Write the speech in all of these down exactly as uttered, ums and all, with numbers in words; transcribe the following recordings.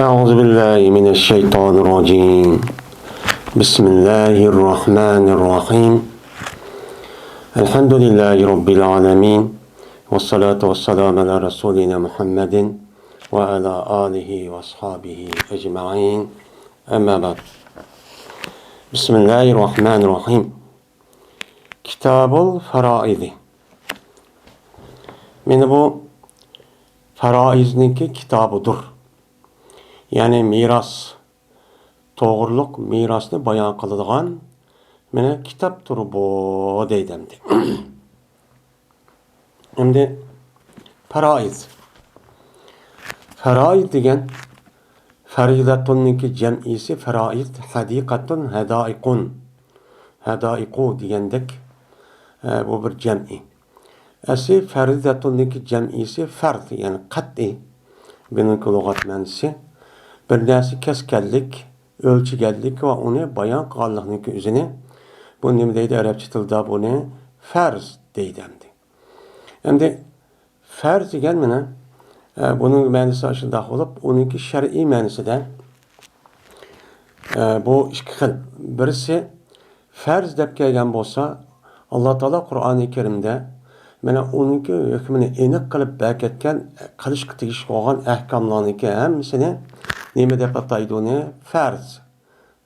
أعوذ بالله من الشيطان الرجيم. بسم الله الرحمن الرحيم. الحمد لله رب العالمين. والصلاة والسلام على رسولنا محمد وعلى آله وأصحابه أجمعين. أما بعد. بسم الله الرحمن الرحيم. كتاب الفرائض. مانا بۇ پەرائىزنىڭكى كىتابىدۇر. يەنى مىراس، توغرۇلۇق مىراسنى بايان قىلىدىغان مانا كىتابتۇر بۇ دەيدۇ ئەمدى. ئەمدى پەرائىز. پەرائىز دېگەن فەرىزەتۇننىڭكى جەمئىسى فەرائىز، ھەدىقەتۇن، ھەدائىقۇن. ھەدائىقۇ دېگەندەك، ئە، بۇ بىر جەمئى. ئەسلى فەرىزەتۇننىڭكى جەمئىسى فەرز، يەنى قەتئىي. بۇنىڭكى لۇغەت مەنىسى بىر نەرسە كەسكەنلىك، ئۆلچىگەنلىك ۋە ئۇنى بايان قىلغانلىقنىڭكى ئۆزىنى، بۇ نېمە دەيدۇ ئەرەبچە تىلدا؟ بۇنى فەرز دەيدۇ ئەمدى. ئەمدى فەرز دېگەن مانا، ئە، بۇنىڭ مەنىسى شۇنداق بولۇپ، ئۇنىڭكى شەرئىي مەنىسىدە، ئە، بۇ ئىككى خىل. بىرسى، فەرز دەپ كەلگەن بولسا، ئاللا تائالا قۇرئانى كەرىمدە مانا ئۇنىڭكى ھۆكمىنى ئېنىق قىلىپ بەركەتكەن، قىلىشقا تېگىشلىك بولغان ئەھكاملارنىڭكى ھەممىسىنى نېمە دەپ ئاتايدۇ ئۇنى؟ فەرز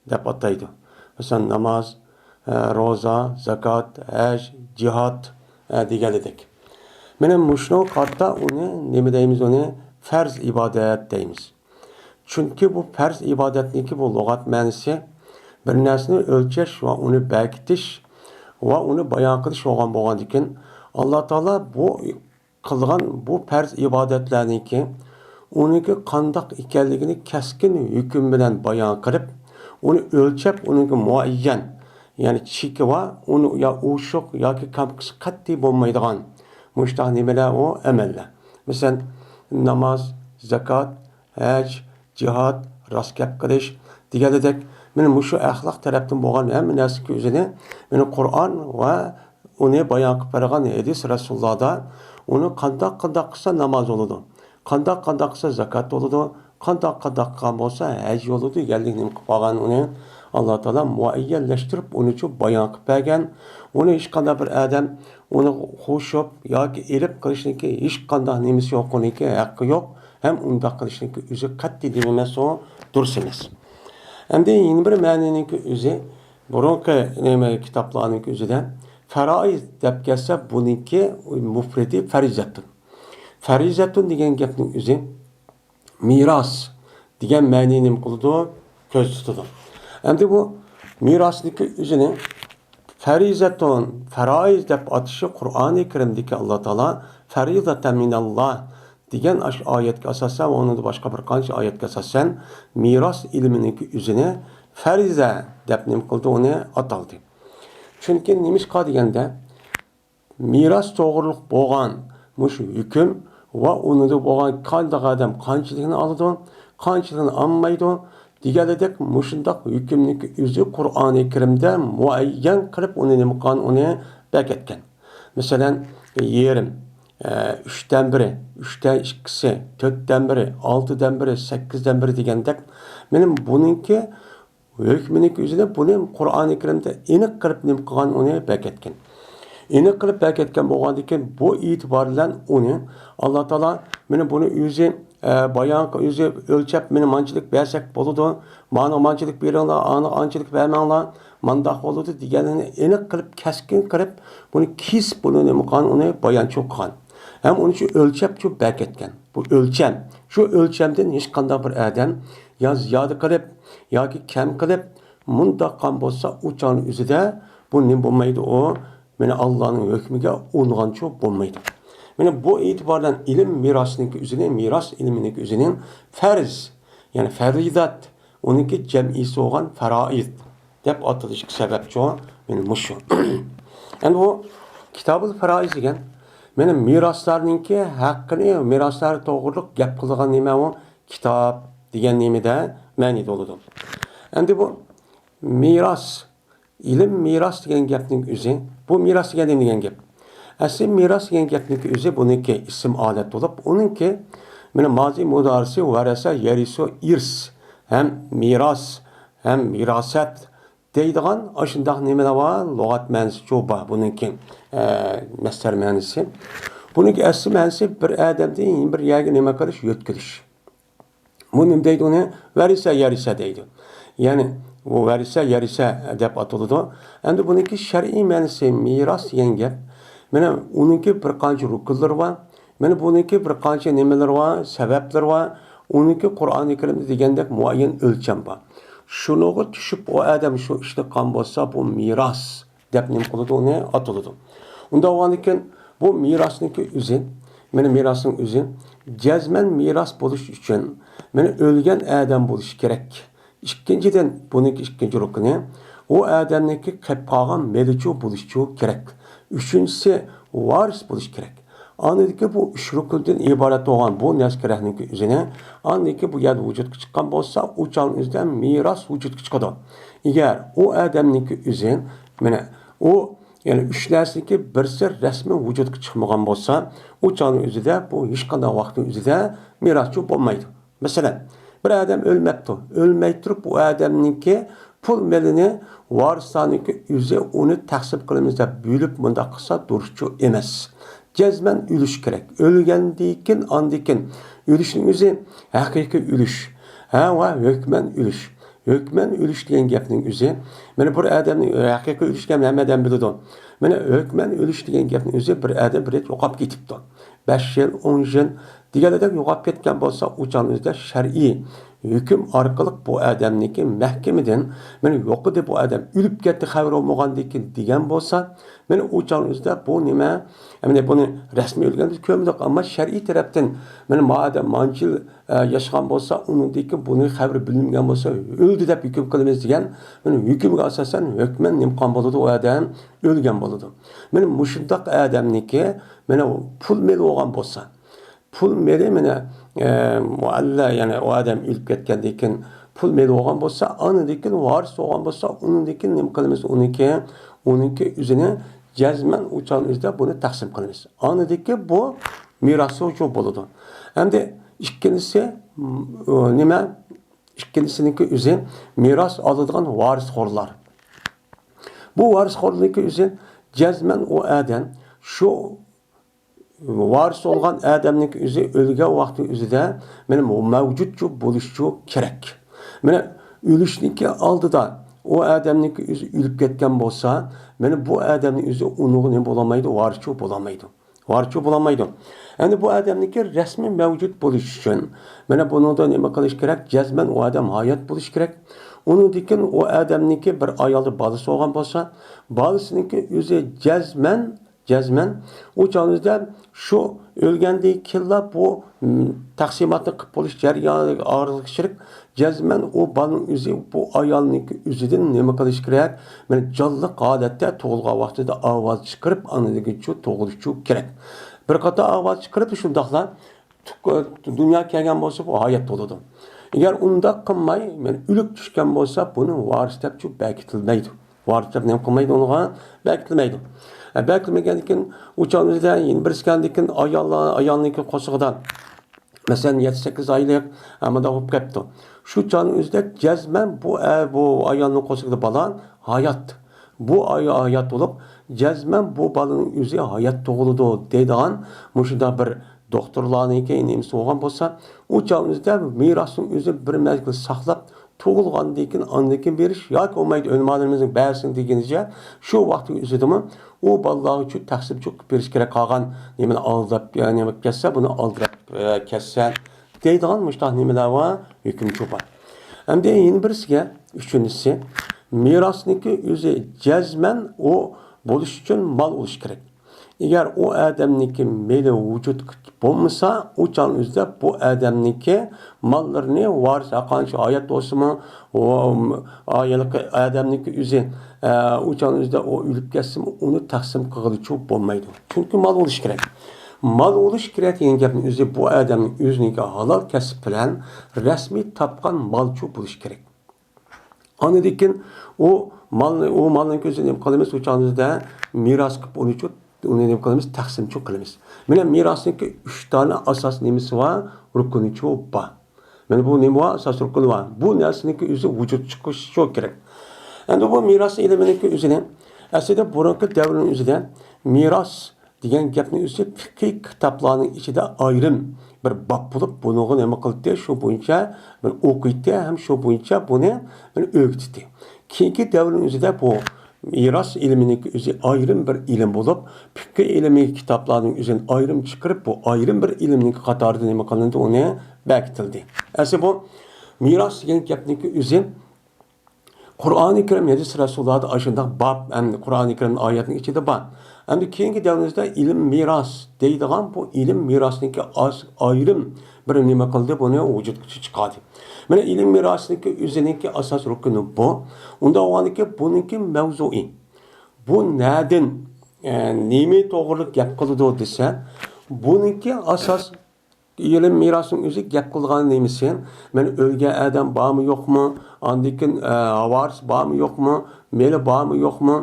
دەپ ئاتايدۇ. مەسىلەن، ناماز، ئە، روزا، زاكات، ھەج، جىھاد، ئە، دېگەنلىدەك. مانا مۇشۇنىڭغا قارىتا ئۇنى نېمە دەيمىز؟ ئۇنى فەرز ئىبادەت دەيمىز. چۈنكى بۇ پەرز ئىبادەتنىڭكى بۇ لۇغەت مەنىسى بىر نەرسىنى ئۆلچەش ۋە ئۇنى بەركىتىش ۋە ئۇنى بايان قىلىش بولغان بولغاندىكىن، ئاللا تائالا بۇ قىلغان بۇ پەرز ئىبادەتلەرنىڭكى ئۇنىڭكى قانداق ئىكەنلىكىنى كەسكىن ھۆكۈم بىلەن بايان قىلىپ، ئۇنى ئۆلچەپ، ئۇنىڭكى مۇئەييەن، يەنى چېكى بار، ئۇنى يا ئوشۇق ياكى كامكىسى قەتئىي بولمايدىغان مۇشۇنداق نېمىلەر ئۇ ئەمەللەر. مەسىلەن، ناماز، زاكات، ھەج، جىھاد، راست گەپ قىلىش دېگەنلىدەك، مانا مۇشۇ ئەخلاق تەرەپتىن بولغان ھەممە نەرسىنىڭكى ئۆزىنى مانا قۇرئان ۋە ئۇنى بايان قىلىپ بەرگەن ھەدىس رەسۇلۇللادا ئۇنى قانداق قانداق قىلسا ناماز بولىدۇ، قانداق قانداق قىلسا زاكات بولىدۇ، قانداق قانداق قىلغان بولسا ھەج بولىدۇ دېگەنلىكنى نېمە قىلىپ قالغان ئۇنى ئاللا تائالا مۇئەييەنلەشتۈرۈپ ئۇنىچۇ بايان قىلىپ بەرگەن. ئۇنى ھېچقانداق بىر ئادەم ئۇنى قوشۇپ ياكى ئېلىپ قىلىشنىڭكى ھېچقانداق نېمىسى يوق، ئۇنىڭكى ھەققى يوق. ھەم ئۇنداق قىلىشنىڭكى ئۆزى قەتئىي نېمە ئەمەس، ئۇ دۇرۇس ئەمەس. ئەمدى يەنە بىر مەنىنىڭكى ئۆزى، بۇرۇنقى نېمە كىتابلارنىڭكى ئۆزىدە فەرائىز دەپ كەلسە، بۇنىڭكى مۇپرىدى فەرىزەتۇن. فەرىزەتۇن دېگەن گەپنىڭ ئۆزى مىراس دېگەن مەنىنى نېمە قىلىدۇ؟ كۆزدە تۇتىدۇ. ئەمدى بۇ مىراسنىڭكى ئۆزىنى فەرىزەتۇن، فەرائىز دەپ ئاتىشى قۇرئانى كەرىمدىكى ئاللا تائالا فەرىزەتەن مىنەللا دېگەن ئاشۇ ئايەتكە ئاساسەن ۋە ئۇنىڭدا باشقا بىر قانچە ئايەتكە ئاساسەن مىراس ئىلمىنىڭكى ئۆزىنى فەرىزە دەپ نېمە قىلدى؟ ئۇنى ئاتالدى. چۈنكى نېمىشقا دېگەندە، مىراس توغرۇلۇق بولغان مۇشۇ ھۆكۈم ۋە ئۇنىڭدا بولغان قانداق ئادەم قانچىلىكنى ئالىدۇ، قانچىلىكنى ئالمايدۇ دېگەنلىدەك مۇشۇنداق ھۆكۈمنىڭكى ئۆزى قۇرئانى كەرىمدە مۇئەييەن قىلىپ ئۇنى نېمە قىلغان، ئۇنى بەركەتكەن. مەسىلەن، يېرىم، ئە، ئۈچتىن بىرى، ئۈچتىن ئىككىسى، تۆتتىن بىرى، ئالتىدىن بىرى، سەككىزدىن بىرى دېگەندەك، مانا بۇنىڭكى ھۆكمىنىڭكى ئۆزىنى بۇنى قۇرئانى كەرىمدە ئېنىق قىلىپ نېمە قىلغان، ئۇنى بەركەتكەن. ئېنىق قىلىپ بەركەتكەن بولغاندىكىن بۇ ئېتىبار بىلەن ئۇنى ئاللا تائالا مانا بۇنى ئۆزى، ئە، بايان، ئۆزى ئۆلچەپ مانا مانچىلىك بەرسەك بولىدۇ، مانا مانچىلىك بېرىڭلار، ئانا ئانچىلىك بەرمەڭلار، مانداق بولىدۇ دېگەننى ئېنىق قىلىپ، كەسكىن قىلىپ بۇنى كېسىپ بۇنى نېمە قىلغان، ئۇنى بايانچۇ قىلغان. ھەم ئۇنى شۇ ئۆلچەپچۇ بەركەتكەن. بۇ ئۆلچەم، شۇ ئۆلچەمدىن ھېچقانداق بىر ئادەم يا زىيادە قىلىپ ياكى كەم قىلىپ، مۇنداق قىلغان بولسا، ئۇ چاغنىڭ ئۆزىدە بۇ نېمە بولمايدۇ؟ ئۇ مانا ئاللانىڭ ھۆكمىگە ئۇنىغانچۇ بولمايدۇ. مانا بۇ ئېتىبار بىلەن ئىلىم مىراسىنىڭكى ئۆزىنى، مىراس ئىلمىنىڭكى ئۆزىنىڭ فەرز، يەنى فەرىزات، ئۇنىڭكى جەمئىسى بولغان فەرائىز دەپ ئاتىلىشىغا سەۋەبچۇ مانا مۇشۇ. ئەمدى بۇ كىتابۇل فەرائىز دېگەن مانا مىراسلارنىڭكى ھەققىنى، مىراسلار توغرۇلۇق گەپ قىلىدىغان نېمە ئۇ؟ كىتاب دېگەن نېمىدە مەنىدە بولىدۇ. ئەمدى بۇ مىراس، ئىلىم مىراس دېگەن گەپنىڭ ئۆزى، بۇ مىراس دېگەن نېمە دېگەن گەپ؟ ئەسلى مىراس دېگەن گەپنىڭكى ئۆزى بۇنىڭكى ئىسىم ئالەت بولۇپ، ئۇنىڭكى مانا مازى مۇدارىسى ۋەرەسە يەرىسۇ ئىرس ھەم مىراس ھەم ۋىراسەت دەيدىغان ئاشۇنداق نېمىلەر بار، لۇغەت مەنىسىچۇ بار بۇنىڭكى، ئە، مەسدەر مەنىسى. بۇنىڭكى ئەسلى مەنىسى بىر ئادەمدىن يەنە بىر يەرگە نېمە قىلىش، يۆتكىلىش. بۇ نېمە دەيدۇ ئۇنى؟ ۋەرىسە يەرىسە دەيدۇ. يەنى بۇ ۋەرىسە يەرىسە دەپ ئاتىلىدۇ. ئەمدى بۇنىڭكى شەرئىي مەنىسى مىراس دېگەن گەپ. مانا ئۇنىڭكى بىر قانچە رۇكۇنلىرى بار. مانا بۇنىڭكى بىر قانچە نېمىلىرى بار، سەۋەبلىرى بار. ئۇنىڭكى قۇرئانى كەرىمدە دېگەندەك مۇئەييەن ئۆلچەم بار. شۇنىڭغا چۈشۈپ ئۇ ئادەم شۇ ئىشنى قىلغان بولسا، بۇ مىراس دەپ نېمە قىلىدۇ، ئۇنى ئاتىلىدۇ. ئۇنداق بولغاندىكىن بۇ مىراسنىڭكى ئۆزى، مانا مىراسنىڭ ئۆزى جەزمەن مىراس بولۇش ئۈچۈن مانا ئۆلگەن ئادەم بولۇشى كېرەك. ئىككىنچىدىن، بۇنىڭكى ئىككىنچى رۇكنى، ئۇ ئادەمنىڭكى قېلىپ قالغان مېلىچۇ بولۇشىچۇ كېرەك. ئۈچىنچىسى، ۋارىس بولۇش كېرەك. ئاندىكى بۇ ئۈچ رۇكۇندىن ئىبارەت بولغان بۇ نەرسە كېرەكنىڭكى ئۆزىنى، ئاندىكى بۇ يەردە ۋۇجۇدقا چىققان بولسا، ئۇ چاغنىڭ ئۆزىدە مىراس ۋۇجۇدقا چىقىدۇ. ئەگەر ئۇ ئادەمنىڭكى ئۆزى، مانا، ئۇ، يەنى ئۈچ نەرسىنىڭكى بىرسى رەسمىي ۋۇجۇدقا چىقمىغان بولسا، ئۇ چاغنىڭ ئۆزىدە، بۇ ھېچقانداق ۋاقىتنىڭ ئۆزىدە مىراسچۇ بولمايدۇ. مەسىلەن، بىر ئادەم ئۆلمەپتۇ. ئۆلمەي تۇرۇپ، ئۇ ئادەمنىڭكى پۇل مېلىنى ۋارىسلارنىڭكى ئۆزى ئۇنى تەقسىم قىلىمىز دەپ بۆلۈپ مۇنداق قىلسا دۇرۇسچۇ ئەمەس. جەزمەن ئۆلۈش كېرەك. ئۆلگەندىن كېيىن، ئاندىن كېيىن ئۆلۈشنىڭ ئۆزى ھەقىقىي ئۆلۈش. ھە، ۋە ھۆكمەن ئۆلۈش. ھۆكمەن ئۆلۈش دېگەن گەپنىڭ ئۆزى، مانا بىر ئادەمنىڭ ھەقىقىي ئۆلۈش دېگەن ھەممە ئادەم بىلىدۇ. مانا ھۆكمەن ئۆلۈش دېگەن گەپنىڭ ئۆزى بىر ئادەم بىر رەت يوقاپ كېتىپتۇ. بەش يىل، ئون يىل دېگەندەك يوقاپ كەتكەن بولسا، ئۇ چاغنىڭ ئۆزىدە شەرئىي ھۆكۈم ئارقىلىق بۇ ئادەمنىڭكى مەھكىمىدىن، مانا يوقىدى، بۇ ئادەم ئۆلۈپ كەتتى، خەۋىرى بولمىغاندىن كېيىن دېگەن بولسا، مانا ئۇ چاغنىڭ ئۆزىدە بۇ نېمە؟ مانا بۇنى رەسمىي ئۆلگەن بىز كۆرمىدۇق، ئەمما شەرئىي تەرەپتىن مانا ما ئادەم مانچە يىل، ئە، ياشىغان بولسا، ئۇنىڭدىن كېيىن بۇنىڭ خەۋىرى بىلىنمىگەن بولسا، ئۆلدى دەپ ھۆكۈم قىلىمىز دېگەن، مانا ھۆكۈمگە ئاساسەن ھۆكمەن نېمە قىلغان بولىدۇ، ئۇ ئادەم ئۆلگەن بولىدۇ. مانا مۇشۇنداق ئادەمنىڭكى، مانا پۇل مېلى بولغان بولسا، پۇل مېلى، مانا، ئە، مۇئەللە، يەنى ئۇ ئادەم ئۆلۈپ كەتكەندىن كېيىن پۇل مېلى بولغان بولسا، ئاندىن كېيىن ۋارىس بولغان بولسا، ئۇنىڭدىن كېيىن نېمە قىلىمىز؟ ئۇنىڭكى، ئۇنىڭكى ئۆزىنى جەزمەن ئۇ چاغنىڭ ئۆزىدە بۇنى تەقسىم قىلىمىز. ئاندىن كېيىن بۇ مىراسچۇ بولىدۇ. ئەمدى ئىككىنچىسى، م-، ئۇ نېمە؟ ئىككىنچىسىنىڭكى ئۆزى مىراس ئالىدىغان ۋارىسخورلار. بۇ ۋارىسخورنىڭكى ئۆزى جەزمەن ئۇ ئادەم شۇ ۋارىس بولغان ئادەمنىڭكى ئۆزى ئۆلگەن ۋاقتى ئۆزىدە مانا مەۋجۇتچۇ بولۇشچۇ كېرەك. مانا ئۆلۈشنىڭكى ئالدىدا ئۇ ئادەمنىڭكى ئۆزى ئۆلۈپ كەتكەن بولسا، مانا بۇ ئادەمنىڭ ئۆزى ئۇنىڭغا نېمە بولالمايدۇ؟ ۋارىسچۇ بولالمايدۇ. ۋارىسچۇ بولالمايدۇ. ئەمدى بۇ ئادەمنىڭكى رەسمىي مەۋجۇت بولۇش ئۈچۈن، مانا بۇنىڭدا نېمە قىلىش كېرەك؟ جەزمەن ئۇ ئادەم ھايات بولۇش كېرەك. ئۇنىڭدىن كېيىن ئۇ ئادەمنىڭكى بىر ئايالدا بالىسى بولغان بولسا، بالىسىنىڭكى ئۆزى جەزمەن جەزمەن ئۇ چاغنىڭ ئۆزىدە شۇ ئۆلگەندىن كېيىنلا بۇ، م، تەقسىماتنى قىلىپ بولۇش جەريانىغا ئارىلىشىپ، جەزمەن ئۇ بالىنىڭ ئۆزى بۇ ئايالنىڭكى ئۆزىدىن نېمە قىلىش كېرەك؟ مانا جانلىق ھالەتتە تۇغۇلغان ۋاقتىدا ئاۋاز چىقىرىپ، ئاندىن كېيىن تۇغۇلۇشى كېرەك. بىر قاتار ئاۋاز چىقىرىپ شۇنداقلا تۇغ-، دۇنياغا كەلگەن بولسا، بۇ ھايات بولىدۇ. ئەگەر ئۇنداق قىلماي، مانا ئۆلۈپ چۈشكەن بولسا، بۇنى ۋارىس دەپ شۇ بەكىتىلمەيدۇ. ۋارىس دەپ نېمە قىلمايدۇ ئۇنىڭغا؟ بەكىتمەيدۇ. ئە، بەكىتمىگەندىن كېيىن، ئۇ چاغنىڭ ئۆزىدە يەنە بىرسى كەلگەندىن كېيىن، ئاياللار، ئايالنىڭكى قورسىقىدا، مەسىلەن، يەتتە سەككىز ئايلىق، ئە، مۇنداق بولۇپ كەپتۇ. شۇ چاغنىڭ ئۆزىدە جەزمەن بۇ، ئە، بۇ ئايالنىڭ قورسىقىدا بالا ھايات. بۇ ئاي-، ھايات بولۇپ، جەزمەن بۇ بالىنىڭ ئۆزى ھايات تۇغۇلىدۇ دەيدىغان مۇشۇنداق بىر دوختۇرلارنىڭكى نېمىسى بولغان بولسا، ئۇ چاغنىڭ ئۆزىدە مىراسنىڭ ئۆزى بىر مەزگىل ساقلاپ، تۇغۇلغاندىن كېيىن، ئاندىن كېيىن بېرىش ياكى بولمايدۇ، ئۆلىمالىرىمىزنىڭ بەزىسىنىڭ دېگىنىچە، شۇ ۋاقىتنىڭ ئۆزىدىمۇ ئۇ بالىلارغا شۇ تەقسىمچۇ قىلىپ بېرىش كېرەك، قالغان نېمىنى ئالداپ، يا نېمە كەتسە، بۇنى ئالدىراپ، ئە، كەتسە دەيدىغان مۇشۇنداق نېمىلەر بار، ھۆكۈمچۇ بار. ئەمدى يەنە بىرسىگە، ئۈچىنچىسى، مىراسنىڭكى ئۆزى جەزمەن ئۇ بولۇش ئۈچۈن مال بولۇش كېرەك. ئەگەر ئۇ ئادەمنىڭكى مېلى ۋۇجۇدقا بولمىسا، ئۇ چاغنىڭ ئۆزىدە بۇ ئادەمنىڭكى ماللىرىنى ۋارىس ھەرقانچە ھايات بولسىمۇ، ئۇ، ئا، ھېلىقى ئادەمنىڭكى ئۆزى، ئە، ئۇ چاغنىڭ ئۆزىدە ئۇ ئۆلۈپ كەتسىمۇ، ئۇنى تەقسىم قىلغىلىچۇ بولمايدۇ. چۈنكى مال بولۇش كېرەك. مال بولۇش كېرەك دېگەن گەپنىڭ ئۆزى بۇ ئادەمنىڭ ئۆزىنىڭكى ھالال كەسىپ بىلەن رەسمىي تاپقان مالچۇ بولۇش كېرەك. ئاندىن كېيىن ئۇ مالنى، ئۇ مالنىڭ كۆزىنى نېمە قىلىمىز؟ ئۇ چاغدا مىراس قىلىپ ئۇنى چۇ-، ئۇنى نېمە قىلىمىز؟ تەقسىمچۇ قىلىمىز. مانا مىراسنىڭكى ئۈچ دانە ئاساس نېمىسى بار؟ رۇكنىچۇ بار. مانا بۇ نېمە بار؟ ئاساس رۇكنى بار. بۇ نەرسىنىڭكى ئۆزى ۋۇجۇدقا چىقىشىچۇ كېرەك. ئەمدى بۇ مىراس ئىلمىنىڭكى ئۆزىنى، ئەسلىدە بۇرۇنقى دەۋرنىڭ ئۆزىدە مىراس دېگەن گەپنىڭ ئۆزى پىقھىي كىتابلارنىڭ ئىچىدە ئايرىم بىر باب بولۇپ، بۇنىڭغا نېمە قىلدى؟ شۇ بويىچە بىر ئوقۇيتتى ھەم شۇ بويىچە بۇنى بىر ئۆگىتىتتى. كېيىنكى دەۋرنىڭ ئۆزىدە بۇ مىراس ئىلمىنىڭكى ئۆزى ئايرىم بىر ئىلىم بولۇپ، پىقھىي ئىلمىي كىتابلارنىڭ ئۆزىنى ئايرىم چىقىرىپ، بۇ ئايرىم بىر ئىلىمنىڭكى قاتارىدا نېمە قىلىندى؟ ئۇنى بەكىتىلدى. ئەسلى بۇ مىراس دېگەن گەپنىڭكى ئۆزى قۇرئانى كەرىم، ھەدىس رەسۇللاردا ئاشۇنداق باب، ئەمدى قۇرئانى كەرىم ئايەتنىڭ ئىچىدە بار. ئەمدى كېيىنكى دەۋرىمىزدە ئىلىم مىراس دەيدىغان بۇ ئىلىم مىراسنىڭكى ئاز-، ئايرىم بىر نېمە قىلدى، بۇنى ۋۇجۇدقا چىقاردى. مانا ئىلىم مىراسنىڭكى ئۆزىنىڭكى ئاساس رۇكنى بۇ. ئۇنداق بولغاندىكىن بۇنىڭكى مەۋزۇيى، بۇ نەدىن، ئە، نېمە توغرىلىق گەپ قىلىدۇ دېسە، بۇنىڭكى ئاساس ئىلىم مىراسىنىڭ ئۆزى گەپ قىلىدىغان نېمىسى، مانا ئۆلگەن ئادەم بارمۇ يوقمۇ، ئاندىن كېيىن، ئە، ۋارىس بارمۇ يوقمۇ، مېلى بارمۇ يوقمۇ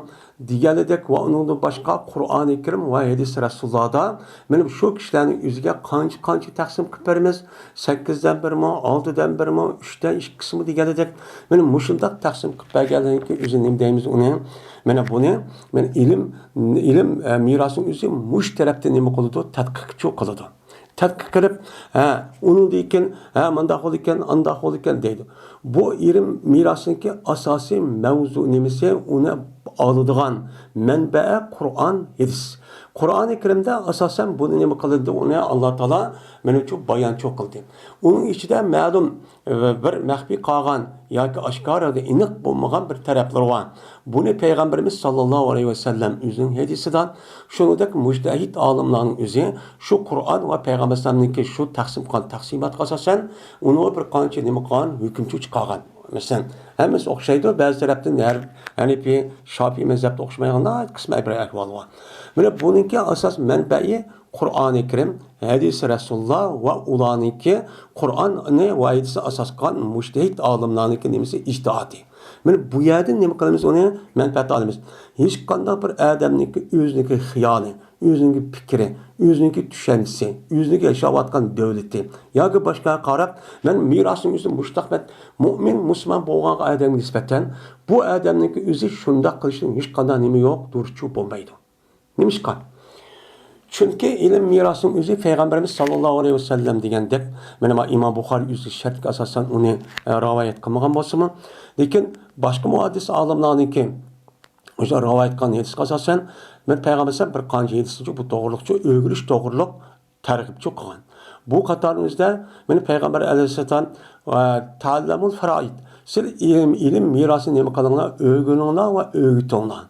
دېگەندەك ۋە ئۇنىڭدىن باشقا قۇرئانى كەرىم ۋە ھەدىس رەسۇللاردا مانا شۇ كىشىلەرنىڭ ئۆزىگە قانچە، قانچە تەقسىم قىلىپ بېرىمىز، سەككىزدىن بىرمۇ، ئالتىدىن بىرمۇ، ئۈچتىن ئىككىسىمۇ دېگەندەك، مانا مۇشۇنداق تەقسىم قىلىپ بەرگەنلىكى ئۆزى نېمە دەيمىز ئۇنى؟ مانا بۇنى، مانا ئىلىم، ئىلىم، ئە، مىراسىنىڭ ئۆزى مۇشۇ تەرەپتىن نېمە قىلىدۇ؟ تەتقىقچۇ قىلىدۇ. تەتقىق قىلىپ، ھە، ئۇنىڭدىن كېيىن، ھە، مۇنداق بولىدىكەن، ئانداق بولىدىكەن دەيدۇ. بۇ ئىلىم مىراسىنىڭكى ئاساسىي مەۋزۇ نېمىسى، ئۇنى ئالىدىغان مەنبە قۇرئان، ھەدىس. قۇرئانى كەرىمدە ئاساسەن بۇنى نېمە قىلدى؟ ئۇنى ئاللا تائالا مېنىڭچە بايانچۇ قىلدى. ئۇنىڭ ئىچىدە مەلۇم، ئە، بىر مەخپىي قالغان ياكى ئاشكارىدا ئېنىق بولمىغان بىر تەرەپلىرى بار. بۇنى پەيغەمبىرىمىز ساللاللاھۇ ئەلەيھى ۋەسەللەم ئۆزىنىڭ ھەدىسىدە، شۇنىڭدەك مۇجتەھىد ئالىملارنىڭ ئۆزى شۇ قۇرئان ۋە پەيغەمبەر ئەلەيھىسسالامنىڭكى شۇ تەقسىم قىلغان تەقسىماتقا ئاساسەن، ئۇنىڭغا بىر قانچە نېمە قىلغان، ھۆكۈمچۇ چىقارغان. مەسىلەن، ھەممىسى ئوخشايدۇ، بەزى تەرەپتىن ھەر ھەنىپىي، شاپىئىي مەزھەپتە ئوخشىمايدىغان ناھايىتى قىسمەن بىر ئەھۋال بار. مانا بۇنىڭكى ئاساس مەنبەئى قۇرئانى كەرىم، ھەدىسى رەسۇلۇللا ۋە ئۇلارنىڭكى قۇرئاننى ۋە ھەدىسنى ئاساس قىلغان مۇجتەھىد ئالىملارنىڭكى نېمىسى، ئىجتىھادى. مانا بۇ يەردىن نېمە قىلىمىز؟ ئۇنى مەنپەئەت ئالىمىز. ھېچقانداق بىر ئادەمنىڭكى ئۆزىنىڭكى خىيالى، ئۆزىنىڭكى پىكرى، ئۆزىنىڭكى چۈشەنچىسى، ئۆزىنىڭكى ياشاۋاتقان دۆلىتى ياكى باشقىغا قاراپ، مەن مىراسنىڭ ئۆزى مۇشتاق، مەن مۇئمىن، مۇسۇلمان بولغان ئادەمگە نىسبەتەن بۇ ئادەمنىڭكى ئۆزى شۇنداق قىلىشنىڭ ھېچقانداق نېمە يوق، دۇرۇسچۇ بولمايدۇ. نېمىشقا؟ چۈنكى ئىلىم مىراسنىڭ ئۆزى پەيغەمبىرىمىز ساللاللاھۇ ئەلەيھى ۋەسەللەم دېگەندەك، مانا ئىمام بۇخارىي ئۆزى شەرتكە ئاساسەن ئۇنى، ئە، رىۋايەت قىلمىغان بولسىمۇ، لېكىن باشقا مۇھەددىس ئالىملارنىڭكى ئۆزى رىۋايەت قىلغان ھەدىسكە ئاساسەن، مەن پەيغەمبەر بىر قانچە ھەدىسنى بۇ توغرىلىقچە ئۆگىنىش توغرىلىق تەرغىبچۇ قىلغان. بۇ قاتارىمىزدا مانا پەيغەمبەر ئەلەيھىسسالام، ئە، تەئەللەمۇل فەرائىد، سىز ئىلىم، ئىلىم مىراسىنى نېمە قىلىڭلار؟ ئۆگىنىڭلار ۋە ئۆگىتىڭلار.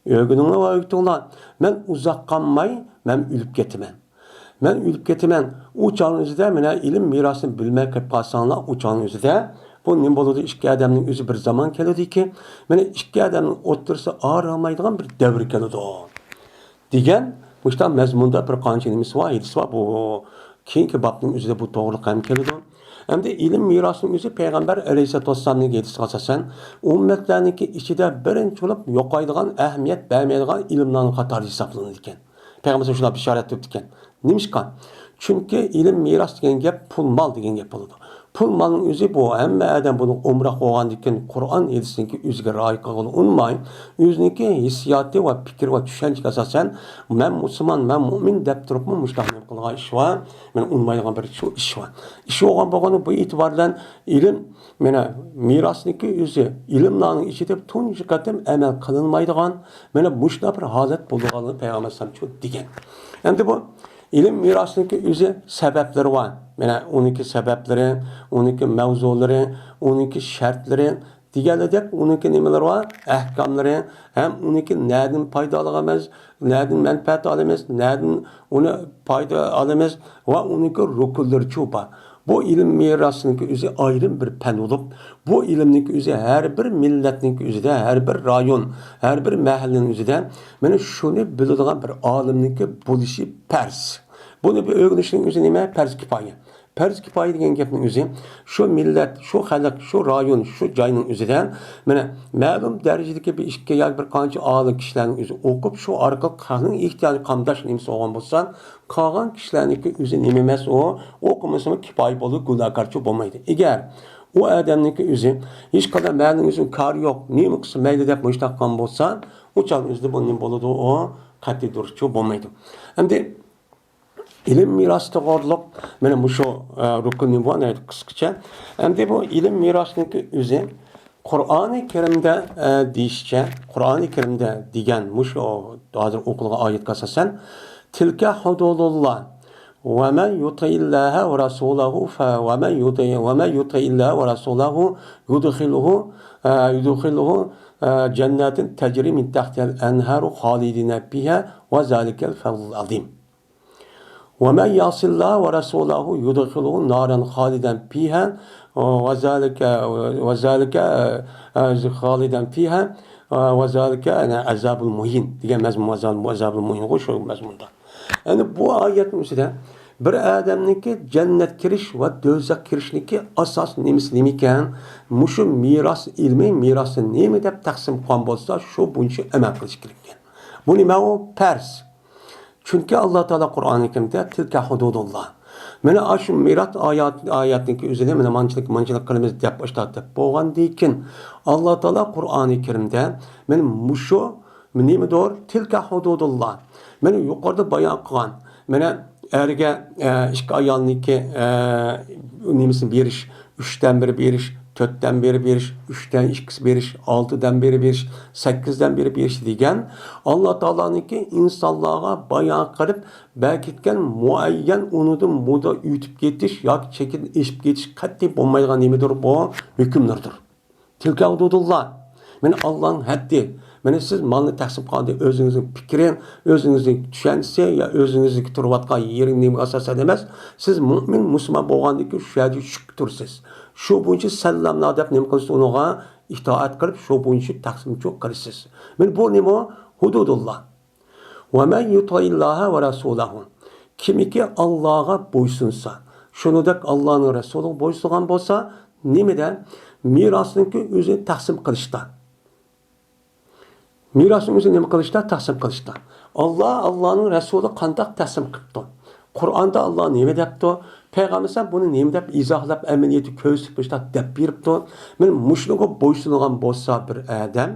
ئۆگىنىڭلار ۋە ئۆگىتىڭلار. مەن ئۇزاق قالماي، مەن ئۆلۈپ كېتىمەن. مەن ئۆلۈپ كېتىمەن. ئۇ چاغنىڭ ئۆزىدە مانا ئىلىم مىراسىنى بىلمەي قېلىپ قالساڭلار، ئۇ چاغنىڭ ئۆزىدە بۇ نېمە بولىدۇ؟ ئىككى ئادەمنىڭ ئۆزى بىر زامان كېلىدۇكى، مانا ئىككى ئادەمنىڭ ئوتتۇرىسى ئايرىلمايدىغان بىر دەۋر كېلىدۇ. دېگەن مۇشۇنداق مەزمۇندا بىر قانچە نېمىسى بار، ھەدىسى بار. بۇ كېيىنكى بابنىڭ ئۆزىدە بۇ توغرىلىق ھەم كېلىدۇ. ئەمدى ئىلىم مىراسىنىڭ ئۆزى پەيغەمبەر ئەلەيھىسسالاتۇ ۋەسسالامنىڭ ھەدىسىگە ئاساسەن، ئۈممەتلەرنىڭكى ئىچىدە بىرىنچى بولۇپ يوقايدىغان، ئەھمىيەت بەرمەيدىغان ئىلىملارنىڭ قاتارىدا ھېسابلىنىدىكەن. پەيغەمبەر شۇنداق بېشارەت بېرىپتىكەن. نېمىشقا؟ چۈنكى ئىلىم مىراس دېگەن گەپ پۇل مال دېگەن گەپ بولىدۇ. پۇل مالنىڭ ئۆزى بۇ، ھەممە ئادەم بۇنىڭغا ئومراق بولغاندىكىن، قۇرئان ھەدىسنىڭكى ئۆزىگە رىئايە قىلغىلى ئۇنىماي، ئۆزىنىڭكى ھېسسىياتى ۋە پىكرى ۋە چۈشەنچىگە ئاساسەن، مەن مۇسۇلمان، مەن مۇئمىن دەپ تۇرۇپمۇ مۇشۇنداق نېمە قىلغان ئىش بار. مەن ئۇنىمايدىغان بىر شۇ ئىش بار. ئىش بولغان بولغىنى بۇ ئېتىبار بىلەن ئىلىم، مانا مىراسنىڭكى ئۆزى ئىلىملارنىڭ ئىچىدە تۇنجى قېتىم ئەمەل قىلىنمايدىغان، مانا مۇشۇنداق بىر ھالەت بولىدىغانلىقىنى پەيغەمبەر ئەلەيھىسسالام چۈشەندۈرگەن. ئەمدى بۇ ئىلىم مىراسىنىڭكى ئۆزى سەۋەبلىرى بار. مانا ئۇنىڭكى سەۋەبلىرى، ئۇنىڭكى مەۋزۇلىرى، ئۇنىڭكى شەرتلىرى، دېگەندەك ئۇنىڭكى نېمىلىرى بار؟ ئەھكاملىرى ھەم ئۇنىڭكى نەدىن پايدا ئالىمىز، نەدىن مەنپەئەت ئالىمىز، نەدىن ئۇنى پايدا ئالىمىز ۋە ئۇنىڭكى رۇكۇنلىرىچۇ بار. بۇ ئىلىم مىراسىنىڭكى ئۆزى ئايرىم بىر پەن بولۇپ، بۇ ئىلىمنىڭكى ئۆزى ھەر بىر مىللەتنىڭكى ئۆزىدە، ھەر بىر رايون، ھەر بىر مەھەللىنىڭ ئۆزىدە مانا شۇنى بىلىدىغان بىر ئالىمنىڭكى بولۇشى پەرز. بۇنى بىر ئۆگىنىشنىڭ ئۆزى نېمە؟ پەرز كىپايە. پەرز كىپايە دېگەن گەپنىڭ ئۆزى شۇ مىللەت، شۇ خەلق، شۇ رايون، شۇ جاينىڭ ئۆزىدە، مەنە، مەلۇم دەرىجىدىكى بىر ئىككى ياكى بىر قانچە ئالىم كىشىلەرنىڭ ئۆزى ئوقۇپ، شۇ ئارقىلىق خەلقنىڭ ئېھتىياجى قامداش نېمىسى بولغان بولسا، قالغان كىشىلەرنىڭكى ئۆزى نېمە ئەمەس ئۇ، ئوقۇمىسىمۇ كىپايە بولىدۇ، گۇناھكارچۇ بولمايدۇ. ئەگەر ئۇ ئادەمنىڭكى ئۆزى ھېچقانداق مەنىنىڭ ئۆزىگە كارى يوق، نېمە قىلسا مەيلى دەپ مۇشۇنداق قىلغان بولسا، ئۇ چاغنىڭ ئۆزىدە بۇ نېمە بولىدۇ؟ ئۇ قەتئىي دۇرۇسچۇ بولمايدۇ. ئەمدى ئىلىم مىراسى توغرۇلۇق مانا مۇشۇ، ئە، رۇكۇن نېمە بۇ ناھايىتى قىسقىچە. ئەمدى بۇ ئىلىم مىراسىنىڭكى ئۆزى قۇرئانى كەرىمدە، ئە، دېيىشىچە، قۇرئانى كەرىمدە دېگەن مۇشۇ ھازىر ئوقۇلغان ئايەتكە ئاساسەن، تىلكە ھۇدۇدۇللا، ۋەمەن يۇتىئىللاھە ۋە رەسۇلەھۇ فە، ۋەمەن يۇتىئ، ۋەمەن يۇتىئىللاھە ۋە رەسۇلەھۇ يۇدخىلھۇ، ئە، يۇدخىلھۇ، ئە، جەنناتىن تەجرى مىن تەھتىھەل ئەنھارۇ خالىدىنە فىھە ۋە زالىكەل فەۋزۇل ئەزىم. ومن يعص الله ورسوله يدخله نارا خالدا فيها وذلك، وذلك، خالدا فيها وذلك العذاب المهين دېگەن مەزمۇن، ئەزابۇل مۇھىنغۇ شۇ مەزمۇندا. يەنى بۇ ئايەتنىڭ ئىچىدە بىر ئادەمنىڭكى جەننەت كىرىش ۋە دوزاخ كىرىشنىڭكى ئاساسىي نېمىسى نېمىكەن؟ مۇشۇ مىراس ئىلمى مىراسنى نېمە دەپ تەقسىم قىلغان بولسا، شۇ بويىچە ئەمەل قىلىش كېرەك ئىكەن. بۇ نېمە ئۇ؟ پەرز. چۈنكى ئاللا تائالا قۇرئانى كەرىمدە تىلكە ھۇدۇدۇللا. مانا ئاشۇ مىرات ئايات، ئايەتنىڭكى ئۆزىنى مانا مانچىلىك، مانچىلىك قىلىمىز دەپ ئاشتا دەپ بولغاندىن كېيىن، ئاللا تائالا قۇرئانى كەرىمدە مانا مۇشۇ نېمىدۇر؟ تىلكە ھۇدۇدۇللا. مانا يۇقىرىدا بايان قىلغان، مانا ئەرگە، ئە، ئىككى ئايالنىڭكى، ئە، نېمىسىنى بېرىش، ئۈچتىن بىر بېرىش، تۆتتىن بىر بېرىش، ئۈچتىن ئىككىسى بېرىش، ئالتىدىن بىر بېرىش، سەككىزدىن بىر بېرىش دېگەن ئاللا تائالانىڭكى ئىنسانلارغا بايان قىلىپ بەركىتكەن مۇئەييەن ئۇنىڭدىن مۇددا ئۆتۈپ كېتىش ياكى چېكىدىن ئېشىپ كېتىش قەتئىي بولمايدىغان نېمىدۇر بۇ؟ ھۆكۈملىرىدۇر. تىلكە ھۇدۇدۇللا. مانا ئاللانىڭ ھەددى. مانا سىز مالنى تەقسىم قىلغاندا ئۆزىڭىزنىڭ پىكرى، ئۆزىڭىزنىڭ چۈشەنچىسى يا ئۆزىڭىزنىڭ تۇرۇۋاتقان يېرى نېمىگە ئاساسەن ئەمەس. سىز مۇئمىن، مۇسۇلمان بولغاندىن كېيىن شۇ يەردە چۈشۈپ تۇرىسىز. شۇ بويىچە سەللەملا دەپ نېمە قىلىسىز؟ ئۇنىڭغا ئىتائەت قىلىپ، شۇ بويىچە تەقسىمچۇ قىلىسىز. مانا بۇ نېمە؟ ھۇدۇدۇللا. ۋەمەن يۇتىئىللاھە ۋە رەسۇلەھۇ. كىمكى ئاللاغا بويسۇنسا، شۇنىڭدەك ئاللانىڭ رەسۇلىغا بويسۇنغان بولسا، نېمىدە؟ مىراسنىڭكى ئۆزىنى تەقسىم قىلىشتا. مىراسنىڭ ئۆزىنى نېمە قىلىشتا؟ تەقسىم قىلىشتا. ئاللا، ئاللانىڭ رەسۇلى قانداق تەقسىم قىپتۇ؟ قۇرئاندا ئاللا نېمە دەپتۇ؟ پەيغەمبەر بۇنى نېمە دەپ ئىزاھلاپ، ئەمەلىيەتتە كۆرسىتىپ مۇشۇنداق دەپ بېرىپتۇ؟ مانا مۇشۇنىڭغا بويسۇنغان بولسا بىر ئادەم،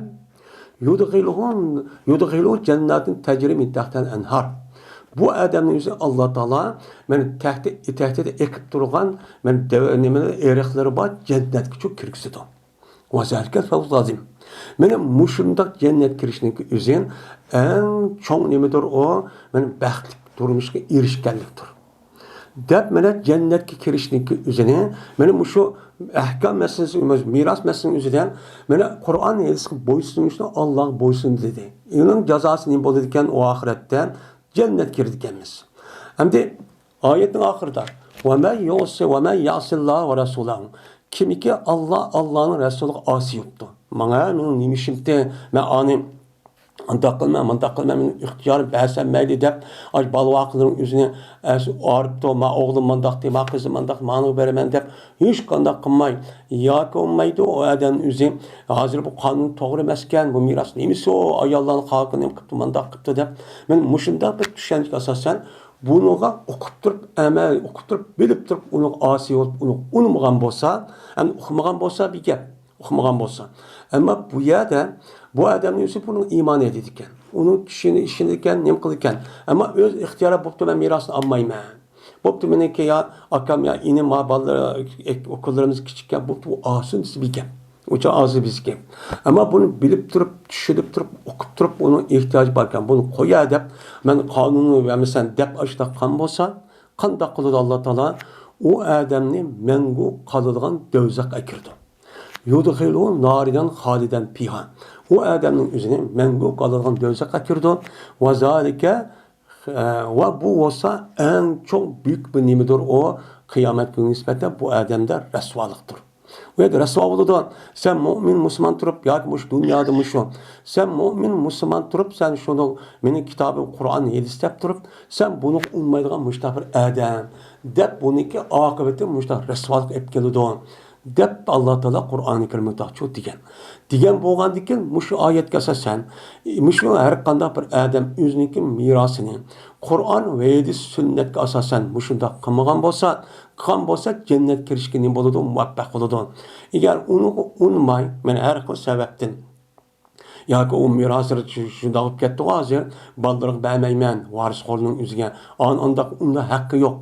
يۇدخىلۇھۇ، يۇدخىلۇ جەنناتىن تەجرى مىن تەھتىھەل ئەنھار. بۇ ئادەمنىڭ ئۆزى ئاللا تائالا مانا تەھتى، تەھتىدە ئېقىپ تۇرغان مانا دەۋ-، نېمە، ئېرىقلىرى بار جەننەتكىچۇ كىرگۈزىدۇ. ۋەزالىكەل فەۋزۇل ئەزىم. مانا مۇشۇنداق جەننەت كىرىشنىڭكى ئۆزى ئەڭ چوڭ نېمىدۇر ئۇ؟ مانا بەختلىك تۇرمۇشقا ئېرىشكەنلىكتۇر. دەپ مانا جەننەتكە كىرىشنىڭكى ئۆزىنى، مانا مۇشۇ ئەھكام مەسىلىسى، مىراس مەسىلىسىنىڭ ئۆزىدە مانا قۇرئان ھەدىسكە بويسۇنۇشنى ئاللاغا بويسۇن دېدى. ئۇنىڭ جازاسى نېمە بولىدىكەن ئۇ ئاخىرەتتە؟ جەننەت كىرىدىكەنمىز. ئەمدى ئايەتنىڭ ئاخىرىدا، ۋەمەن يۇسى، ۋەمەن يەسىللا ۋە رەسۇلەھۇ. كىمكى ئاللا، ئاللانىڭ رەسۇلىغا ئاسىي بوپتۇ. ماڭا، مېنىڭ نېمە ئىشىمتى؟ مەن ئانى ئانداق قىلما، مۇنداق قىلما، مېنىڭ ئىختىيارىم بەرسەم مەيلى دەپ، ئاش بالىۋاقلىرىنىڭ ئۆزىنى ئەس-، ئاغرىتىپ، ما ئوغلۇم مانداق دېما، قىزىم مانداق، مانىغا بېرىمەن دەپ، ھېچقانداق قىلماي، ياكى بولمايدۇ، ئۇ ئادەم ئۆزى ھازىر بۇ قانۇن توغرا ئەمەسكەن، بۇ مىراس نېمىسى ئۇ، ئاياللارنى خالىقى نېمە قىپتۇ، مانداق قىپتۇ دەپ، مەن مۇشۇنداق بىر چۈشەنچىگە ئاساسەن، بۇنىڭغا ئوقۇپ تۇرۇپ، ئەمەل ئوقۇپ تۇرۇپ، بىلىپ تۇرۇپ، ئۇنىڭغا ئاسىي بولۇپ، ئۇنى ئۇنىمىغان بولسا، ئەمدى ئۇقمىغان بولسا بىر گەپ. ئۇقمىغان بولسا. ئەمما بۇ يەردە بۇ ئادەمنىڭ ئۆزى بۇنىڭ ئىمان ئېيتىدىكەن. ئۇنىڭ كىشىنى ئىشىنىدىكەن، نېمە قىلىدىكەن. ئەمما ئۆز ئىختىيارى بوپتۇ، مەن مىراسنى ئالمايمەن. بوپتۇ، مېنىڭكى يا ئاكام، يا ئىنىم، ما بالىلار، ئۇكىلىرىمىز كىچىككەن، بوپتۇ، ئۇ ئالسۇن دېسە بىر گەپ. ئۇچۇ ئازى بىز گەپ. ئەمما بۇنى بىلىپ تۇرۇپ، چۈشىنىپ تۇرۇپ، ئۇقۇپ تۇرۇپ، ئۇنىڭ ئېھتىياجى باركەن، بۇنى قويا دەپ، مەن قانۇننى بەرمىسەم دەپ ئاشۇنداق قىلغان بولسا، قانداق قىلىدۇ ئاللا تائالا؟ ئۇ ئادەمنى مەڭگۈ قالىدىغان دوزاخقا ئەكىرىدۇ. يۇدخىلۇ نارىدەن خالىدەن پىھا. ئۇ ئادەمنىڭ ئۆزىنى مەڭگۈ قالىدىغان دوزاخقا كىرىدۇ. ۋەزالىكە، ۋە بۇ بولسا ئەڭ چوڭ بۈيۈك بىر نېمىدۇر ئۇ، قىيامەت كۈنىگە نىسبەتەن بۇ ئادەمدە رەسۋالىقتۇر. ئۇ يەردە رەسۋا بولىدۇ. سەن مۆمىن مۇسۇلمان تۇرۇپ ياكى مۇشۇ دۇنيادا مۇشۇ، سەن مۆمىن مۇسۇلمان تۇرۇپ، سەن شۇنى مېنىڭ كىتابىم قۇرئان، ھەدىس دەپ تۇرۇپ، سەن بۇنى ئۇنىمايدىغان مۇشۇنداق بىر ئادەم دەپ، بۇنىڭكى ئاقىۋىتى مۇشۇنداق رەسۋالىققا ئېلىپ كېلىدۇ دەپ، ئاللا تائالا قۇرئانى كەرىمدە مۇنداقچۇ دېگەن. دېگەن بولغاندىكىن مۇشۇ ئايەتكە ئاساسەن، مۇشۇ ھەر قانداق بىر ئادەم ئۆزىنىڭكى مىراسىنى قۇرئان ۋە ھەدىس سۈننەتكە ئاساسەن مۇشۇنداق قىلمىغان بولسا، قىلغان بولسا، جەننەتكە كىرىشكە نېمە بولىدۇ؟ مۇۋەپپەق بولىدۇ. ئەگەر ئۇنىڭغا ئۇنىماي، مانا ھەر خىل سەۋەبتىن، ياكى ئۇ مىراسى شۇ-، شۇنداق بولۇپ كەتتىغۇ ھازىر، بالىلىرىغا بەرمەيمەن، ۋارىسخورنىڭ ئۆزىگە، ئان-، ئانداق ئۇنداق ھەققى يوق.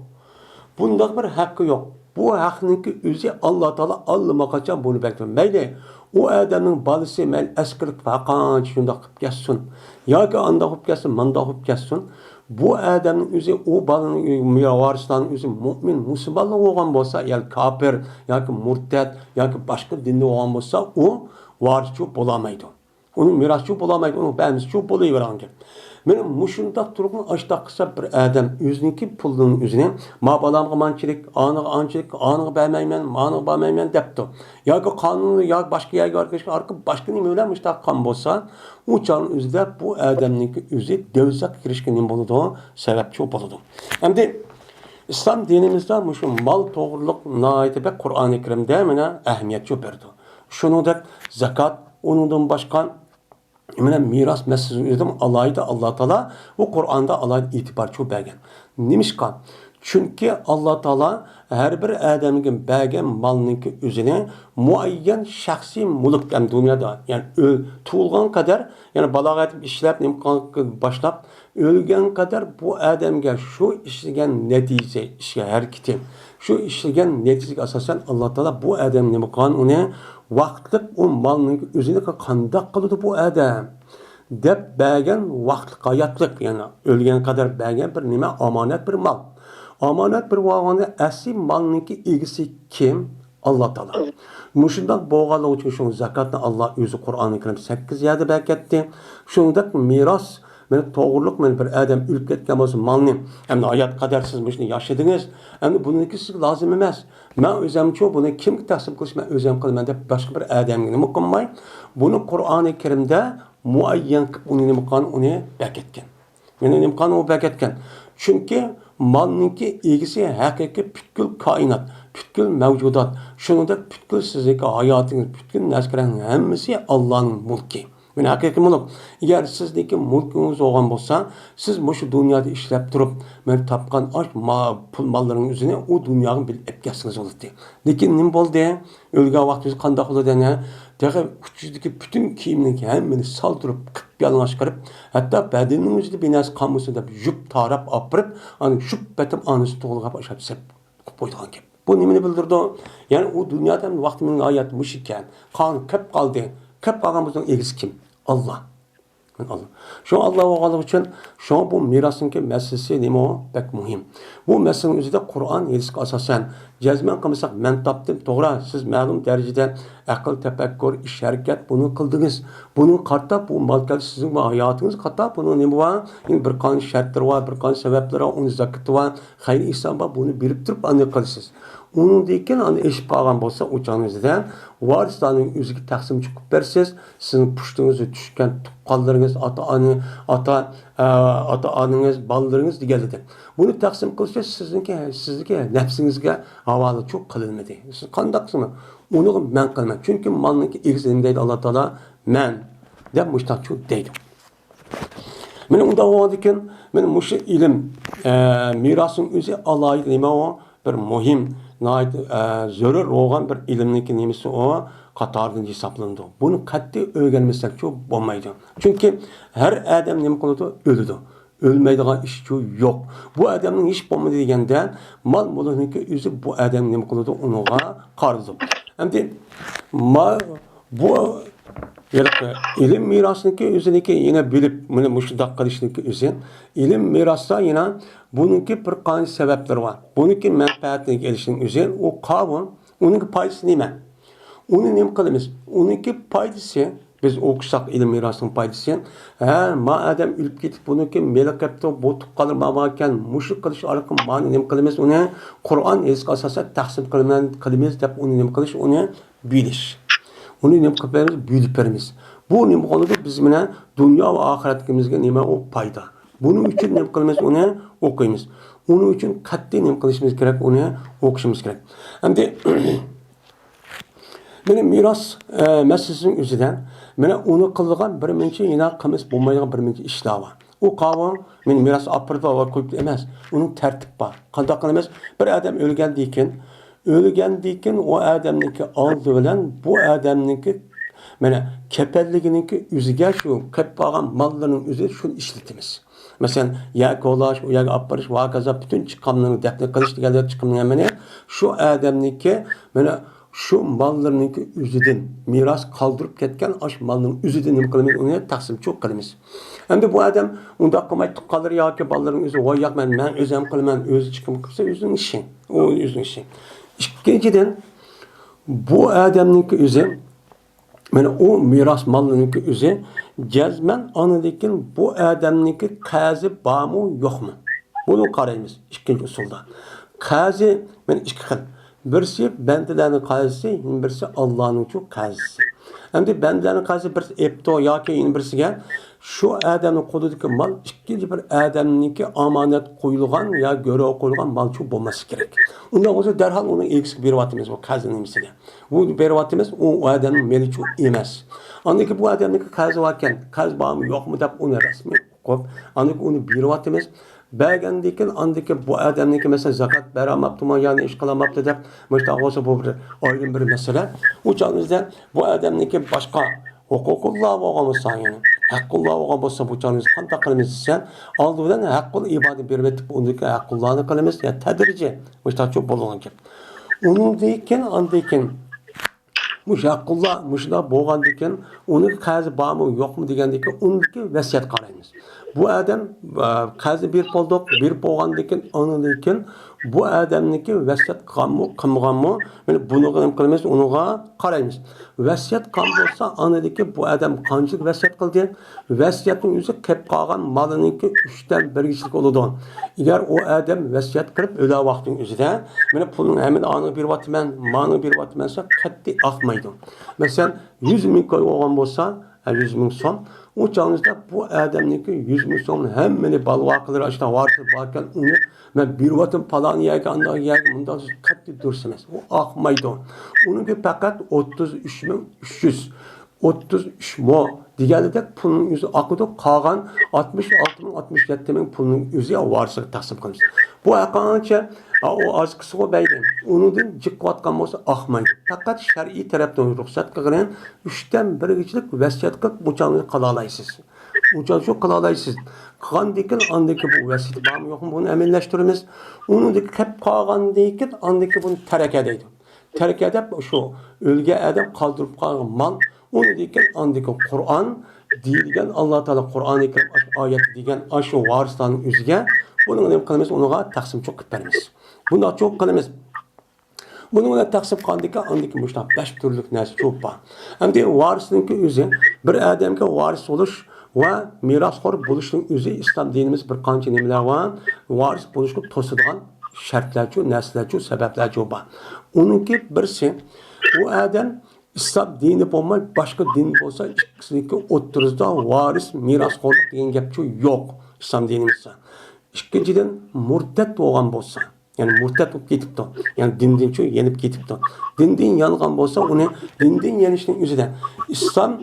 بۇنداق بىر ھەققى يوق. بۇ ھەقنىڭكى ئۆزى ئاللا تائالا ئاللىماقاچان بۇنى بەرگەن. مەيلى، ئۇ ئادەمنىڭ بالىسى مەيلى ئەسكىرىپ ھەرقانچە شۇنداق قىلىپ كەتسۇن، ياكى ئانداق بولۇپ كەتسۇن، مانداق بولۇپ كەتسۇن، بۇ ئادەمنىڭ ئۆزى، ئۇ بالىنىڭ ئۆ-، ۋارىسلارنىڭ ئۆزى مۆمىن، مۇسۇلمانلار بولغان بولسا، يا كاپىر، ياكى مۇرتەت، ياكى باشقا دىندا بولغان بولسا، ئۇ ۋارىسچۇ بولالمايدۇ. ئۇنىڭ مىراسچۇ بولالمايدۇ، ئۇنىڭ بەرمىسىچۇ بولۇۋېرىدىغان گەپ. مانا مۇشۇنداق تۇرغان ئاشتاق قىلسا بىر ئادەم ئۆزىنىڭكى پۇلىنىڭ ئۆزىنى، ما بالامغا مانچىلىك، ئانىغا ئانچىلىك، ئانىغا بەرمەيمەن، مانىغا بەرمەيمەن دەپتۇ. ياكى قانۇن، ياكى باشقا يەرگە بارغان باشقا نېمە بىلەن مۇشۇنداق قىلغان بولسا، ئۇ چاغنىڭ ئۆزىدە بۇ ئادەمنىڭكى ئۆزى دوزاخقا كىرىشكە نېمە بولىدۇ؟ سەۋەبچۇ بولىدۇ. ئەمدى ئىسلام دىنىمىزدا مۇشۇ مال توغرۇلۇق ناھايىتى بەك قۇرئانى كەرىمدە مانا ئەھمىيەتچۇ بېرىدۇ. شۇنىڭدەك زاكات، ئۇنىڭدىن باشقا مانا مىراس مەسىلىسى ئۆزىدىمۇ ئالاھىدە ئاللا تائالا بۇ قۇرئاندا ئالاھىدە ئېتىبارچۇ بەرگەن. نېمىشقا؟ چۈنكى ئاللا تائالا ھەر بىر ئادەمگە بەرگەن مالنىڭكى ئۆزىنى مۇئەييەن شەخسىي مۈلۈك ھەم دۇنيادا، يەنى ئۆ-، تۇغۇلغان قەدەر، يەنى بالاغا يېتىپ ئىشلەپ، نېمە قىلغان باشلاپ، ئۆلگەن قەدەر بۇ ئادەمگە شۇ ئىشلىگەن نەتىجىسى، ئىشقا ھەرىكىتى، شۇ ئىشلىگەن نەتىجىسىگە ئاساسەن ئاللا تائالا بۇ ئادەم نېمە قىلغان ئۇنى ۋاقىتلىق ئۇ مالنىڭ ئۆزىنى قانداق قىلىدۇ بۇ ئادەم دەپ بەرگەن ۋاقىتلىق ھاياتلىق، يەنى ئۆلگەن قەدەر بەرگەن بىر نېمە، ئامانەت بىر مال. ئامانەت بىر بولغاندا ئەسلى مالنىڭكى ئىگىسى كىم؟ ئاللا تائالا. مۇشۇنداق بولغانلىقى ئۈچۈن شۇ زاكاتنى ئاللا ئۆزى قۇرئانى كەرىم سەككىز يەردە بەركەتتى. شۇنىڭدەك مىراس، مانا توغرۇلۇق، مانا بىر ئادەم ئۆلۈپ كەتكەن بولسا مالنى، ئەمدى ھايات قەدەر سىز مۇشۇنى ياشىدىڭىز، ئەمدى بۇنىڭكى سىزگە لازىم ئەمەس. مەن ئۆزەمچۇ بۇنى كىمگە تەقسىم قىلىش، مەن ئۆزەم قىلىمەن دەپ باشقا بىر ئادەمگە نېمە قىلماي، بۇنى قۇرئانى كەرىمدە مۇئەييەن قىلىپ ئۇنى نېمە قىلغان، ئۇنى بەركەتكەن. مانا نېمە قىلغان ئۇ بەركەتكەن. چۈنكى مالنىڭكى ئىگىسى ھەقىقىي پۈتكۈل كائىنات، پۈتكۈل مەۋجۇدات، شۇنىڭدەك پۈتكۈل سىزنىڭكى ھاياتىڭىز، پۈتكۈل نەرسىلەرنىڭ ھەممىسى ئاللانىڭ مۈلكى. مانا ھەقىقىي مۈلۈك. ئەگەر سىزنىڭكى مۈلكىڭىز بولغان بولسا، سىز مۇشۇ دۇنيادا ئىشلەپ تۇرۇپ، مانا تاپقان ئاش ما-، پۇل ماللىرىڭىز ئۆزىنى ئۇ دۇنياغا بىللە ئەپ كەلسىڭىز بولاتتى. لېكىن نېمە بولدى؟ ئۆلگەن ۋاقتىمىز قانداق بولىدۇ ئەنە؟ تېخى ئۇچىسىدىكى پۈتۈن كىيىمنىڭ ھەممىنى سالدۇرۇپ، قىپ يالىڭاچ قىلىپ، ھەتتا بەدىنىنىڭ ئۆزىدە بىر نەرسە قالمىسۇن دەپ يۇپ تاراپ ئاپىرىپ، ئاندىن شۇپ پېتىم ئانىسى توغرىغا ئاشاپ سېپ قىلىپ قويىدىغان گەپ. بۇ نېمىنى بىلدۈرىدۇ؟ يەنى ئۇ دۇنيادا ۋاقتى مېنىڭ ھاياتىم مۇشۇ ئىكەن. قالغان قېلىپ قالدى. قېلىپ قالغان بولسا ئىگىسى كىم؟ ئاللا. ئاللا. شۇ ئاللا بولغانلىقى ئۈچۈن، شۇڭا بۇ مىراسنىڭكى مەسىلىسى نېمە ئۇ؟ بەك مۇھىم. بۇ مەسىلىنىڭ ئۆزىدە قۇرئان، ھەدىسكە ئاساسەن، جەزمەن قىلمىساق، مەن تاپتىم، توغرا، سىز مەلۇم دەرىجىدە ئەقىل، تەپەككۇر، ئىش، ھەرىكەت، بۇنى قىلدىڭىز. بۇنىڭغا قارىتا بۇ مال كەلدى، سىزنىڭ بۇ ھاياتىڭىزغا قارىتا بۇنىڭ نېمە بار؟ يەنە بىر قانچە شەرتلىرى بار، بىر قانچە سەۋەبلىرى بار، ئۇنىڭ زاكىتى بار، خەير ئېھسان بار، بۇنى بېرىپ تۇرۇپ ئاندىن قىلىسىز. ئۇنىڭدىن كېيىن ئاندىن ئېشىپ قالغان بولسا، ئۇ چاغنىڭ ئۆزىدە ۋارىسلارنىڭ ئۆزىگە تەقسىم چىقىپ بەرسىز، سىزنىڭ پۇشتىڭىزدا چۈشكەن تۇغقانلىرىڭىز، ئاتا-ئانا، ئاتا، ئە، ئاتا-ئانىڭىز، بالىلىرىڭىز دېگەنلىدى. بۇنى تەقسىم قىلىشى سىزنىڭكى، سىزنىڭكى نەپسىڭىزگە ھاۋالىچۇ قىلىنمىدى. سىز قانداق قىلسىڭىز، ئۇنىغا مەن قىلىمەن. چۈنكى مالنىڭكى ئىگىسى نېمە دەيدۇ ئاللا تائالا؟ مەن دەپ مۇشتاقچۇ دەيدۇ. مانا ئۇنداق بولغاندىكىن، مانا مۇشۇ ئىلىم، ئە، مىراسنىڭ ئۆزى ئالاھىدە نېمە ئۇ؟ بىر مۇھىم، ناھايىتى، ئە، زۆرۈر بولغان بىر ئىلىمنىڭكى نېمىسى ئۇ؟ قاتارىدىن ھېسابلىنىدۇ. بۇنى قەتئىي ئۆگەنمىسەكچۇ بولمايدۇ. چۈنكى ھەر ئادەم نېمە قىلىدۇ؟ ئۆلىدۇ. ئۆلمەيدىغان ئىشچۇ يوق. بۇ ئادەمنىڭ ھېچ بولمىدى دېگەندە، مال مۈلۈكنىڭكى ئۆزى بۇ ئادەم نېمە قىلىدۇ؟ ئۇنىڭغا قارىدۇ. ئەمدى ما-، بۇ ھېلىقى ئىلىم مىراسنىڭكى ئۆزىنىڭكى يەنە بىلىپ، مانا مۇشۇنداق قىلىشنىڭكى ئۆزى. ئىلىم مىراستا يەنە بۇنىڭكى بىر قانچە سەۋەبلىرى بار. بۇنىڭكى مەنپەئەتىنى ئېلىشنىڭ ئۆزى، ئۇ قاۋۇل، ئۇنىڭكى پايدىسى نېمە؟ ئۇنى نېمە قىلىمىز؟ ئۇنىڭكى پايدىسى، بىز ئوقۇساق ئىلىم مىراسىنىڭ پايدىسى، ھە، ما ئادەم ئۆلۈپ كېتىپ، بۇنىڭكى مېلى قېپتۇ، بۇ تۇغقانلىرى باركەن، مۇشۇ قىلىش ئارقىلىق مانا نېمە قىلىمىز ئۇنى؟ قۇرئان ھەدىسكە ئاساسەن تەقسىم قىلىمەن، قىلىمىز دەپ ئۇنى نېمە قىلىش، ئۇنى بۆلۈش. ئۇنى نېمە قىلىپ بېرىمىز؟ بۆلۈپ بېرىمىز. بۇ نېمە قىلىدۇ؟ بىز مانا دۇنيا ۋە ئاخىرەتلىكىمىزگە نېمە ئۇ پايدا. بۇنىڭ ئۈچۈن نېمە قىلىمىز؟ ئۇنى ئوقۇيمىز. ئۇنىڭ ئۈچۈن قەتئىي نېمە قىلىشىمىز كېرەك؟ ئۇنى ئوقۇشىمىز كېرەك. ئەمدى مانا مىراس، ئە، مەسىلىسىنىڭ ئۆزىدە، مانا ئۇنى قىلىدىغان بىر مۇنچە يەنە قىلمىسا بولمايدىغان بىر مۇنچە ئىشلار بار. ئۇ قاۋۇ، مانا مىراس ئاپىرىپ ۋە قويۇپ ئەمەس. ئۇنىڭ تەرتىپ بار. قانداق قىلىمىز؟ بىر ئادەم ئۆلگەندىن كېيىن، ئۆلگەندىن كېيىن ئۇ ئادەمنىڭكى ئالدى بىلەن بۇ ئادەمنىڭكى، مانا، كەپەنلىكىنىڭكى ئۆزىگە شۇ كەپ قالغان ماللىرىنىڭ ئۆزى شۇنى ئىشلىتىمىز. مەسىلەن، يەر كولاش، ئۇ يەرگە ئاپىرىش ۋە ھاكازا پۈتۈن چىقىمنىڭ دەپنە قىلىش دېگەندەك چىقىمنىڭ ھەممىنى شۇ ئادەمنىڭكى، مانا، شۇ ماللىرىنىڭكى ئۆزىدىن، مىراس قالدۇرۇپ كەتكەن ئاشۇ مالنىڭ ئۆزىدىن نېمە قىلىمىز؟ ئۇنى تەقسىمچۇ قىلىمىز. ئەمدى بۇ ئادەم ئۇنداق قىلماي، تۇغقانلىرى ياكى بالىلىرىنىڭ ئۆزى، ۋاي ياق، مەن، مەن ئۆزۈم قىلىمەن، ئۆزى چىقىم قىلسا ئۆزىنىڭ ئىشى. ئۇ ئۆزىنىڭ ئىشى. ئىككىنچىدىن، بۇ ئادەمنىڭكى ئۆزى، مانا ئۇ مىراس مالنىڭكى ئۆزى جەزمەن ئانىدىن كېيىن بۇ ئادەمنىڭكى قەرزى بارمۇ يوقمۇ؟ بۇنى قارايمىز ئىككىنچى ئۇسۇلدا. قەرزى، مانا، ئىككى خىل. بىرسى بەندىلەرنىڭ قەرزى، يەنە بىرسى ئاللانىڭچۇ قەرزى. ئەمدى بەندىلەرنىڭ قەرزى بىرسى ئېپتۇ ياكى يەنە بىرسىگە، شۇ ئادەمنىڭ قولىدىكى مال ئىككىنچى بىر ئادەمنىڭكى ئامانەت قويۇلغان يا گۆرۈگە قويۇلغان مالچۇ بولماسلىقى كېرەك. ئۇنداق بولسا دەرھال ئۇنىڭ ئىگىسىگە بېرىۋاتىمىز بۇ قەرز نېمىسىنى. بۇ بېرىۋاتىمىز، ئۇ، ئۇ ئادەمنىڭ مېلىچۇ ئەمەس. ئاندىن كېيىن بۇ ئادەمنىڭكى قەرزى باركەن، قەرز بارمۇ يوقمۇ دەپ ئۇنى رەسمىي ئوقۇپ، ئاندىن كېيىن ئۇنى بېرىۋاتىمىز. بەرگەندىن كېيىن، ئاندىن كېيىن بۇ ئادەمنىڭكى، مەسىلەن، زاكات بېرەلمەپتىمۇ يا نېمە ئىش قىلالماپتۇ دەپ، مۇشۇنداق بولسا بۇ بىر ئايرىم بىر مەسىلە. ئۇ چاغىمىزدا بۇ ئادەمنىڭكى باشقا ھوقۇقۇللا بولغان بولسا، يەنى ھەققۇللا بولغان بولسا، بۇ چاغىمىزدا قانداق قىلىمىز دېسە، ئالدى بىلەن ھەققۇل ئىبادىنى بېرىۋېتىپ، ئۇندىكى ھەققۇللانى قىلىمىز، يا تەدرىجىي، مۇشۇنداق بولىدىغان گەپ. ئۇنىڭدىن كېيىن، ئاندىن كېيىن مۇشۇ ھەققۇللا مۇشۇنداق بولغاندىكىن، ئۇنىڭ قەرزى بارمۇ، يوقمۇ دېگەندىكىن، ئۇنىڭدىكى ۋەسىيەت قارايمىز. بۇ ئادەم، ئە، قەرزنى بېرىپ بولدۇق، بېرىپ بولغاندىكىن، ئاندىن كېيىن بۇ ئادەمنىڭكى ۋەسىيەت قىلغانمۇ، قىلمىغانمۇ، مانا بۇنىڭغا نېمە قىلىمىز، ئۇنىڭغا قارايمىز. ۋەسىيەت قىلغان بولسا، ئاندىن كېيىن بۇ ئادەم قانچىلىك ۋەسىيەت قىلدى؟ ۋەسىيەتنىڭ ئۆزى قېلىپ قالغان مالىنىڭكى ئۈچتىن بىرگىچىلىك بولىدۇ. ئەگەر ئۇ ئادەم ۋەسىيەت قىلىپ ئۆلەر ۋاقتىنىڭ ئۆزىدە، مانا پۇلنىڭ ھەممىنى ئانىڭغا بېرىۋاتىمەن، مانىڭغا بېرىۋاتىمەن دېسە، قەتئىي ئاقمايدۇ. مەسىلەن، يۈز مىڭ كوي بولغان بولسا، ھە، يۈز مىڭ سوم، ئۇ چاغىمىزدا بۇ ئادەمنىڭكى يۈز مىڭ سومنى ھەممىنى بالىۋاقلىرى ئاشۇنداق ۋارىسى باركەن، ئۇنى مەن بېرىۋاتىمەن پالان يەرگە، ئانداق يەرگە، مۇنداق قەتئىي دۇرۇس ئەمەس. ئۇ ئاقمايدۇ. ئۇنىڭكى پەقەت ئوتتۇز ئۈچ مىڭ ئۈچ يۈز ئوتتۇز ئۈچ مو دېگەندەك پۇلنىڭ ئۆزى ئاقىدۇ، قالغان ئاتمىش ئالتە مىڭ، ئاتمىش يەتتە مىڭ پۇلنىڭ ئۆزى ۋارىسىغا تەقسىم قىلىمىز. بۇ ھەققىچە، ئا، ئۇ ئازكىسىغۇ بەيدى. ئۇنىڭدىن جىققىۋاتقان بولسا ئاقمايدۇ. پەقەت شەرئىي تەرەپتىن رۇخسەت قىلغىنى ئۈچتىن بىرگىچىلىك ۋەسىيەت قىلىپ، مۇچاڭنى قىلالايسىز. مۇچاڭ شۇ قىلالايسىز. قىلغاندىكىن، ئاندىكى بۇ ۋەسىيىتى بارمۇ يوقمۇ، بۇنى ئەمەلىيلەشتۈرىمىز. ئۇنىڭدىكى قېلىپ قالغاندىكىن، ئاندىكى بۇنى تەرەكە دەيدۇ. تەركە دەپ شۇ ئۆلگەن ئادەم قالدۇرۇپ قالغان مال، ئۇنىڭدىن كېيىن ئاندىكى قۇرئان دېيىلگەن، ئاللا تائالا قۇرئانى كەرىم ئاشۇ ئايەتتە دېگەن ئاشۇ ۋارىسلارنىڭ ئۆزىگە بۇنى نېمە قىلىمىز؟ ئۇنىڭغا تەقسىمچۇ قىلىپ بېرىمىز. بۇنداقچۇ قىلىمىز. بۇنىڭ بىلەن تەقسىم قىلغاندىن كېيىن ئاندىكى مۇشۇنداق بەش تۈرلۈك نەرسە چوپ بار. ئەمدى ۋارىسنىڭكى ئۆزى، بىر ئادەمگە ۋارىس بولۇش ۋە مىراسخور بولۇشنىڭ ئۆزى ئىسلام دىنىمىز بىر قانچە نېمىلەر بار، ۋارىس بولۇشقا توسىدىغان شەرتلەرچۇ، نەرسىلەرچۇ، سەۋەبلەرچۇ بار. ئۇنىڭكى بىرسى، ئۇ ئادەم ئىسلام دىنى بولماي، باشقا دىن بولسا، ئىككىسىنىڭكى ئوتتۇرىسىدا ۋارىس، مىراسخورلۇق دېگەن گەپچۇ يوق ئىسلام دىنىمىزدا. ئىككىنچىدىن، مۇرتەت بولغان بولسا، يەنى مۇرتەت بولۇپ كېتىپتۇ، يەنى دىندىنچۇ يېنىپ كېتىپتۇ. دىندىن يانغان بولسا، ئۇنى دىندىن يېنىشنىڭ ئۆزىدە ئىسلام،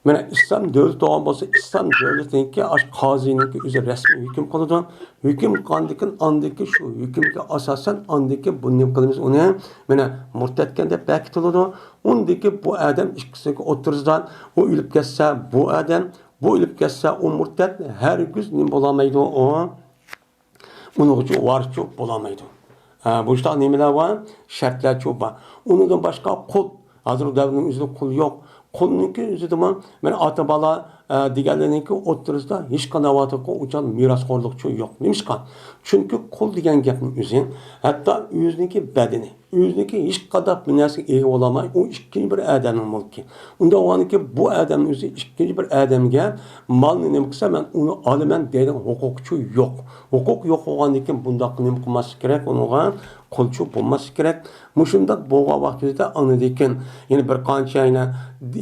مانا ئىسلام دۆلىتى بولغان بولسا، ئىسلام دۆلىتىنىڭكى ئاشۇ قازىنىڭكى ئۆزى رەسمىي ھۆكۈم قىلىدۇ. ھۆكۈم قىلغاندىن كېيىن، ئاندىن كېيىن شۇ ھۆكۈمگە ئاساسەن، ئاندىن كېيىن بۇنى نېمە قىلىمىز؟ ئۇنى، مانا، مۇرتەتكەن دەپ بەكىتىلىدۇ. ئۇندىن كېيىن بۇ ئادەم ئىككىسىنىڭكى ئوتتۇرىسىدا، ئۇ ئۆلۈپ كەتسە، بۇ ئادەم، بۇ ئۆلۈپ كەتسە، ئۇ مۇرتەت ھەرگىز نېمە بولالمايدۇ، ئۇ ئۇنىڭغىچۇ ۋارىسچۇ بولالمايدۇ. ھە، بۇ ئىشتا نېمىلەر بار؟ شەرتلەرچۇ بار. ئۇنىڭدىن باشقا قۇل، ھازىر دەۋرنىڭ ئۆزىدە قۇل يوق. قۇلنىڭكى ئۆزىدىمۇ، مانا، ئاتا-بالا، ئە، دېگەنلەرنىڭكى ئوتتۇرىسىدا ھېچقانداق ۋاقىتتا ئۇچان مىراسخورلۇقچۇ يوق. نېمىشقا؟ چۈنكى قۇل دېگەن گەپنىڭ ئۆزى ھەتتا ئۆزىنىڭكى بەدىنى، ئۆزىنىڭكى ھېچقانداق بىر نەرسىگە ئىگە بولالماي، ئۇ ئىككىنچى بىر ئادەمنىڭ مۈلكى. ئۇنداق بولغاندىكىن بۇ ئادەمنىڭ ئۆزى ئىككىنچى بىر ئادەمگە مالنى نېمە قىلسا، مەن ئۇنى ئالىمەن دەيدىغان ھوقۇقچۇ يوق. ھوقۇق يوق بولغاندىكىن بۇنداق نېمە قىلماسلىق كېرەك، ئۇنىڭغا قۇلچۇ بولماسلىق كېرەك. مۇشۇنداق بولغان ۋاقتىمىزدا ئاندىن كېيىن يەنە بىر قانچە يەنە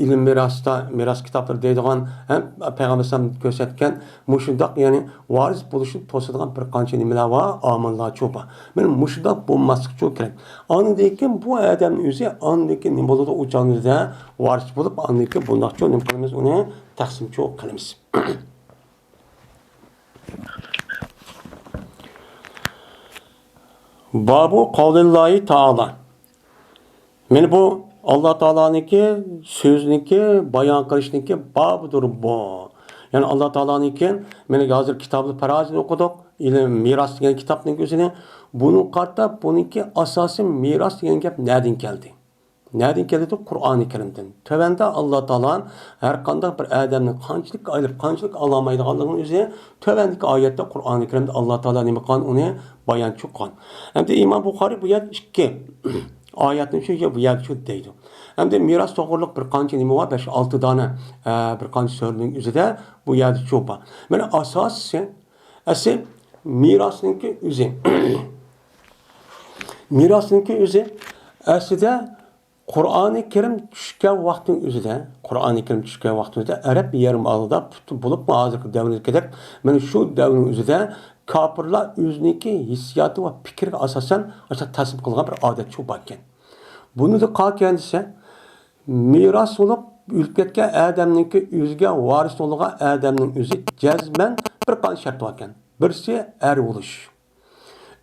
ئىلىم مىراستا، مىراس كىتابلىرى دەيدىغان ھەم پەيغەمبەر ئەلەيھىسسالام كۆرسەتكەن مۇشۇنداق، يەنى ۋارىس بولۇشنى توسىدىغان بىر قانچە نېمىلەر بار، ئامىللارچۇ بار. مانا مۇشۇنداق بولماسلىقچۇ كېرەك. ئاندىن كېيىن بۇ ئادەمنىڭ ئۆزى ئاندىن كېيىن نېمە بولىدۇ؟ ئۇ چاغنىڭ ئۆزىدە ۋارىس بولۇپ، ئاندىن كېيىن بۇنداقچۇ نېمە قىلىمىز؟ ئۇنى تەقسىمچۇ قىلىمىز. بابۇ قەۋلىللاھى تائالا. مانا بۇ ئاللا تائالانىڭكى سۆزىنىڭكى، بايان قىلىشىنىڭكى بابىدۇر بۇ. يەنى ئاللا تائالانىڭكى، مانا ھازىر كىتابىل پەرائىزنى ئوقۇدۇق، ئىلىم مىراس دېگەن كىتابنىڭ ئۆزىنى. بۇنىڭغا قارىتا بۇنىڭكى ئاساسىي مىراس دېگەن گەپ نەدىن كەلدى؟ نەدىن كېلىدۇ؟ قۇرئانى كەرىمدىن. تۆۋەندە ئاللا تائالا ھەر قانداق بىر ئادەمنى قانچىلىك ئايلىپ، قانچىلىك ئالالمايدىغانلىقىنىڭ ئۆزى تۆۋەندىكى ئايەتتە، قۇرئانى كەرىمدە ئاللا تائالا نېمە قىلغان؟ ئۇنى بايانچۇ قىلغان. ئەمدى ئىمام بۇخارىي بۇ يەردە ئىككى ئايەتنى شۇ يە-، بۇ يەردە شۇ دەيدۇ. ئەمدى مىراس توغرۇلۇق بىر قانچە نېمە بار؟ بەش، ئالتە دانە، ئە، بىر قانچە سۈرىنىڭ ئۆزىدە بۇ يەردە شۇ بار. مانا ئاساسىي، ئەسلى مىراسنىڭكى ئۆزى. مىراسنىڭكى ئۆزى ئەسلىدە قۇرئانى كەرىم چۈشكەن ۋاقىتنىڭ ئۆزىدە، قۇرئانى كەرىم چۈشكەن ۋاقىتنىڭ ئۆزىدە ئەرەب يېرىم ئارىلىدا پۇت-، بولۇپمۇ ھازىرقى دەۋردىكىدەك، مانا شۇ دەۋرنىڭ ئۆزىدە كاپىرلار ئۆزىنىڭكى ھېسسىياتى ۋە پىكرىگە ئاساسەن ئاشۇنداق تەقسىم قىلغان بىر ئادەتچۇ باركەن. بۇنىڭدا قالكەن دېسە، مىراس بولۇپ ئۆلۈپ كەتكەن ئادەمنىڭكى ئۆزىگە ۋارىس بولغان ئادەمنىڭ ئۆزى جەزمەن بىر قانچە شەرتى باركەن. بىرسى ئەر بولۇش.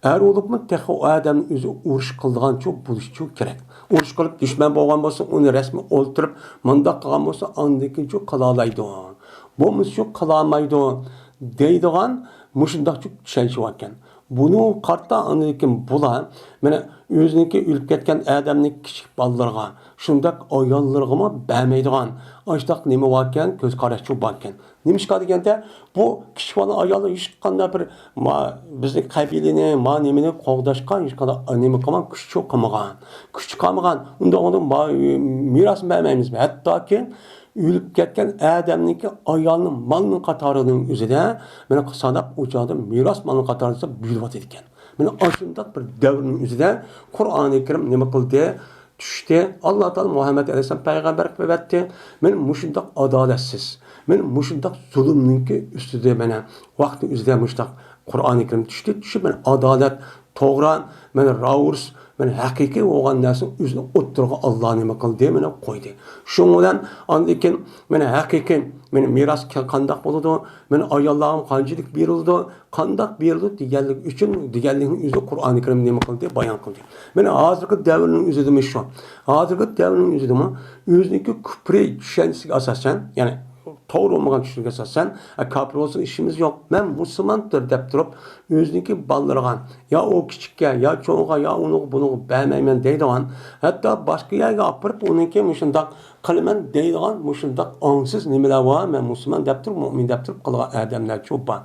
ئەر بولۇپمۇ تېخى ئۇ ئادەمنىڭ ئۆزى ئۇرۇش قىلىدىغانچۇ بولۇشچۇ كېرەك. ئۇرۇش قىلىپ دۈشمەن بولغان بولسا، ئۇنى رەسمىي ئولتۇرۇپ مۇنداق قىلغان بولسا، ئاندىن كېيىنچۇ قىلالايدۇ. بولمىسىچۇ قىلالمايدۇ دەيدىغان مۇشۇنداقچۇ چۈشەنچە باركەن. بۇنىڭغا قارىتا ئاندىن كېيىن بۇلار، مانا، ئۆزىنىڭكى ئۆلۈپ كەتكەن ئادەمنىڭ كىچىك بالىلىرىغا، شۇنداق ئاياللىرىغىمۇ بەرمەيدىغان، ئاشۇنداق نېمە باركەن، كۆز قاراشچۇ باركەن. نېمىشقا دېگەندە، بۇ كىچىك بالا ئاياللار ھېچقانداق بىر ما-، بىزنىڭ قەبىلىنى، ما نېمىنى قوغداشقا ھېچقانداق نېمە قىلمىغان، كۈچچۇ قىلمىغان. كۈچ قىلمىغان. ئۇنداق بولغاندا ما-، مىراس بەرمەيمىز. ھەتتاكى ئۆلۈپ كەتكەن ئادەمنىڭكى ئايالىنىڭ مالىنىڭ قاتارىنىڭ ئۆزىدە، مانا ساناپ ئۇ چاغدا مىراس مالىنىڭ قاتارىدا بۆلۈۋاتىدىكەن. مانا ئاشۇنداق بىر دەۋرنىڭ ئۆزىدە قۇرئانى كەرىم نېمە قىلدى؟ چۈشتى. ئاللا تائالا مۇھەممەد ئەلەيھىسسالام پەيغەمبەرگە ئەۋەتتى. مانا مۇشۇنداق ئادالەتسىز، مانا مۇشۇنداق زۇلۇمنىڭكى ئۈستىدە مانا ۋاقىتنىڭ ئۆزىدە مۇشۇنداق قۇرئانى كەرىم چۈشتى. چۈشۈپ مانا ئادالەت، توغرا، مانا راۋۇرس، مانا ھەقىقىي بولغان نەرسىنىڭ ئۆزىنى ئوتتۇرىغا ئاللا نېمە قىلدى؟ مانا قويدى. شۇنىڭ بىلەن ئاندىن كېيىن مانا ھەقىقىي، مانا مىراس قانداق بولىدۇ؟ مانا ئاياللارغا قانچىلىك بېرىلىدۇ؟ قانداق بېرىلىدۇ دېگەنلىك ئۈچۈن، دېگەنلىكنىڭ ئۆزىدە قۇرئانى كەرىم نېمە قىلدى؟ بايان قىلدى. مانا ھازىرقى دەۋرنىڭ ئۆزىدىمۇ شۇ. ھازىرقى دەۋرنىڭ ئۆزىدىمۇ ئۆزىنىڭكى كۇپرى چۈشەنچىسىگە ئاساسەن، يەنى توغرا بولمىغان چۈشەنچىگە ئاساسەن، ئە، كاپىر بولسۇن ئىشىمىز يوق، مەن مۇسۇلماندۇر دەپ تۇرۇپ، ئۆزىنىڭكى بالىلىرىغا، يا ئۇ كىچىككە، يا چوڭىغا، يا ئۇنىغا، بۇنىغا بەرمەيمەن دەيدىغان، ھەتتا باشقا يەرگە ئاپىرىپ، ئۇنىڭكى مۇشۇنداق قىلىمەن دەيدىغان مۇشۇنداق ئاڭسىز نېمىلەر بار، مەن مۇسۇلمان دەپ تۇرۇپ، مۇئمىن دەپ تۇرۇپ قىلغان ئادەملەرچۇ بار.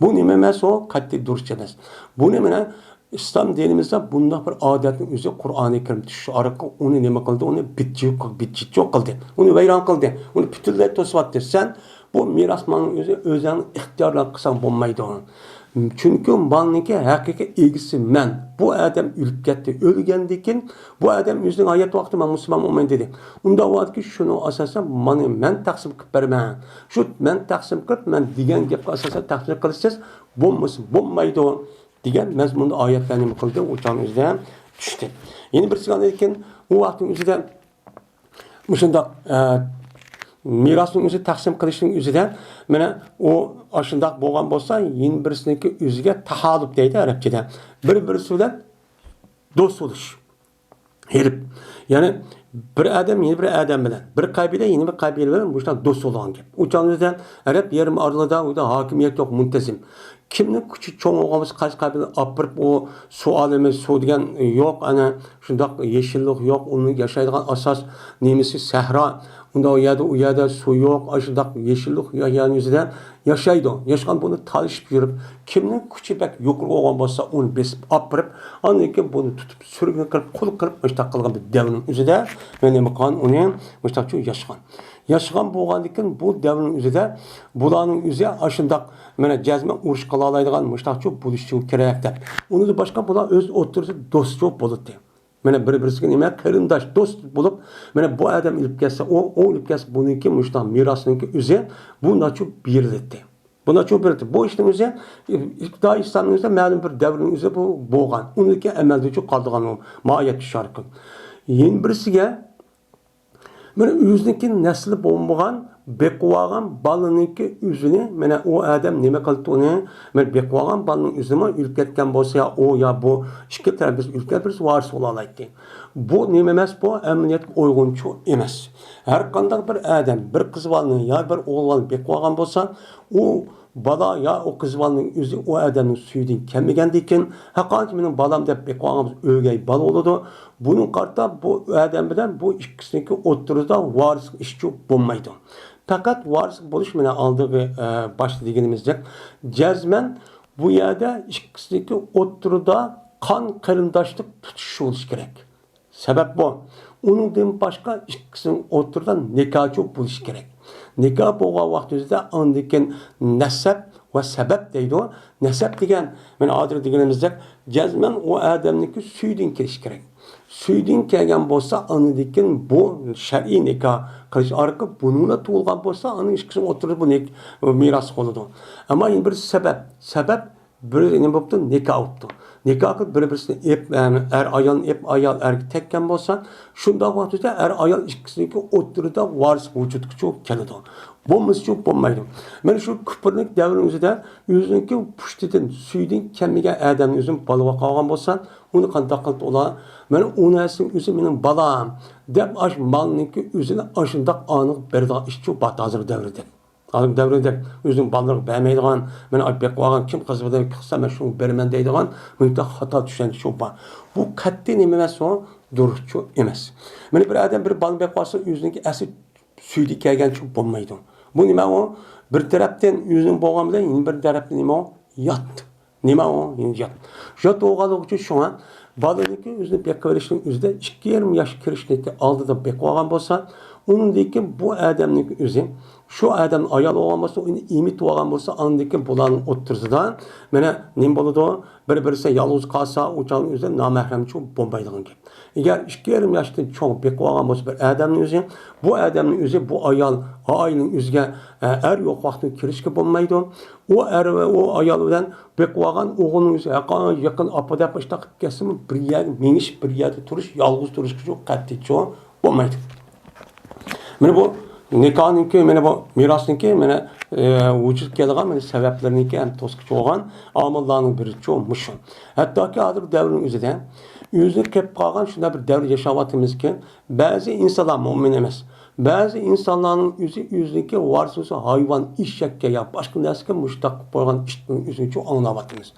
بۇ نېمە ئەمەس ئۇ؟ قەتئىي دۇرۇس ئەمەس. بۇنى مانا ئىسلام دىنىمىزدا بۇنداق بىر ئادەتنىڭ ئۆزى قۇرئانى كەرىم چۈشۈش ئارقىلىق ئۇنى نېمە قىلدى؟ ئۇنى بىتچىچ، بىتچىچ قىلدى. ئۇنى ۋەيران قىلدى. ئۇنى پۈتۈنلەي توسۇۋەتتى. سەن بۇ مىراس مالنىڭ ئۆزى ئۆزۈڭ ئىختىيارلاپ قىلساڭ بولمايدۇ. چۈنكى مالنىڭكى ھەقىقىي ئىگىسى مەن. بۇ ئادەم ئۆلۈپ كەتتى. ئۆلگەندىن كېيىن بۇ ئادەم ئۆزىنىڭ ھايات ۋاقتىدا مەن مۇسۇلمان بولىمەن دېدى. ئۇنداق ۋاقىتتا شۇنىڭغا ئاساسەن مانا مەن تەقسىم قىلىپ بېرىمەن. شۇ مەن تەقسىم قىلىپ، مەن دېگەن گەپكە ئاساسەن تەقسىم قىلىسىز، بولمىسا بولمايدۇ دېگەن مەزمۇندا ئايەتلەر نېمە قىلدى؟ ئۇ چاغنىڭ ئۆزىدە چۈشتى. يەنە بىرسىگە ئاندىن كېيىن ئۇ ۋاقىتنىڭ ئۆزىدە مۇشۇنداق، ئە، مىراسنىڭ ئۆزى تەقسىم قىلىشنىڭ ئۆزىدە، مانا ئۇ ئاشۇنداق بولغان بولسا، يەنە بىرسىنىڭكى ئۆزىگە تاھالۇپ دەيدۇ ئەرەبچىدە. بىر-بىرسى بىلەن دوست بولۇش. ھېلىپ. يەنى بىر ئادەم يەنە بىر ئادەم بىلەن، بىر قەبىلە يەنە بىر قەبىلە بىلەن مۇشۇنداق دوست بولغان گەپ. ئۇ چاغدا ئەرەب يېرىم ئارىلىدا ئۇدا ھاكىمىيەت يوق، مۇنتەزىم. كىمنىڭ كۈچى چوڭ بولغان بولسا، قايسى قەبىلىنى ئاپىرىپ، ئۇ سۇ ئالىمى، سۇ دېگەن يوق، ئەنە شۇنداق يېشىللىق يوق، ئۇنىڭ ياشايدىغان ئاساس نېمىسى سەھرا، ئۇندا ئۇ يەردە، ئۇ يەردە سۇ يوق، ئاشۇنداق يېشىللىق يەرنىڭ ئۆزىدە ياشايدۇ. ياشىغان بۇنى تالىشىپ يۈرۈپ، كىمنىڭ كۈچى بەك يۇقىرى بولغان بولسا، ئۇنى بېسىپ ئاپىرىپ، ئاندىن كېيىن بۇنى تۇتۇپ، سۈرگۈن قىلىپ، قۇل قىلىپ، مۇشۇنداق قىلغان بىر دەۋرنىڭ ئۆزىدە مەن نېمە قىلغان، ئۇنى مۇشۇنداقچە ياشىغان. ياشىغان بولغاندىن كېيىن بۇ دەۋرنىڭ ئۆزىدە بۇلارنىڭ ئۆزى ئاشۇنداق، مانا، جەزمەن ئۇرۇش قىلالايدىغان مۇشۇنداقچۇ بولۇشى كېرەك دەپ. ئۇنىڭدىن باشقا بۇلار ئۆز ئوتتۇرىسىدا دوستچۇ بولاتتى. مانا بىر-بىرسىگە نېمە قېرىنداش، دوست بولۇپ، مانا بۇ ئادەم ئېلىپ كەلسە، ئۇ، ئۇ ئېلىپ كەلسە، بۇنىڭكى مۇشۇنداق مىراسنىڭكى ئۆزى بۇ ناچۇ بېرىلەتتى. بۇ ناچۇ بېرىلەتتى. بۇ ئىشنىڭ ئۆزى ئىبتىدائىي ئىسلامنىڭ ئۆزى مەلۇم بىر دەۋرنىڭ ئۆزى بۇ بولغان. ئۇنىڭدىن كېيىن ئەمەلدىچۇ قالىدىغان ئۇ ماھىيەت چۈشەركۈن. يەنە بىرسىگە، مانا ئۆزىنىڭكى نەسلى بولمىغان، بېقىۋالغان بالىنىڭكى ئۆزىنى، مانا ئۇ ئادەم نېمە قىلىپتۇ ئۇنى؟ مانا بېقىۋالغان بالىنىڭ ئۆزىمۇ ئۆلۈپ كەتكەن بولسا، يا ئۇ، يا بۇ ئىككى تەرەپ بىرسى ئۆلۈپ كەتسە، بىرسى ۋارىس بولالايتتى. بۇ نېمە ئەمەس بۇ؟ ئەمەلىيەتكە ئۇيغۇنچۇ ئەمەس. ھەر قانداق بىر ئادەم بىر قىز بالىنى يا بىر ئوغۇل بالىنى بېقىۋالغان بولسا، ئۇ بالا يا ئۇ قىز بالىنىڭ ئۆزى ئۇ ئادەمنىڭ سۈيىدىن كەلمىگەندىكىن، ھەرقانچە مېنىڭ بالام دەپ بېقىۋالغان بولسا، ئۆگەي بالا بولىدۇ. بۇنىڭغا قارىتا بۇ ئادەم بىلەن بۇ ئىككىسىنىڭكى ئوتتۇرىسىدا ۋارىسلىق ئىشچۇ بولمايدۇ. پەقەت ۋارىسلىق بولۇش مانا ئالدىغى، ئە، باشتا دېگىنىمىزدەك، جەزمەن بۇ يەردە ئىككىسىنىڭكى ئوتتۇرىدا قان قېرىنداشلىق تۇتۇشۇش بولۇشى كېرەك. سەۋەب بۇ. ئۇنىڭدىن باشقا ئىككىسىنىڭ ئوتتۇرىدا نىكاھچۇ بولۇشى كېرەك. نىكاھ بولغان ۋاقتىمىزدا ئاندىن كېيىن نەسەب ۋە سەبەب دەيدۇ. نەسەب دېگەن، مانا ھازىر دېگىنىمىزدەك، جەزمەن ئۇ ئادەمنىڭكى سۈيىدىن كېلىشى كېرەك. سۈيىدىن كەلگەن بولسا، ئاندىن كېيىن بۇ شەرئىي نىكاھ قىلىش ئارقىلىق بۇنىڭلا تۇغۇلغان بولسا، ئاندىن ئىككىسىنىڭ ئوتتۇرىدا بۇ نىك-، مىراس بولىدۇ. ئەمما يەنە بىر سەبەب، سەبەب بىر نېمە بوپتۇ؟ نىكاھ بوپتۇ. نىكاھ قىلىپ بىر-بىرسىنى ئېپ، ئەم، ئەر ئايالنى ئېپ، ئايال ئەرگە تەگكەن بولسا، شۇنداق ۋاقىتتا ئەر ئايال ئىككىسىنىڭكى ئوتتۇرىدا ۋارىس ۋۇجۇدقىچۇ كېلىدۇ. بولمىسىچۇ بولمايدۇ. مانا شۇ كۇپۇرلۇق دەۋرنىڭ ئۆزىدە ئۆزىنىڭكى پۇشتىدىن، سۈيىدىن كەلمىگەن ئادەمنى ئۆزىنى بالا قىلغان بولسا، ئۇنى قانداق قىلىدۇ ئۇلار؟ مانا ئۇ نەرسىنىڭ ئۆزى مېنىڭ بالام دەپ، ئاش مالنىڭكى ئۆزىنى ئاشۇنداق ئانىغا بېرىدىغان ئىشچۇ بار ھازىر دەۋردە. ھازىر دەۋردە ئۆزىنىڭ بالىلىرىغا بەرمەيدىغان، مانا بېقىۋالغان كىم قىز بىلەن قىلسا، مەن شۇنى بېرىمەن دەيدىغان مۇنداق خاتا چۈشەنچە بار. بۇ قەتئىي نېمە ئەمەس ئۇ؟ دۇرۇسچۇ ئەمەس. مانا بىر ئادەم بىر بالىنى بېقىۋالسا، ئۆزىنىڭكى ئەسلى سۈيىدە كەلگەنچە بولمايدۇ. بۇ نېمە ئۇ؟ بىر تەرەپتىن ئۆزىنىڭ بولغان بىلەن، يەنە بىر تەرەپتىن نېمە ئۇ؟ يات. نېمە ئۇ؟ يات. يات بولغانلىقى ئۈچۈن شۇڭا بالىنىڭكى ئۆزىنى بېقىۋېلىشنىڭ ئۆزىدە ئىككى يېرىم ياش كىرىشتىكى ئالدىدا بېقىۋالغان بولسا، ئۇنىڭدىن كېيىن بۇ ئادەمنىڭكى ئۆزى، شۇ ئادەمنىڭ ئايالى بولغان بولسا، ئۇنى ئېمىتىۋالغان بولسا، ئاندىن كېيىن بۇلارنىڭ ئوتتۇرىسىدا مانا نېمە بولىدۇ؟ بىر-بىرسى يالغۇز قالسا، ئۇ چاغنىڭ ئۆزىدە نامەھرەمچۇ بولمايدىغان گەپ. ئەگەر ئىككى يېرىم ياشتىن چوڭ بېقىۋالغان بولسا بىر ئادەمنىڭ ئۆزى، بۇ ئادەمنىڭ ئۆزى، بۇ ئايال، ئائىلىنىڭ ئۆزىگە، ئە، ئەر يوق ۋاقتىدا كىرىشكە بولمايدۇ. ئۇ ئەر ۋە ئۇ ئايال بىلەن بېقىۋالغان ئوغلىنىڭ ئۆزى، ھەققا يېقىن ئاپا دەپ ئىشتاق قىلىپ كەتسىمۇ، بىر يەرگە مېڭىش، بىر يەردە تۇرۇش، يالغۇز تۇرۇشقىچۇ قەتئىيچۇ بولمايدۇ. مانا بۇ نىكاھنىڭكى، مانا بۇ مىراسنىڭكى، مانا، ئە، ۋۇجۇدقا كېلىدىغان مانا سەۋەبلىرىنىڭكى ھەم توسقۇچى بولغان ئامىللارنىڭ بىرىچۇ مۇشۇ. ھەتتاكى ھازىر دەۋرنىڭ ئۆزىدە ئۆزىنى قېلىپ قالغان شۇنداق بىر دەۋر ياشاۋاتىمىزكى، بەزى ئىنسانلار، مۆمىن ئەمەس، بەزى ئىنسانلارنىڭ ئۆزى ئۆزىنىڭكى ۋارىسى ھايۋان، ئېشەككە يا باشقا نەرسىگە مۇشۇنداق قىلىپ قويغان ئىشنىڭ ئۆزىنىچۇ ئاڭلاۋاتىمىز.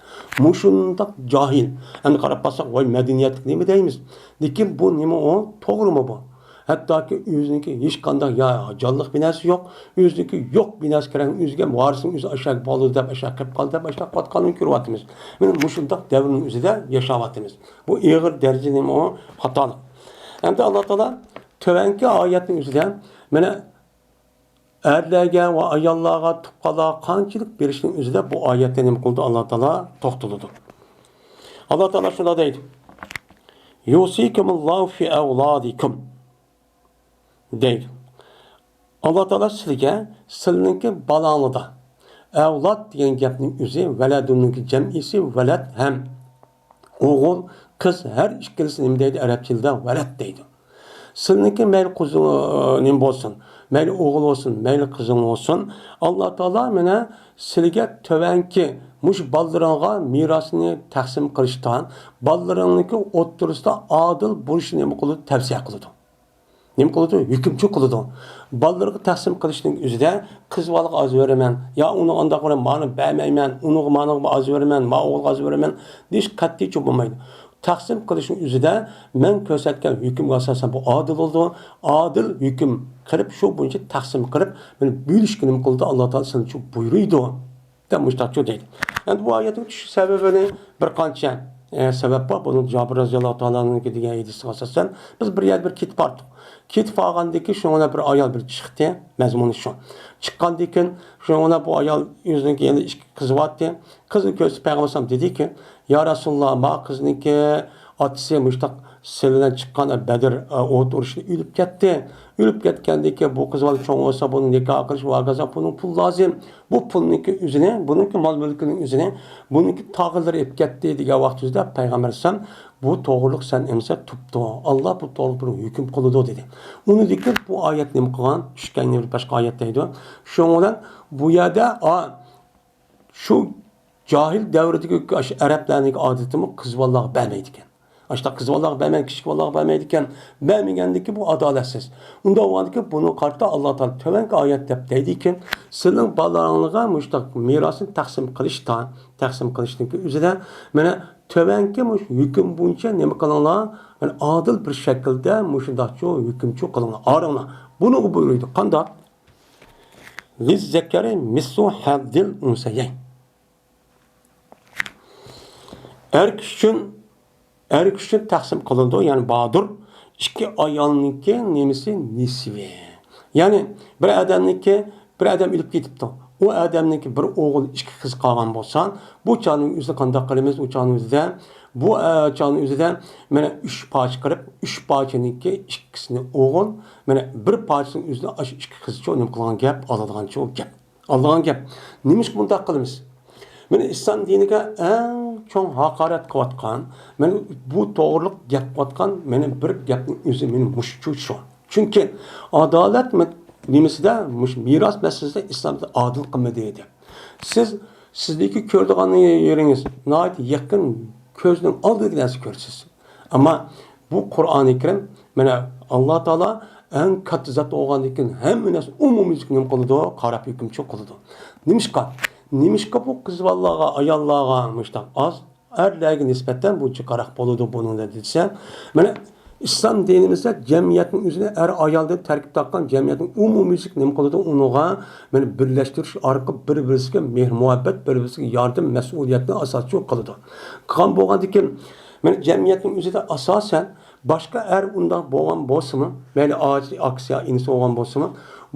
مۇشۇنداق جاھىل. ئەمدى قاراپ قالساق، ۋاي، مەدەنىيەتلىك نېمە دەيمىز؟ لېكىن بۇ نېمە ئۇ؟ توغرىمۇ بۇ؟ ھەتتاكى ئۆزىنىڭكى ھېچقانداق يا جانلىق بىناسى يوق، ئۆزىنىڭكى يوق بىناسى كېرەك، ئۆزىگە ۋارىسىنىڭ ئۆزى ئاشاق بالىدۇ دەپ، ئاشاق قېلىپ قالدى دەپ، ئاشاق قاتقانلىقىنى كۆرۈۋاتىمىز. مانا مۇشۇنداق دەۋرنىڭ ئۆزىدە ياشاۋاتىمىز. بۇ ئېغىر دەرىجىدە نېمە ئۇ؟ خاتالىق. ئەمدى ئاللا تائالا تۆۋەنكى ئايەتنىڭ ئۆزىدە مانا ئەرلەرگە ۋە ئاياللارغا، تۇغقانلارغا قانچىلىك بېرىشنىڭ ئۆزىدە بۇ ئايەتتە نېمە قىلدى؟ ئاللا تائالا توختىلىدۇ. ئاللا تائالا شۇنداق دەيدۇ. يۇسىكۇمۇللاھۇ فى ئەۋلادىكۇم. دەيدۇ. ئاللا تائالا سىلىگە، سىلىنىڭكى بالاڭلىدا، ئەۋلاد دېگەن گەپنىڭ ئۆزى ۋەلەدۇننىڭكى جەمئىسى ۋەلەد ھەم ئوغۇل، قىز ھەر ئىككىلىسى نېمە دەيدۇ؟ ئەرەب تىلىدا ۋەلەد دەيدۇ. سىلىنىڭكى مەيلى قىزىڭ، نېمە بولسۇن، مەيلى ئوغۇل بولسۇن، مەيلى قىزىڭ بولسۇن، ئاللا تائالا مانا سىلىگە تۆۋەنكى مۇشۇ بالىلىرىڭغا مىراسنى تەقسىم قىلىشتا بالىلىرىڭنىڭكى ئوتتۇرىسىدا ئادىل بولۇشنى نېمە قىلىدۇ؟ تەۋسىيە قىلىدۇ. نېمە قىلىدۇ؟ ھۆكۈمچى قىلىدۇ. بالىلىرىغا تەقسىم قىلىشنىڭ ئۆزىدە قىز بالىغا ئاز بېرىمەن، يا ئۇنى ئانداق قىلىمەن، مانا بەرمەيمەن، ئۇنىغا مانىغا ئاز بېرىمەن، ما ئوغۇلغا ئاز بېرىمەن دېيىش قەتئىيچە بولمايدۇ. تەقسىم قىلىشنىڭ ئۆزىدە مەن كۆرسەتكەن ھۆكۈمگە ئاساسەن بۇ ئادىل بولىدۇ. ئادىل ھۆكۈم قىلىپ، شۇ بويىچە تەقسىم قىلىپ، مانا بۆلۈشكە نېمە قىلىدۇ؟ ئاللا تائالا سىلەرنى شۇ بۇيرۇيدۇ، دەپ مۇشتاقچۇ دەيدۇ. ئەمدى بۇ ئايەتنىڭ چۈشۈش سەۋەبىنى بىر قانچە، ئە، سەۋەب بار. بۇنى جابىر رەزىياللاھۇ تائالا ئانھۇ دېگەن ھەدىسىگە ئاساسەن، بىز بىر يەردە بىر كېتىپ باردۇق. كېتىپ قالغاندىن كېيىن شۇنىڭ بىلەن بىر ئايال بىر چىقتى. مەزمۇنى شۇ. چىققاندىن كېيىن شۇنىڭ بىلەن بۇ ئايال ئۆزىنىڭكى يەنە ئىككى قىزى بارتى. قىزنى كۆرسىتىپ پەيغەمبەر ئەلەيھىسسالام دېدىكى، يا رەسۇلاللا، ما قىزنىڭكى ئاتىسى مۇشتاق سىلەر بىلەن چىققان بەدر، ئە، ئوت ئۇرۇشىدا ئۆلۈپ كەتتى. ئۆلۈپ كەتكەندىن كېيىن بۇ قىز بالا چوڭ بولسا، بۇنى نىكاھ قىلىش ۋە ھاكازا بۇنىڭ پۇل لازىم. بۇ پۇلنىڭكى ئۆزىنى، بۇنىڭكى مال مۈلكىنىڭ ئۆزىنى، بۇنىڭكى تاغىلىرى ئېلىپ كەتتى دېگەن ۋاقتىمىزدا پەيغەمبەر ئەلەيھىسسالام بۇ توغرىلىق سەن ئەمسە تۇپتۇ. ئاللا بۇ توغرىلىق بىر ھۆكۈم قىلىدۇ دېدى. ئۇنىڭدىن كېيىن بۇ ئايەت نېمە قىلغان؟ چۈشكەن يەنە باشقا ئايەتتە دەيدۇ. شۇنىڭ بىلەن بۇ يەردە، ئا، شۇ جاھىل دەۋرىدىكى ئاشۇ ئەرەبلەرنىڭ ئادىتىمۇ قىز بالىلارغا بەرمەيدىكەن. ئاشۇنداق قىز بالىلارغا بەرمەيدۇ، كىچىك بالىلارغا بەرمەيدىكەن. بەرمىگەندىكى بۇ ئادالەتسىز. ئۇنداق بولغاندىكى بۇنىڭغا قارىتا ئاللا تائالا تۆۋەنكى ئايەت دەپ دەيدىكى، سىلىڭ بالىلىرىڭلارغا مۇشۇنداق مىراسنى تەقسىم قىلىشتا، تەقسىم قىلىشنىڭكى ئۆزىدە، مانا، تۆۋەنكى مۇشۇ ھۆكۈم بويىچە نېمە قىلىڭلار؟ مانا، ئادىل بىر شەكىلدە مۇشۇنداقچۇ ھۆكۈمچۇ قىلىڭلار، ئايرىڭلار. بۇنىڭغا بۇيرۇيدۇ. قانداق؟ لىززەكەرى مىسلۇ ھەززىل ئۇنسەيەين. ئەر كىشى ئۈچۈن، ئەر كىشى ئۈچۈن تەقسىم قىلىنىدۇ، يەنى باردۇر، ئىككى ئايالنىڭكى نېمىسى؟ نېسىۋى. يەنى بىر ئادەمنىڭكى، بىر ئادەم ئۆلۈپ كېتىپتۇ. ئۇ ئادەمنىڭكى بىر ئوغۇل، ئىككى قىز قالغان بولسا، بۇ چاغنىڭ ئۆزىدە قانداق قىلىمىز؟ ئۇ چاغنىڭ ئۆزىدە، بۇ، ئە، چاغنىڭ ئۆزىدە مانا ئۈچ پارچە قىلىپ، ئۈچ پارچىنىڭكى ئىككىسىنى ئوغۇل، مانا بىر پارچىسىنىڭ ئۆزىدە ئاشۇ ئىككى قىزچۇ نېمە قىلغان گەپ، ئالىدىغانچۇ گەپ. ئالىدىغان گەپ. نېمىشقا بۇنداق قىلىمىز؟ مانا ئىسلام دىنىگە ئەڭ چوڭ ھاقارەت قىلىۋاتقان، مانا بۇ توغرىلىق گەپ قىلىۋاتقان مانا بىر گەپنىڭ ئۆزى مانا مۇشۇ شۇ. چۈنكى ئادالەت مە-، نېمىسىدە، مۇشۇ مىراس مەسىلىسىدە ئىسلام ئادىل قىلمىدى دەپ. سىز، سىزنىڭكى كۆرىدىغان يېرىڭىز ناھايىتى يېقىن، كۆزنىڭ ئالدىدىكى نەرسە كۆرىسىز. ئەمما بۇ قۇرئانى كەرىم، مانا، ئاللا تائالا ئەڭ كاتتا زات بولغاندىن كېيىن ھەممە نەرسە ئومۇميۈزلۈك نېمە قىلىدۇ؟ قاراپ ھۆكۈم چىقىرىدۇ. نېمىشقا؟ نېمىشقا بۇ قىز بالىلارغا، ئاياللارغا مۇشتاق ئاز، ئەرلەرگە نىسبەتەن بۇنچە قاراق بولىدۇ بۇنىڭدا دېسە، مانا، ئىسلام دىنىمىزدا جەمئىيەتنىڭ ئۆزىنى ئەر-ئايالدىن تەركىب تاپقان جەمئىيەتنىڭ ئومۇميۈزلۈك نېمە قىلىدۇ؟ ئۇنىڭغا، مانا، بىرلەشتۈرۈش ئارقىلىق بىر-بىرسىگە مېھىر-مۇھەببەت، بىر-بىرسىگە ياردەم، مەسئۇلىيەتنى ئاساسچۇ قىلىدۇ. قىلغان بولغاندىكىن، مانا، جەمئىيەتنىڭ ئۆزىدە ئاساسەن باشقا ئەر ئۇنداق بولغان بولسىمۇ، مەيلى ئاچىسى، ئاكىسى يا ئىنىسى بولغان بولسىمۇ،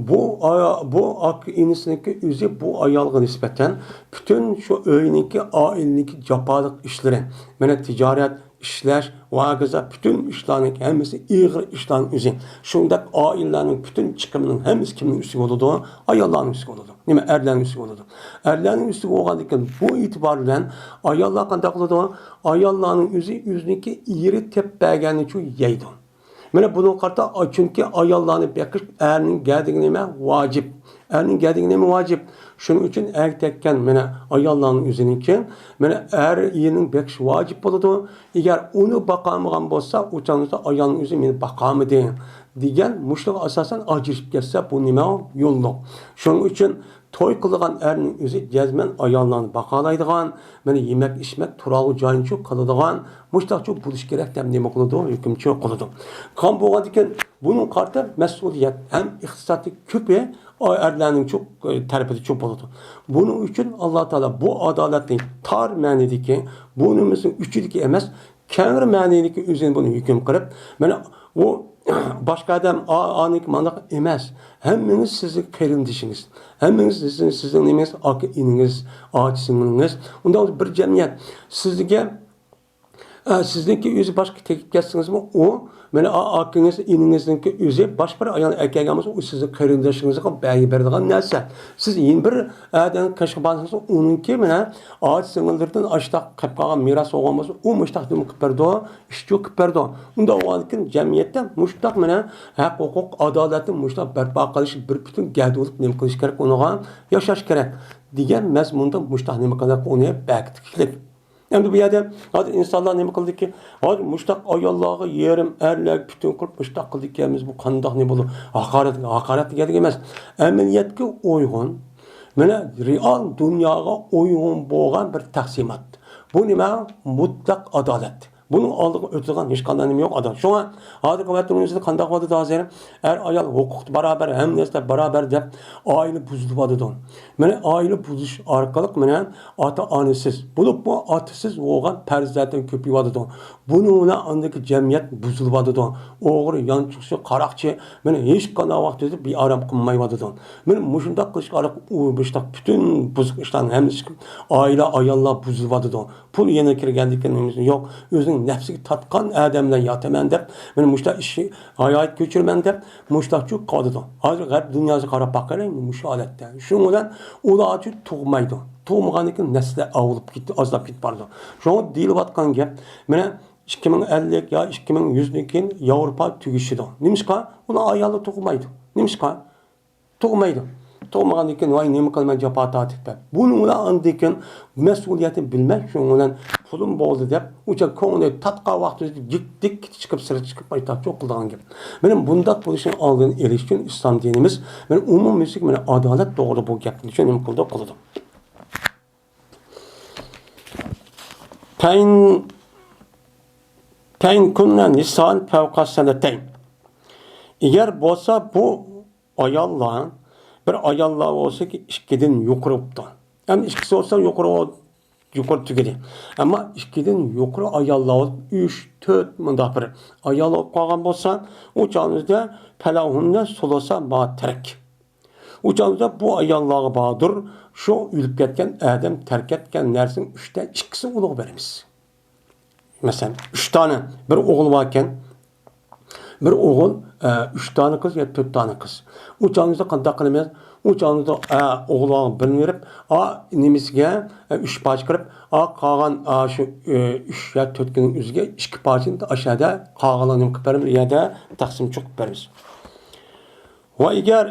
بۇ ئا-، بۇ ئاكا ئىنىسىنىڭكى ئۆزى بۇ ئايالغا نىسبەتەن پۈتۈن شۇ ئۆينىڭكى، ئائىلىنىڭكى جاپالىق ئىشلىرى، مانا، تىجارەت، ئىشلەش ۋە ھاكازا پۈتۈن ئىشلارنىڭ ھەممىسى ئېغىر ئىشلارنىڭ ئۆزى. شۇنداق ئائىلىلەرنىڭ پۈتۈن چىقىمىنىڭ ھەممىسى كىمنىڭ ئۈستىگە بولىدۇ؟ ئاياللارنىڭ ئۈستىگە بولىدۇ. نېمە، ئەرلەرنىڭ ئۈستىگە بولىدۇ. ئەرلەرنىڭ ئۈستىگە بولغاندىكىن بۇ ئېتىبار بىلەن ئاياللار قانداق قىلىدۇ؟ ئاياللارنىڭ ئۆزى ئۆزىنىڭكى ئېرى تېپىپ بەرگەننىچۇ يەيدۇ. مانا بۇنىڭغا قارىتا، چۈنكى ئاياللارنى بېقىش ئەرنىڭ گەدىنىگە نېمە؟ ۋاجىپ. ئەرنىڭ گەدىنىگە نېمە؟ ۋاجىپ. شۇنىڭ ئۈچۈن ئەرگە تەگكەن مانا ئاياللارنىڭ ئۆزىنىڭكى مانا ئەر ئېرىنىڭ بېقىشى ۋاجىپ بولىدۇ. ئەگەر ئۇنى باقالمىغان بولسا، ئۇ چاغدا ئايالنىڭ ئۆزى مېنى باقالمىدى دېگەن مۇشۇنىڭغا ئاساسەن ئاجرىشىپ كەتسە، بۇ نېمە؟ يوللۇق. شۇنىڭ ئۈچۈن توي قىلىدىغان ئەرنىڭ ئۆزى جەزمەن ئاياللارنى باقالايدىغان، مانا يېمەك-ئىچمەك، تۇرالغۇ جاينىچۇ قىلىدىغان، مۇشۇنداقچۇ بولۇش كېرەك دەپ نېمە قىلىدۇ؟ ھۆكۈمچۇ قىلىدۇ. قان بولغاندىكىن بۇنىڭغا قارىتا مەسئۇلىيەت ھەم ئىقتىسادتىكى كۆپى ئەرلەرنىڭچۇ تەرىپىدىچۇ بولىدۇ. بۇنىڭ ئۈچۈن ئاللا تائالا بۇ ئادالەتنى تار مەنىدىكى، بۇ نېمىسىنىڭ ئىچىدىكى ئەمەس، كەڭرى مەنىدىكى ئۆزىنى بۇنى ھۆكۈم قىلىپ، مانا ئۇ باشقا ئادەم، ئا-، ئانىڭكى مانداق ئەمەس. ھەممىڭىز سىزنىڭ قېرىندىشىڭىز. ھەممىڭىز سىزنىڭ، سىزنىڭ نېمىڭىز، ئاكا ئىنىڭىز، ئاچا سىڭلىڭىز. ئۇنداق بىر جەمئىيەت. سىزگە، ئە، سىزنىڭكى ئۆزى باشقا تېگىپ كەتسىڭىزمۇ، ئۇ، مانا ئا-، ئاكىڭىز، ئىنىڭىزنىڭكى ئۆزى باشقا بىر ئايالنى ئەكەلگەن بولسا، ئۇ سىزنىڭ قېرىندىشىڭىزغا بەرگە بېرىدىغان نەرسە. سىز يەنە بىر ئادەمنىڭ قېشىغا بارسىڭىز، ئۇنىڭكى مانا ئاچا سىڭىللىرىدىن ئاشتاق قېلىپ قالغان مىراس بولغان بولسا، ئۇ مۇشتاق نېمە قىلىپ بەردۇ؟ ئىشچۇ قىلىپ بەردۇ. ئۇنداق بولغاندىكىن جەمئىيەتتە مۇشتاق مانا ھەق، ھوقۇق، ئادالەتنى مۇشتاق بەرپا قىلىش، بىر پۈتۈن گەدە بولۇپ نېمە قىلىش كېرەك، ئۇنىڭغا ياشاش كېرەك دېگەن مەزمۇندا مۇشتاق نېمە قىلىپ ئۇنى بەركىتىپ كېلىپ. ئەمدى بۇ يەردە ھازىر ئىنسانلار نېمە قىلدىكى، ھازىر مۇشتاق ئاياللارغا يېرىم ئەرلەرگە پۈتۈن قىلىپ مۇشتاق قىلدىكەنمىز، بۇ قانداق نېمە بولىدۇ؟ ھاقارەت، ھاقارەت دېگەنلىك ئەمەس. ئەمەلىيەتكە ئۇيغۇن، مانا رېئال دۇنياغا ئۇيغۇن بولغان بىر تەقسىمات. بۇ نېمە؟ مۇتلەق ئادالەت. بۇنىڭ ئالدىغا ئۆتىدىغان ھېچقانداق نېمە يوق، ئاداش. شۇڭا ھازىرقى ۋەتىنىمىزدە قانداق بولۇۋاتىدۇ ھازىر؟ ئەر-ئايال ھوقۇقتا باراۋەر، ھەممە نەرسىدە باراۋەر دەپ ئائىلە بۇزۇلۇۋاتىدۇ. مانا ئائىلە بۇزۇش ئارقىلىق مانا ئاتا-ئانىسىز، بولۇپمۇ ئاتىسىز بولغان پەرزەنتلەر كۆپىيىۋاتىدۇ. بۇنىڭ بىلەن ئاندىكى جەمئىيەت بۇزۇلۇۋاتىدۇ. ئوغرى، يانچۇقچى، قاراقچى، مانا ھېچقانداق ۋاقىتتا بىئارام قىلمايۋاتىدۇ. مانا مۇشۇنداق قىلىش ئارقىلىق ئۇ مۇشۇنداق پۈتۈن بۇزۇق ئىشلارنىڭ ھەممىسى چىقىپ، ئائىلە، ئاياللار بۇزۇلۇۋاتىدۇ. پۇل يەنە كىرگەندىكىن نېمىسى يوق، ئۆزىنىڭ نەپسىگە تارتقان ئادەم بىلەن ياتىمەن دەپ، مانا مۇشۇنداق ئىش، ھايات كۆچۈرىمەن دەپ، مۇشۇنداقچۇ قالىدۇ. ھازىر غەرب دۇنياسىغا قاراپ باقايلى، مۇشۇ ھالەتتە. شۇنىڭ بىلەن ئۇلارچۇ تۇغمايدۇ. تۇغمىغاندىن كېيىن نەسلى ئاۋۇلۇپ كېتىپ، ئازلاپ كېتىپ بارىدۇ. شۇڭا دېيىلىۋاتقان گەپ، مانا ئىككى مىڭ ئەللىك يا ئىككى مىڭ يۈزدىن كېيىن ياۋروپا تۈگىشىدۇ. نېمىشقا؟ ئۇلار ئايالى تۇغمايدۇ. نېمىشقا؟ تۇغمايدۇ. تۇغمىغاندىن كېيىن، ۋاي، نېمە قىلىمەن، جاپا تارتىپ دەپ. بۇنىڭ بىلەن ئاندىن كېيىن مەسئۇلىيەتنى بىلمەي، شۇنىڭ بىلەن پۇلۇم بولدى دەپ، ئۇچا كۆڭلى تارتقان ۋاقتىدا دىك دىك چىقىپ، سىرتقا چىقىپ، ئايتاقچۇ قىلىدىغان گەپ. مانا بۇنداق بولۇشىنىڭ ئالدىنى ئېلىش ئۈچۈن ئىسلام دىنىمىز، مانا ئومۇميۈزلۈك، مانا ئادالەت توغرىدا بۇ گەپنى شۇ نېمە قىلىدۇ، قىلىدۇ. پەئىن، پەئىن كۇننە نىسائەن فەۋقە سەنەتەين. ئەگەر بولسا بۇ ئاياللار، بىر ئاياللار بولسا ئىككىدىن يۇقىرى بوپتۇ. ئەمما ئىككىسى بولسا يۇقىرى، يۇقىرى تۈگىدى. ئەمما ئىككىدىن يۇقىرى ئاياللار بولۇپ، ئۈچ، تۆت مۇنداق بىر ئايال بولۇپ قالغان بولسا، ئۇ چاغىمىزدا پەلەھۇننە سۇلۇسا ما تەرەك. ئۇ چاغىمىزدا بۇ ئاياللارغا باردۇر، شۇ ئۆلۈپ كەتكەن ئادەم تەرك ئەتكەن نەرسىنىڭ ئۈچتە ئىككىسىنى ئۇنىڭغا بېرىمىز. مەسىلەن، ئۈچ دانە، بىر ئوغۇل باركەن، بىر ئوغۇل، ئە، ئۈچ دانە قىز يا تۆت دانە قىز. ئۇ چاغىمىزدا قانداق قىلىمىز؟ ئۇ چاغىمىزدا، ئە، ئوغۇلغا بىرنى بېرىپ، ئا، نېمىسىگە، ئە، ئۈچ پارچە قىلىپ، ئا، قالغان، ئا، شۇ، ئە، ئۈچ يا تۆتكىنىڭ ئۆزىگە ئىككى پارچىنى ئاشۇ يەردە قالغانلارنى نېمە قىلىپ بېرىمىز؟ يەردە تەقسىم چوقۇپ بېرىمىز. ۋە ئەگەر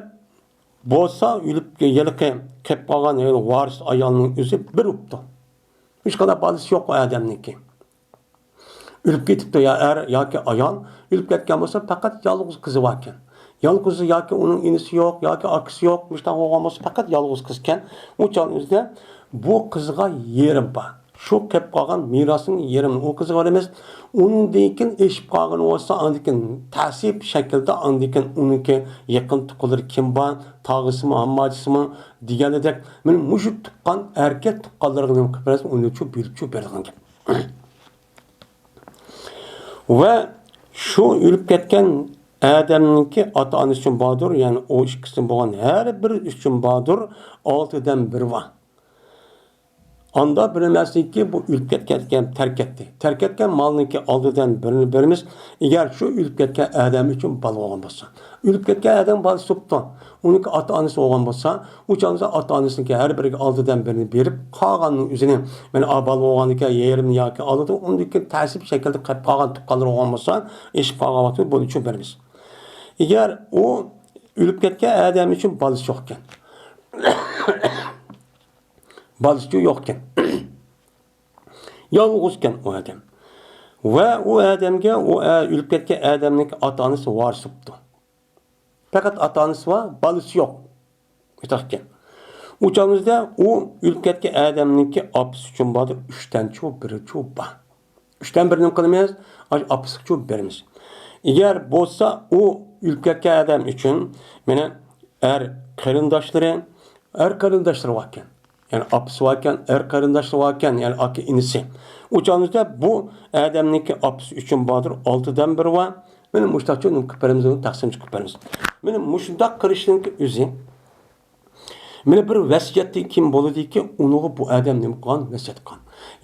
بولسا ئۆلۈپ، ھېلىقى قېلىپ قالغان ھېلى ۋارىس ئايالنىڭ ئۆزى بىر بوپتۇ. ھېچقانداق بالىسى يوق ئۇ ئادەمنىڭكى. ئۆلۈپ كېتىپتۇ يا ئەر ياكى ئايال. ئۆلۈپ كەتكەن بولسا پەقەت يالغۇز قىزى باركەن. يالغۇزى ياكى ئۇنىڭ ئىنىسى يوق ياكى ئاكىسى يوق. مۇشۇنداق بولغان بولسا پەقەت يالغۇز قىزكەن. ئۇ چاغنىڭ ئۆزىدە بۇ قىزغا يېرىم بار. شۇ قېلىپ قالغان مىراسنىڭ يېرىمىنى ئۇ قىزغا بېرىمىز. ئۇنىڭدىن كېيىن ئېشىپ قالغىنى بولسا، ئاندىن كېيىن تەسىپ شەكلىدە، ئاندىن كېيىن ئۇنىڭكى يېقىن تۇغقانلىرى كىم بار، تاغىسىمۇ، ھامماچىسىمۇ دېگەنىدەك، مانا مۇشۇ تۇغقان، ئەركەك تۇغقانلىرىغا نېمە قىلىپ بېرىسىز، ئۇنى شۇ بۆلۈپ شۇ بېرىدىغان گەپ. ۋە شۇ ئۆلۈپ كەتكەن ئادەمنىڭكى ئاتا-ئانىسى ئۈچۈن باردۇر، يەنى ئۇ ئىككىسىدىن بولغان ھەر بىرى ئۈچۈن باردۇر، ئالتىدىن بىرى بار. ئاندا بىلمەسلىككى بۇ ئۆلۈپ كەتكەن، تەرك ئەتتى. تەرك ئەتكەن مالنىڭكى ئالتىدىن بىرىنى بېرىمىز، ئەگەر شۇ ئۆلۈپ كەتكەن ئادەم ئۈچۈن بالا بولغان بولسا. ئۆلۈپ كەتكەن ئادەم بالىسى بوپتۇ. ئۇنىڭكى ئاتا-ئانىسى بولغان بولسا، ئۇ چاغدا ئاتا-ئانىسىنىڭكى ھەر بىرىگە ئالتىدىن بىرىنى بېرىپ، قالغاننىڭ ئۆزىنى، مانا، بالا بولغاندىكىن يېرىمىنى ياكى ئالىدۇ، ئۇندىن كېيىن تەسىپ شەكىلدە قېلىپ قالغان تۇغقانلىرى بولغان بولسا، ئېشىپ قالغان ۋاقتىدا بۇنى ئۈچۈن بېرىمىز. ئەگەر ئۇ ئۆلۈپ كەتكەن ئادەم ئۈچۈن بالىسى يوقكەن. بالىسى يوقكەن. يالغۇزكەن ئۇ ئادەم. ۋە ئۇ ئادەمگە ئۇ ئە-، ئۆلۈپ كەتكەن ئادەمنىڭ ئاتا-ئانىسى ۋارىس بوپتۇ. پەقەت ئاتا-ئانىسى بار، بالىسى يوق. مۇشۇنداق ئىكەن. ئۇ چاغىمىزدا ئۇ ئۆلۈپ كەتكەن ئادەمنىڭكى ئاپىسى ئۈچۈن باردۇر، ئۈچتىن چۇ، بىرى چۇ بار. ئۈچتىن بىرىنى نېمە قىلىمىز؟ ئاشۇ ئاپىسىغا چۇ بېرىمىز. ئەگەر بولسا ئۇ ئۆلۈپ كەتكەن ئادەم ئۈچۈن، مانا، ئەر قېرىنداشلىرى، ئەر قېرىنداشلىرى باركەن. يەنى ئاپىسى باركەن، ئەر قېرىنداشلىرى باركەن، يەنى ئاكا ئىنىسى. ئۇ چاغىمىزدا بۇ ئادەمنىڭكى ئاپىسى ئۈچۈن باردۇر، ئالتىدىن بىرى بار. مانا مۇشۇنداقچە نېمە قىلىپ بېرىمىز، ئۇنى تەقسىم قىلىپ بېرىمىز. مانا مۇشۇنداق قىلىشنىڭكى ئۆزى. مانا بىر ۋەسىيەتتىن كېيىن بولىدۇكى، ئۇنىڭغا بۇ ئادەم نېمە قىلغان؟ ۋەسىيەت قىلغان.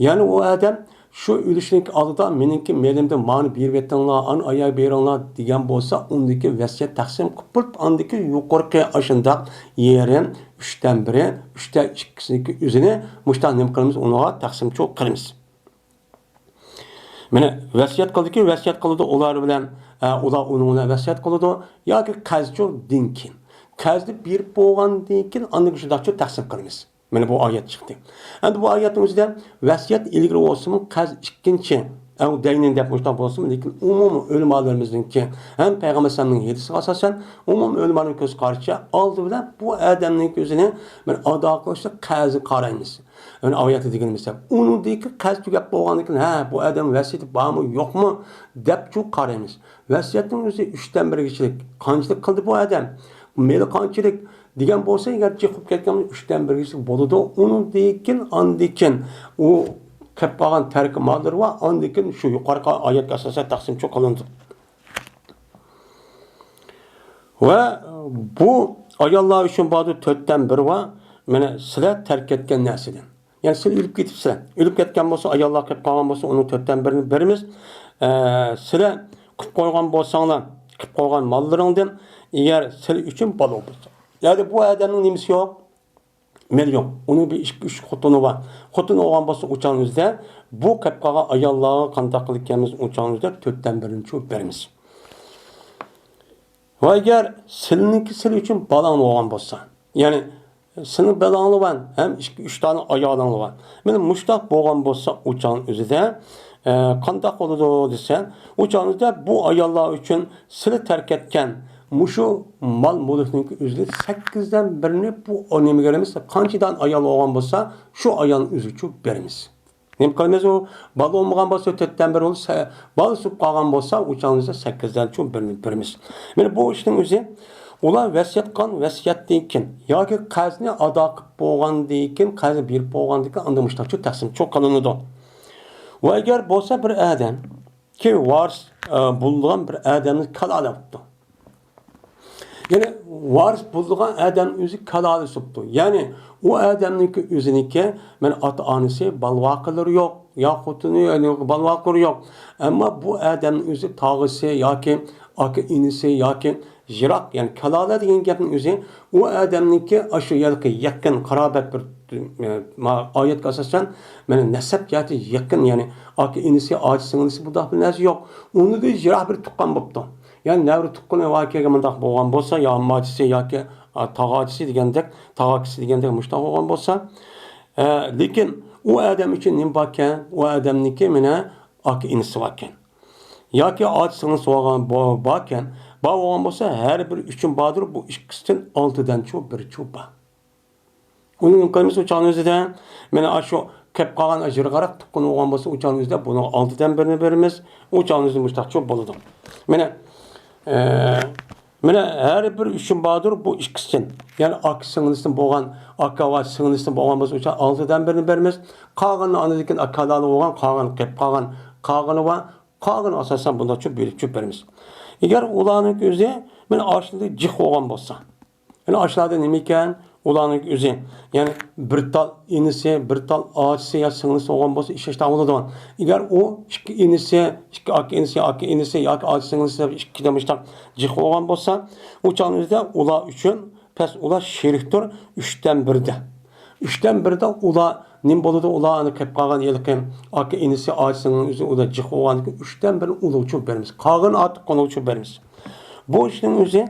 يەنى ئۇ ئادەم شۇ ئۆلۈشنىڭكى ئالدىدا مېنىڭكى مېلىمدىن مانى بېرىۋېتىڭلار، ئانى ئاياغ بېرىڭلار دېگەن بولسا، ئۇندىكى ۋەسىيەت تەقسىم قىلىپ بولۇپ، ئاندىكى يۇقىرىقى ئاشۇنداق يېرىم، ئۈچتىن بىرى، ئۈچتە ئىككىسىنىڭكى ئۆزىنى مۇشۇنداق نېمە قىلىمىز، ئۇنىڭغا تەقسىمچۇ قىلىمىز. مانا ۋەسىيەت قىلدىكى، ۋەسىيەت قىلىدۇ ئۇلار بىلەن، ئە، ئۇلار ئۇنىڭ بىلەن ۋەسىيەت قىلىدۇ. ياكى قەرزچۇ دىن كېيىن. قەرزنى بېرىپ بولغاندىن كېيىن ئاندىن شۇنداقچۇ تەقسىم قىلىمىز. مانا بۇ ئايەت چىقتى. ئەمدى بۇ ئايەتنىڭ ئۆزىدە ۋەسىيەت ئىلگىرى بولسىمۇ، قەرز ئىككىنچى، ئەۋ دەينىن دەپ مۇشۇنداق بولسىمۇ، لېكىن ئومۇمىي ئۆلىمالىرىمىزنىڭكى ھەم پەيغەمبەر ئەلەيھىسسالامنىڭ ھەدىسىگە ئاساسەن، ئومۇمىي ئۆلىمانىڭ كۆز قارىشىچە ئالدى بىلەن بۇ ئادەمنىڭكى ئۆزىنى بىر ئادا قىلىشلىق قەرزگە قارايمىز. يەنى ئايەتتە دېگىنىمىزدەك، ئۇنىڭدىكى قەرز تۈگەپ بولغاندىن كېيىن، ھە، بۇ ئادەم ۋەسىيىتى بارمۇ، يوقمۇ دەپچۇ قارايمىز. ۋەسىيەتنىڭ ئۆزى ئۈچتىن بىرگىچىلىك. قانچىلىك قىلدى بۇ ئادەم؟ مېلى قانچىلىك دېگەن بولسا، ئەگەر جىق بولۇپ كەتكەن بولسا، ئۈچتىن بىرگىچىلىك بولىدۇ. ئۇنىڭدىن كېيىن، ئاندىن كېيىن ئۇ قېلىپ قالغان تەركە ماللىرى بار، ئاندىن كېيىن شۇ يۇقىرىقى ئايەتكە ئاساسەن تەقسىمچۇ قىلىنىدۇ. ۋە بۇ ئاياللار ئۈچۈن باردا تۆتتىن بىرى بار. مانا سىلەر تەرك ئەتكەن نەرسىدىن. يەنى سىلەر ئۆلۈپ كېتىپسىلەر. ئۆلۈپ كەتكەن بولسا، ئاياللار قېلىپ قالغان بولسا، ئۇنىڭ تۆتتىن بىرىنى بېرىمىز. ئە، سىلەر قىلىپ قويغان بولساڭلار، قىلىپ قويغان ماللىرىڭدىن، ئەگەر سىلەر ئۈچۈن بالا بولسا. يەنى بۇ ئادەمنىڭ نېمىسى يوق؟ مېلى يوق. ئۇنىڭ بىر ئىككى، ئۈچ خوتۇنى بار. خوتۇن بولغان بولسا، ئۇ چاغنىڭ ئۆزىدە بۇ قېلىپ قالغان ئاياللارغا قانداق قىلىپ كەلمىز، ئۇ چاغنىڭ ئۆزىدە تۆتتىن بىرىنى چۇ بېرىمىز. ۋە ئەگەر سىلىنىڭكى سىلى ئۈچۈن بالاڭ بولغان بولسا، يەنى سېنىڭ بالاڭلار بار ھەم ئىككى، ئۈچ دانە ئايالىڭلار بار. مانا مۇشۇنداق بولغان بولسا، ئۇ چاغنىڭ ئۆزىدە، ئە، قانداق بولىدۇ دېسە، ئۇ چاغنىڭ ئۆزىدە بۇ ئاياللار ئۈچۈن سىلى تەرك ئەتكەن مۇشۇ مال مۈلۈكنىڭكى ئۆزىدە سەككىزدىن بىرىنى بۇ نېمىگە بېرىمىز؟ قانچە دانە ئايال بولغان بولسا، شۇ ئايالنىڭ ئۆزىگە چۇ بېرىمىز. نېمە قىلىمىز ئۇ؟ بالا بولمىغان بولسا، تۆتتىن بىر بولسا، بالا سۈپ قالغان بولسا، ئۇ چاغنىڭ ئۆزىدە سەككىزدىن چۇ بىرنى بېرىمىز. مانا بۇ ئىشنىڭ ئۆزى، ئۇلار ۋەسىيەت قىلغان ۋەسىيەتتىن كېيىن ياكى قەرزنى ئادا قىلىپ بولغاندىن كېيىن، قەرزنى بېرىپ بولغاندىن كېيىن، ئاندىن مۇشۇنداق چۇ تەقسىم چۇ قىلىنىدۇ. ۋە ئەگەر بولسا بىر ئادەم كى ۋارىس، ئە، بولىدىغان بىر ئادەمنى كالالاپتۇ. يەنى ۋارىس بولىدىغان ئادەم ئۆزى كالالا سوپتۇ. يەنى ئۇ ئادەمنىڭكى ئۆزىنىڭكى، مانا ئاتا-ئانىسى، بالىۋاقىلىرى يوق، يا خوتۇنى، يەنى بالىۋاقىلىرى يوق. ئەمما بۇ ئادەمنىڭ ئۆزى تاغىسى ياكى ئاكا-ئىنىسى ياكى يىراق، يەنى كالالا دېگەن گەپنىڭ ئۆزى ئۇ ئادەمنىڭكى ئاشۇ يەردىكى يېقىن قارابەت بىر، ئە، ما-، ئايەتكە ئاساسەن، مانا نەسەب جەھەتتە يېقىن، يەنى ئاكا-ئىنىسى، ئاچا-سىڭلىسى بۇنداق بىر نەرسە يوق. ئۇنىڭدىن يىراق بىر تۇغقان بوپتۇ. يەنى نەۋرە تۇغقىنى ۋاركەن، مۇنداق بولغان بولسا، يا ئامماچىسى ياكى، ئا، تاغاچىسى دېگەندەك، تاغاكىسى دېگەندەك مۇشۇنداق بولغان بولسا، ئە، لېكىن ئۇ ئادەم ئۈچۈن نېمە باركەن؟ ئۇ ئادەمنىڭكى مانا ئاكا-ئىنىسى باركەن. ياكى ئاچا-سىڭلىسى بولغان، بو-، باركەن. بار بولغان بولسا، ھەر بىر ئۈچۈن باردۇر، بۇ ئىككىسىدىن ئالتىدىن چۇ بىرى چۇ بار. ئۇنى نېمە قىلىمىز؟ ئۇ چاغنىڭ ئۆزىدە، مانا ئاشۇ كەپ قالغان ئاجىرغاراق تۇغقىنى بولغان بولسا، ئۇ چاغنىڭ ئۆزىدە بۇنىڭغا ئالتىدىن بىرنى بېرىمىز. ئۇ چاغنىڭ ئۆزىدە مۇشۇنداق چۇ بولىدۇ. مانا، ئە، مانا ھەر بىر ئۈچۈن باردۇر، بۇ ئىككىسىدىن. يەنى ئاكا سىڭلىسىدىن بولغان، ئاكا ۋە سىڭلىسىدىن بولغان بولسا، ئۇ چاغ ئالتىدىن بىرنى بېرىمىز. قالغىنى ئاندىن كېيىن ئاكا كالالا بولغان، قالغىنى قېلىپ قالغان، قالغىنى بار. قالغىنى ئاساسەن بۇنداق چۇ بۆلۈپ چۈ بېرىمىز. ئەگەر ئۇلارنىڭ ئۆزى، مانا ئاشۇنداق جىق بولغان بولسا، يەنى ئاشۇلاردا نېمە ئىكەن؟ ئۇلارنىڭ ئۆزى، يەنى بىر تال ئىنىسى، بىر تال ئاچىسى يا سىڭلىسى بولغان بولسا، ئىش ئىشتا بولىدىغان. ئەگەر ئۇ ئىككى ئىنىسى، ئىككى ئاكا ئىنىسى، ئاكا ئىنىسى ياكى ئاچا سىڭلىسى، ئىككىدە مۇشتاق جىق بولغان بولسا، ئۇ چاغنىڭ ئۆزىدە ئۇلار ئۈچۈن پەس ئۇلار شېرىكتۇر ئۈچتىن بىردە. ئۈچتىن بىردە ئۇلار نېمە بولىدۇ؟ ئۇلار ئانا قېلىپ قالغان ھېلىقى ئاكا ئىنىسى، ئاچا سىڭلىنىڭ ئۆزى ئۇلار جىق بولغاندىكىن ئۈچتىن بىرنى ئۇلارغا چۈ بەرمىز. قالغىنى ئارتۇق قالغانغا چۈ بەرمىز. بۇ ئىشنىڭ ئۆزى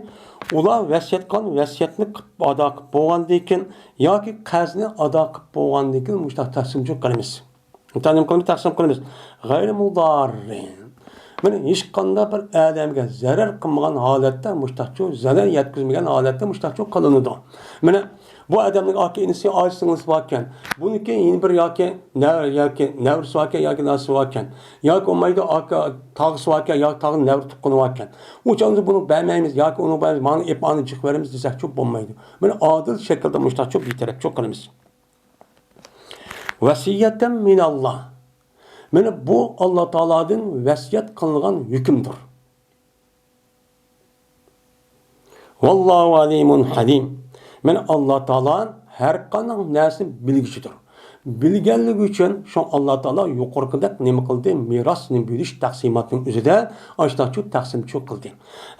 ئۇلار ۋەسىيەت قىلغان ۋەسىيەتنى قىلىپ ئادا قىلىپ بولغاندىن كېيىن ياكى قەرزنى ئادا قىلىپ بولغاندىن كېيىن مۇشۇنداق تەقسىمچۇ قىلىمىز. تەقسىم قىلىمىز، تەقسىم قىلىمىز. غەيرى مۇداررىن. مانا ھېچقانداق بىر ئادەمگە زەرەر قىلمىغان ھالەتتە مۇشتاقچۇ، زەرەر يەتكۈزمىگەن ھالەتتە مۇشتاقچۇ قىلىنىدۇ. مانا بۇ ئادەمنىڭ ئاكا ئىنىسى، ئاچا سىڭلىسى باركەن. بۇنىڭكى يەنە بىر ياكى نەۋرە، ياكى نەۋرىسى باركەن، ياكى ناسى باركەن. ياكى بولمايدۇ، ئاكا تاغىسى باركەن، ياكى تاغىنىڭ نەۋرە تۇغقىنى باركەن. ئۇ چاغدا بۇنى بەرمەيمىز، ياكى ئۇنى بەرمەيمىز، مانا ئېپ ئانى جىق بېرىمىز دېسەكچۇ بولمايدۇ. مانا ئادىل شەكىلدە مۇشتاقچۇ بىر تەرەپچۇ قىلىمىز. ۋەسىيەتەن مىنەللا. مانا بۇ ئاللا تائالادىن ۋەسىيەت قىلىنغان ھۆكۈمدۇر. ۋاللاھۇ ئەلىمۇن ھەلىم. مانا ئاللا تائالا ھەر قانداق نەرسىنى بىلگۈچىدۇر. بىلگەنلىكى ئۈچۈن شۇڭا ئاللا تائالا يۇقىرىقىدەك نېمە قىلدى؟ مىراسنى بۆلۈش تەقسىماتنىڭ ئۆزىدە ئاشۇنداقچۇ تەقسىمچۇ قىلدى.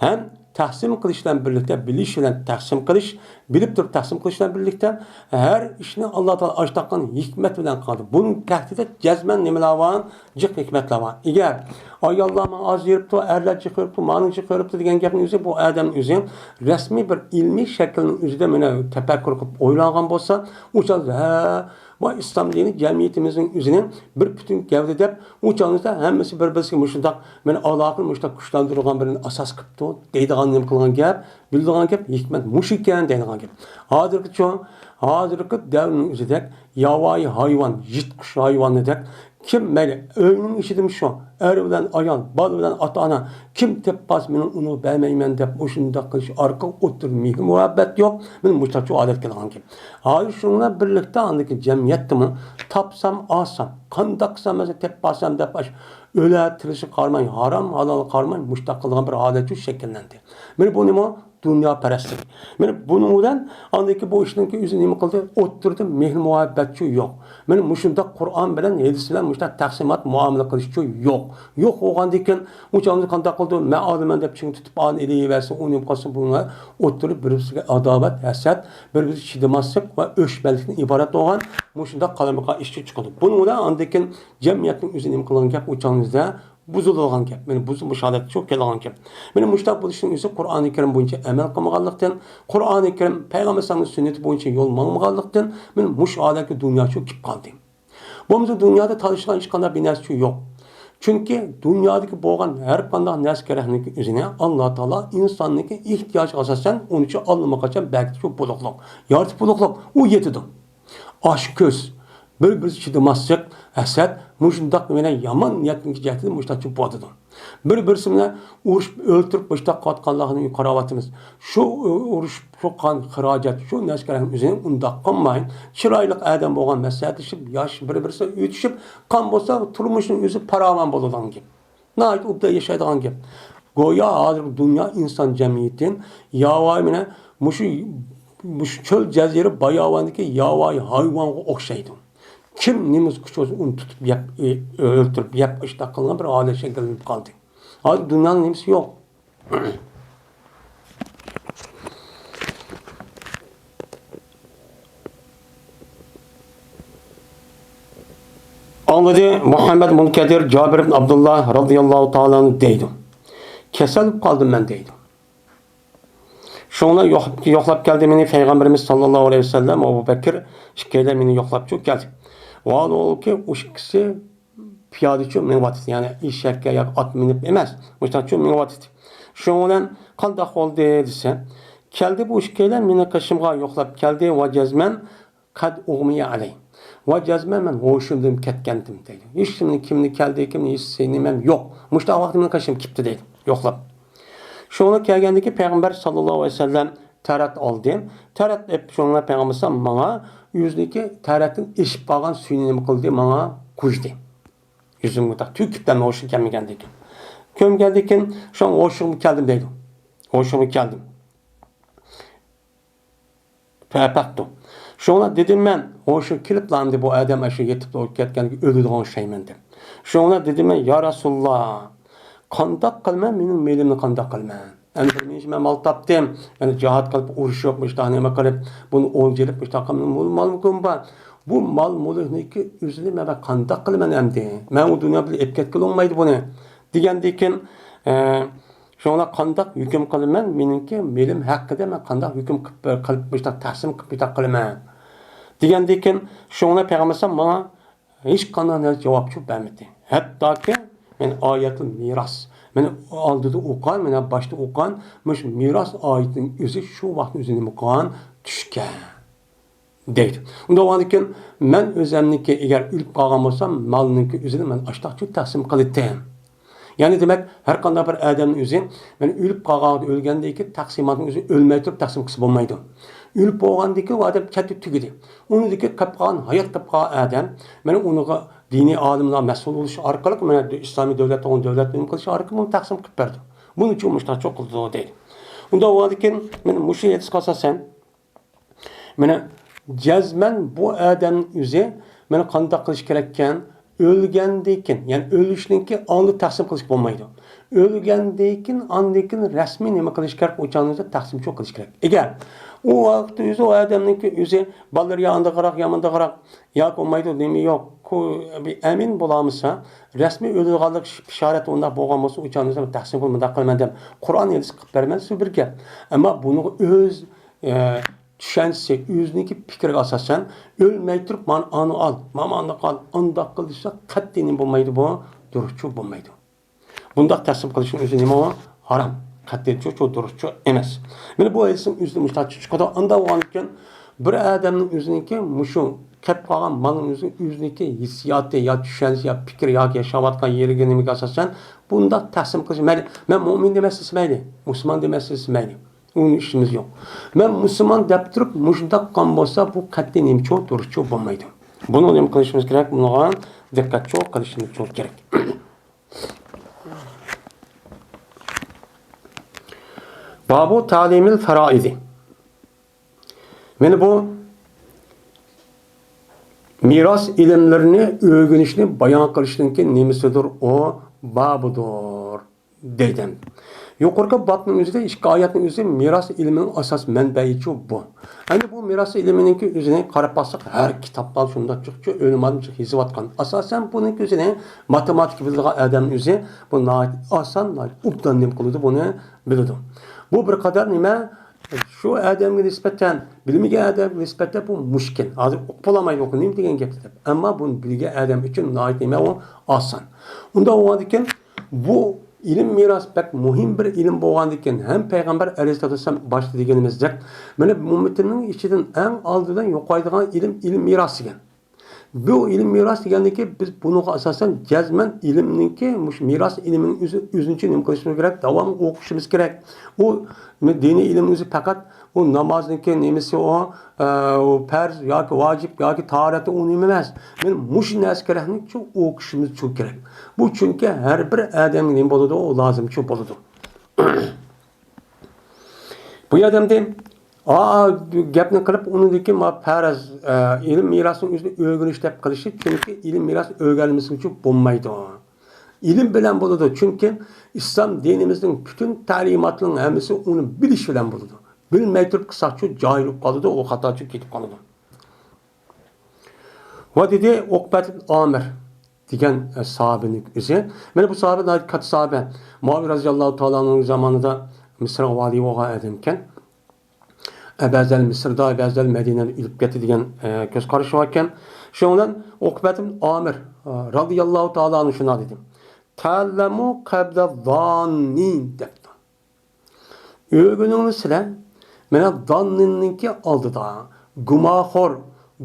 ھەم تەقسىم قىلىش بىلەن بىرلىكتە بىلىش بىلەن تەقسىم قىلىش بىلىپ تۇرۇپ تەقسىم قىلىش بىلەن بىرلىكتە، ھەر ئىشنى ئاللا تائالا ئاشتاققان ھېكمەت بىلەن قىلىدۇ. بۇنىڭ تەھتىدە جەزمەن نېمىلەر بار؟ جىق ھېكمەتلەر بار. ئەگەر ئاياللار ماڭا ئاز يېرىپتۇ، ئەرلەر جىق يېرىپتۇ، مانا جىق يېرىپتۇ دېگەن گەپنى ئۆزى بۇ ئادەمنىڭ ئۆزى رەسمىي بىر ئىلمىي شەكىلنىڭ ئۆزىدە مانا تەپەككۇر قىلىپ ئويلانغان بولسا، ئۇ چاغدا، ھە، ۋاي ئىسلام دىنى جەمئىيىتىمىزنىڭ ئۆزىنى بىر پۈتۈن گەۋدە دەپ، ئۇ چاغدا ھەممىسى بىر-بىرسىگە مۇشۇنداق، مانا ئالاقىنى مۇشۇنداق كۈچلەندۈرىدىغان بىرنى ئاساس قىپتۇ دەيدىغان نېمە قىلغان گەپ، بىلىدىغان گەپ، ھېكمەت مۇشۇ ئىكەن دەيدىغان گەپ. ھازىرقىچۇ، ھازىرقى دەۋرنىڭ ئۆزىدەك ياۋايى ھايۋان، يىرتقۇچ ھايۋاندەك، كىم مەيلى ئۆينىڭ ئىچىدىمۇ شۇ، ئەر بىلەن ئايال، بالا بىلەن ئاتا-ئانا، كىم تېپىپ قالسا مېنىڭ ئۇنىڭغا بەرمەيمەن دەپ مۇشۇنداق قىلىش ئارقىلىق ئوتتۇرىدا مېھىر-مۇھەببەت يوق، مانا مۇشۇنداق ھالەتكە كېلىدىغان گەپ. ھازىر شۇنىڭ بىلەن بىرلىكتە ئاندىكى جەمئىيەتتىمۇ تاپسام ئالسام، قانداق قىلسام مەسىلەن تېپىپ ئالسام دەپ ئاش ئۆلە تىرىشىغا قارىماي، ھارام ھالالغا قارىماي مۇشۇنداق قىلىدىغان بىر ھالەتچۇ شەكىللەندى. مانا بۇ نېمە؟ دۇنياپەرەسلىك. مانا بۇنىڭ بىلەن ئاندىكى بۇ ئىشنىڭكى ئۆزى نېمە قىلدى؟ ئوتتۇرىدا مېھىر-مۇھەببەتچۇ يوق. مانا مۇشۇنداق قۇرئان بىلەن ھەدىس بىلەن مۇشۇنداق تەقسىمات مۇئامىلە قىلىشچۇ يوق. يوق بولغاندىكىن ئۇ چاغدا قانداق قىلىدۇ؟ مەن ئالىمەن دەپ چىڭ تۇتۇپ ئالىنى ئېلىۋەرسە، ئۇ نېمە قىلسا، بۇنىڭ ئوتتۇرىدا بىر-بىرسىگە ئاداۋەت، ھەسەت، بىر-بىرسىگە چىدىماسلىق ۋە ئۆچمەنلىكتىن ئىبارەت بولغان مۇشۇنداق قالايمىقان ئىشچۇ چىقىدۇ. بۇنىڭ بىلەن ئاندىكىن جەمئىيەتنىڭ ئۆزى نېمە قىلغان گەپ؟ ئۇ چاغدا بۇزۇلىدىغان گەپ. مانا بۇزۇلمىش ھالەتكە چۈشۈپ كېلىدىغان گەپ. مانا مۇشۇنداق بولۇشنىڭ ئۆزى قۇرئانى كەرىم بويىچە ئەمەل قىلمىغانلىقتىن، قۇرئانى كەرىم پەيغەمبەر ئەلەيھىسسالامنىڭ سۈننىتى بويىچە يول ماڭمىغانلىقتىن، مانا مۇشۇ ھالەتكە دۇنيا چۈشۈپ كەلدى. بولمىسا دۇنيادا تالىشىدىغان ھېچقانداق بىر نەرسە يوق. چۈنكى دۇنيادىكى بولغان ھەر قانداق نەرسە كېرەكنىڭكى ئۆزىنى ئاللا تائالا ئىنساننىڭكى ئېھتىياجىغا ئاساسەن ئۇنىچە ئاللىماقاچان بەرگۈچى بولۇقلۇق، يارىتىپ بولۇقلۇق، ئۇ يېتىدۇ. ئاشكۆز، بىر-بىرىگە چىدىماسلىق، ھەسەت، مۇشۇنداق يەنە يامان نىيەتنىڭ جەھىتىدىن مۇشۇنداق بولىدۇ. بىر-بىرسى بىلەن ئۇرۇشۇپ، ئۆلتۈرۈپ، مۇشۇنداق قىلىۋاتقانلارنى قاراۋاتىمىز. شۇ، ئۇ، ئۇرۇش، شۇ قان خىراجەت، شۇ نەسكەرنىڭ ئۆزىنى ئۇنداق قىلماي، چىرايلىق ئادەم بولغان مەسلىھەتلىشىپ، ياش بىر-بىرسى ئۆتۈشۈپ، قان بولسا تۇرمۇشنىڭ ئۆزى پاراۋان بولىدىغان گەپ. ناھايىتى ئوبدان ياشايدىغان گەپ. گويا ھازىرقى دۇنيا ئىنسان جەمئىيىتى ياۋايى مانا مۇشۇ، مۇشۇ چۆل جەزىرە باياۋاندىكى ياۋايى ھايۋانغا ئوخشايدۇ. كىم نېمىسى كۈچ بولسا ئۇنى تۇتۇپ يەپ، ئۆ-، ئۆلتۈرۈپ يەپ، ئىشتاق قىلغان بىر ھالەت شەكىللىنىپ قالدى. ھازىر دۇنيانىڭ نېمىسى يوق. ئاڭلىدى، مۇھەممەد مۇنكەدىر جابىر ئىبن ئابدۇللا رازىياللاھۇ تائالا ئەنھۇ دەيدۇ، كېسەل بولۇپ قالدىم مەن دەيدۇ. شۇڭا يوق-، يوقلاپ كەلدى مېنى پەيغەمبىرىمىز ساللاللاھۇ ئەلەيھى ۋەسەللەم، ئەبۇ بەكرى ئىككىيلەن مېنى يوقلاپچۇ كەلدى. ۋاھالەنكى ئۇ ئىككىسى پىيادىچۇ مېڭىۋاتىدۇ. يەنى ئېشەككە ياكى ئات مىنىپ ئەمەس، مۇشۇنداقچۇ مېڭىۋاتىدۇ. شۇنىڭ بىلەن قانداق بولدى دېسە، كەلدى بۇ ئىككىيلەن مېنىڭ قېشىمغا يوقلاپ كەلدى ۋە جەزمەن قەد ئۇغمىيە ئەلەي. ۋە جەزمەن مەن ھوشۇمدىن كەتكەنتىم دەيدۇ. ھېچ كىمنى، كىمنى كەلدى، كىمنى ھېچ نېمەم يوق. مۇشۇنداق ۋاقىتتا مېنىڭ قېشىمغا كېلىپتۇ دەيدۇ، يوقلاپ. شۇڭا كەلگەندىكى پەيغەمبەر ساللاللاھۇ ئەلەيھى ۋەسەللەم تەرەت ئالدى. تەرەت ئېلىپ شۇڭا پەيغەمبەر ماڭا ئۆزىنىڭكى تەرەتتىن ئېشىپ قالغان سۈيىنى نېمە قىلدى؟ ماڭا قۇيدى. يۈزۈمگە تاق تۈگۈپ دەم ھوشۇم كەلمىگەندىكىن. كۆمگەندىكىن شۇڭا ھوشۇمغا كەلدىم دەيدۇ. ھوشۇمغا كەلدىم. پەپەقتۇ. شۇڭا دېدىم مەن، ھوشۇم كېلىپلا ئەمدى بۇ ئادەم ئاشۇ يېتىپلا ئۆلۈپ كەتكەنگە ئۆلىدىغان ئوخشايمەن دەپ. شۇڭا دېدىم مەن، يا رەسۇلاللا، قانداق قىلىمەن، مېنىڭ مېلىمنى قانداق قىلىمەن؟ ئەمدى بىر نەچچە مەن مال تاپتىم، يەنى جىھاد قىلىپ، ئۇرۇشۇپ، مۇشۇنداق نېمە قىلىپ، بۇنى ئولجا ئېلىپ، مۇشۇنداق قىلىپ، مول مال مۈلكۈم بار. بۇ مال مۈلۈكنىڭكى ئۆزىنى مەن قانداق قىلىمەن ئەمدى؟ مەن ئۇ دۇنيا بىلەن ئېلىپ كەتكىلى بولمايدۇ بۇنى، دېگەندىكىن، ئە، شۇڭا قانداق ھۆكۈم قىلىمەن؟ مېنىڭكى مېلىم ھەققىدە مەن قانداق ھۆكۈم قىلىپ، قىلىپ، مۇشۇنداق تەقسىم قىلىپ، مۇشۇنداق قىلىمەن؟ دېگەندىكىن، شۇڭا پەيغەمبەر ماڭا ھېچقانداق نەرسە جاۋابچۇ بەرمىدى. ھەتتاكى مەن ئايەتۇل مىراس، مەن ئالدىدا ئوقۇغان، مەن باشتا ئوقۇغان مۇشۇ مىراس ئايىتىنىڭ ئۆزى شۇ ۋاقىتنىڭ ئۆزىدە نېمە قىلغان؟ چۈشكەن. دەيدۇ. ئۇنداق بولغاندىكىن، مەن ئۆزەمنىڭكى ئەگەر ئۆلۈپ قالغان بولسام، مالنىڭكى ئۆزىنى مەن ئاشتاقچۇ تەقسىم قىلىتتىم. يەنى دېمەك، ھەر قانداق بىر ئادەمنىڭ ئۆزى، مەن ئۆلۈپ قالغان، ئۆلگەندىن كېيىن تەقسىماتنىڭ ئۆزى ئۆلمەي تۇرۇپ تەقسىم قىلسا بولمايدۇ. ئۆلۈپ بولغاندىن كېيىن ئۇ ئادەم كەتتى، تۈگىدى. ئۇنىڭدىن كېيىن قېلىپ قالغان، ھايات قېلىپ قالغان ئادەم، مەن ئۇنىڭغا دىنىي ئالىملار مەسئۇل بولۇش ئارقىلىق، مەن ئىسلامىي دۆلەت بولغان دۆلەتنى نېمە قىلىش ئارقىلىق ئۇنى تەقسىم قىلىپ بەردى. بۇنىڭ ئۈچۈن مۇشۇنداق چوقۇلدى دەيدۇ. ئۇنداق بولغاندىكىن، مەن مۇشۇ ھەدىسكە ئاساسەن، مانا جەزمەن بۇ ئادەمنىڭ ئۆزى مانا قانداق قىلىش كېرەككەن، ئۆلگەندىن كېيىن، يەنى ئۆلۈشنىڭكى ئالدى تەقسىم قىلىش بولمايدۇ. ئۆلگەندىن كېيىن، ئاندىن كېيىن رەسمىي نېمە قىلىش كېرەك؟ ئۇ چاغنىڭدا تەقسىمچۇ قىلىش كېرەك. ئەگەر ئۇ ۋاقىتتا ئۆزى، ئۇ ئادەمنىڭكى ئۆزى بالىلىرى يا ئاندىغىراق، يا مۇنداغىراق، ياكى بولمايدۇ، نېمە يوق، كو-، بىر ئەمىن بولالمىسا، رەسمىي ئۆلىدىغانلىق بېشارەت ئۇنداق بولغان بولسا، ئۇ چاغنىڭدا تەقسىم قىل، مۇنداق قىلىمەن دەپ، قۇرئان ھەدىس قىلىپ بەرمەن سىز بىرگە. ئەمما بۇنىڭغا ئۆز ئە، چۈشەنچىسى، ئۆزىنىڭكى پىكرىگە ئاساسەن، ئۆلمەي تۇرۇپ، مانا ئانى ئال، مانا ئانداق ئال، ئانداق قىل دېسە، قەتئىي نېمە بولمايدۇ بۇ؟ دۇرۇسچۇ بولمايدۇ. بۇنداق تەقسىم قىلىشنىڭ ئۆزى نېمە ئۇ؟ ھارام. قەتئىيچۇ، چۇ دۇرۇسچۇ ئەمەس. مانا بۇ ھەدىسنىڭ ئۆزىدىن مۇشۇنداق چىقىدۇ. ئاندا بولغاندىكىن، بىر ئادەمنىڭ ئۆزىنىڭكى مۇشۇ كەپ قالغان مالنىڭ ئۆزى، ئۆزىنىڭكى ھېسسىياتى يا چۈشەنچىسى يا پىكرى ياكى ياشاۋاتقان يېرىگە نېمىگە ئاساسەن، بۇنداق تەقسىم قىلىش مەيلى. مەن مۇئمىن دېمەسلىسە مەيلى، مۇسۇلمان دېمەسلىسە مەيلى. ئۇنىڭ ئىشىمىز يوق. مەن مۇسۇلمان دەپ تۇرۇپ، مۇشۇنداق قىلغان بولسا، بۇ قەتئىي نېمىچۇ؟ دۇرۇسچۇ بولمايدۇ. بۇنى نېمە قىلىشىمىز كېرەك؟ بۇنىڭغا دىققەتچۇ قىلىشىمىزچۇ كېرەك. بابۇ تەلىمىل فەرائىزى. مانا بۇ مىراس ئىلىملىرىنى ئۆگىنىشنى بايان قىلىشنىڭكى نېمىسىدۇر؟ ئۇ بابىدۇر. دەيدۇ. يۇقىرىقى بابنىڭ ئۆزىدە ئىككى ئايەتنىڭ ئۆزى مىراس ئىلمىنىڭ ئاساس مەنبەيىچۇ بۇ. ئەمدى بۇ مىراس ئىلمىنىڭكى ئۆزىنى قاراپ باقساق، ھەر كىتابلار شۇنداق چىقىپچۇ، ئۆلىمادىن جىق يېزىۋاتقان. ئاساسەن بۇنىڭكى ئۆزىنى ماتېماتىكا بىلىدىغان ئادەمنىڭ ئۆزى بۇ ناھايىتى ئاسان، ناھايىتى ئوبدان نېمە قىلىدۇ، بۇنى بىلىدۇ. بۇ بىر قەدەر نېمە، شۇ ئادەمگە نىسبەتەن، بىلمىگەن ئادەمگە نىسبەتەن بۇ مۇشكىل. ھازىر ئۇقۇپ بولالمايدۇ، نېمە دېگەن گەپ دەپ. ئەمما بۇنى بىلگەن ئادەم ئۈچۈن ناھايىتى نېمە ئۇ؟ ئاسان. ئۇنداق بولغاندىكىن، بۇ ئىلىم مىراس بەك مۇھىم بىر ئىلىم بولغاندىكىن، ھەم پەيغەمبەر ئەلەيھىسسالاتۇ ۋەسسالام باشتا دېگىنىمىزدەك، مانا ئۈممىتىمنىڭ ئىچىدىن ئەڭ ئالدىدا يوقايدىغان ئىلىم، ئىلىم مىراس دېگەن. بۇ ئىلىم مىراس دېگەندىكى، بىز بۇنىڭغا ئاساسەن جەزمەن ئىلىمنىڭكى، مۇشۇ مىراس ئىلمىنىڭ ئۆزى، ئۆزىنىچە نېمە قىلىشىمىز كېرەك؟ داۋاملىق ئوقۇشىمىز كېرەك. ئۇ دىنىي ئىلىم ئۆزى پەقەت ئۇ نامازنىڭكى نېمىسى ئۇ، ئە، ئۇ پەرز ياكى ۋاجىپ ياكى تاھارەتتە ئۇ نېمە ئەمەس. مانا مۇشۇ نەرسە كېرەكنى شۇ ئوقۇشىمىز شۇ كېرەك. بۇ چۈنكى ھەر بىر ئادەمگە نېمە بولىدۇ؟ ئۇ لازىمچۇ بولىدۇ. بۇ يەردە ئەمدى، ئا، گەپنى قىلىپ، ئۇنىڭدىن كېيىن ما پەرز، ئە، ئىلىم مىراسنىڭ ئۆزىنى ئۆگىنىش دەپ قىلىشى، چۈنكى ئىلىم مىراس ئۆگەنمىسىڭچۇ بولمايدۇ. ئىلىم بىلەن بولىدۇ، چۈنكى ئىسلام دىنىمىزنىڭ پۈتۈن تەلىماتلىرىنىڭ ھەممىسى ئۇنى بىلىش بىلەن بولىدۇ. بىلمەي تۇرۇپ قىلساقچۇ جاھىل بولۇپ قالىدۇ، ئۇ خاتاچۇ كېتىپ قالىدۇ. ۋە دېدى ئوقبەت ئامىر دېگەن، ئە، ساھابىنىڭ ئۆزى. مانا بۇ ساھابە ناھايىتى كاتتا ساھابە. مۇئاۋىيە رەزىياللاھۇ تائالا ئەنھۇ زامانىدا مىسىرغا ۋالىي بولغان ئادەمكەن. ئە، بەزىلەر مىسىردا، بەزىلەر مەدىنەدە ئۆلۈپ كەتتى دېگەن، ئە، كۆز قارىشى باركەن. شۇنىڭ بىلەن ئوقبەت ئامىر، ئە، رەزىياللاھۇ تائالا ئەنھۇ شۇنداق دېدى. تەلەمۇ قەبلە زاننى دەپتۇ. ئۆگىنىڭلار سىلەر، مانا، زاننىننىڭكى ئالدىدا، گۇمانخور،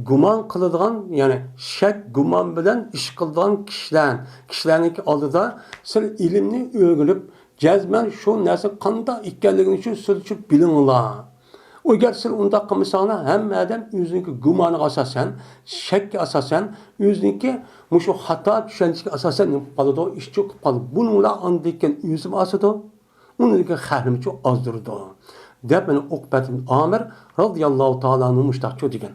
گۇمان قىلىدىغان، يەنى شەك، گۇمان بىلەن ئىش قىلىدىغان كىشىلەر، كىشىلەرنىڭكى ئالدىدا سىلەر ئىلىمنى ئۆگىنىپ، جەزمەن شۇ نەرسە قانداق ئىكەنلىكىنى شۇ سىلەرچۇ بىلىڭلار. ئەگەر سىلەر ئۇنداق قىلمىساڭلار، ھەممە ئادەم ئۆزىنىڭكى گۇمانىغا ئاساسەن، شەككە ئاساسەن، ئۆزىنىڭكى مۇشۇ خاتا چۈشەنچىگە ئاساسەن نېمە قىلىپ قالىدۇ، ئىشچۇ قىلىپ قالىدۇ. بۇنىڭ بىلەن ئاندىن كېيىن ئۆزىمۇ ئاسىدۇ. ئۇنىڭدىكى خەھرىمچۇ ئازدۇرىدۇ، دەپ مانا ئوقبەت ئىبن ئامىر رەزىياللاھۇ تائالا ئەنھۇ مۇشتاقچۇ دېگەن.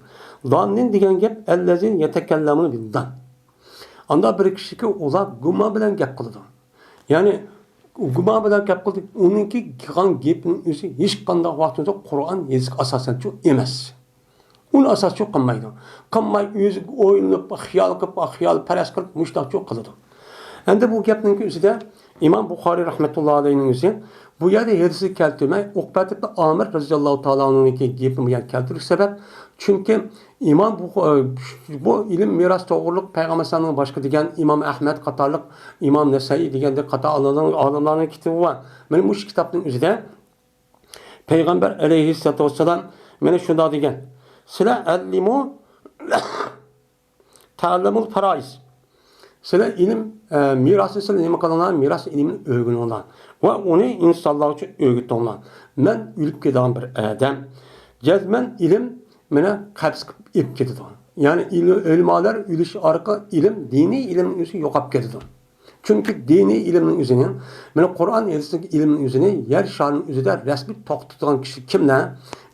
زاننىن دېگەن گەپ، ئەللەزىنە يەتەكەللەمۇنە بىززان. ئاندا بىر كىشىكى ئۇلار گۇمان بىلەن گەپ قىلىدۇ. يەنى گۇمان بىلەن گەپ قىلدى. ئۇنىڭكى قىلغان گېپىنىڭ ئۆزى ھېچقانداق ۋاقتىدا قۇرئان، ھەدىسكە ئاساسەنچۇ ئەمەس. ئۇنى ئاساسچۇ قىلمايدۇ. قىلماي ئۆزى ئويلىنىپ، خىيال قىلىپ، خىيال پەرەز قىلىپ مۇشۇنداقچۇ قىلىدۇ. ئەمدى بۇ گەپنىڭكى ئۆزىدە ئىمام بۇخارىي رەھمەتۇللا ئەلەيھنىڭ ئۆزى بۇ يەردە ھەدىسنى كەلتۈرمەي، ئوقبەت ئىبن ئامىر رەزىياللاھۇ تائالا ئەنھۇنىڭكى گېپىنى بۇ يەردە كەلتۈرۈش سەۋەب، چۈنكى ئىمام بۇ، بۇ ئىلىم مىراس توغرۇلۇق پەيغەمبەر ئەلەيھىسسالامنىڭ باشقا دېگەن ئىمام ئەھمەد قاتارلىق، ئىمام نەسەئىي دېگەندەك قاتار ئالىملارنىڭ، ئالىملارنىڭ كىتابى بار. مانا مۇشۇ كىتابنىڭ ئۆزىدە پەيغەمبەر ئەلەيھىسسالاتۇ ۋەسسالام مانا شۇنداق دېگەن، سىلەر ئەللىمۇ تەلەمۇل پەرائىز. سىلەر ئىلىم، ئە، مىراسنى سىلەر نېمە قىلىڭلار؟ مىراس ئىلمىنى ئۆگىنىڭلار ۋە ئۇنى ئىنسانلارغا ئۆگىتىڭلار. مەن ئۆلۈپ كېتىدىغان بىر ئادەم. جەزمەن ئىلىم مېنى قەبز قىلىپ ئېلىپ كېتىدۇ. يەنى ئىل-، ئۆلىمالار ئۆلۈش ئارقىلىق ئىلىم، دىنىي ئىلىمنىڭ ئۆزى يوقاپ كېتىدۇ. چۈنكى دىنىي ئىلىمنىڭ ئۆزىنى، مانا قۇرئان ھەدىستىكى ئىلىمنىڭ ئۆزىنى يەر شارىنىڭ ئۆزىدە رەسمىي توختىتىدىغان كىشى كىملەر؟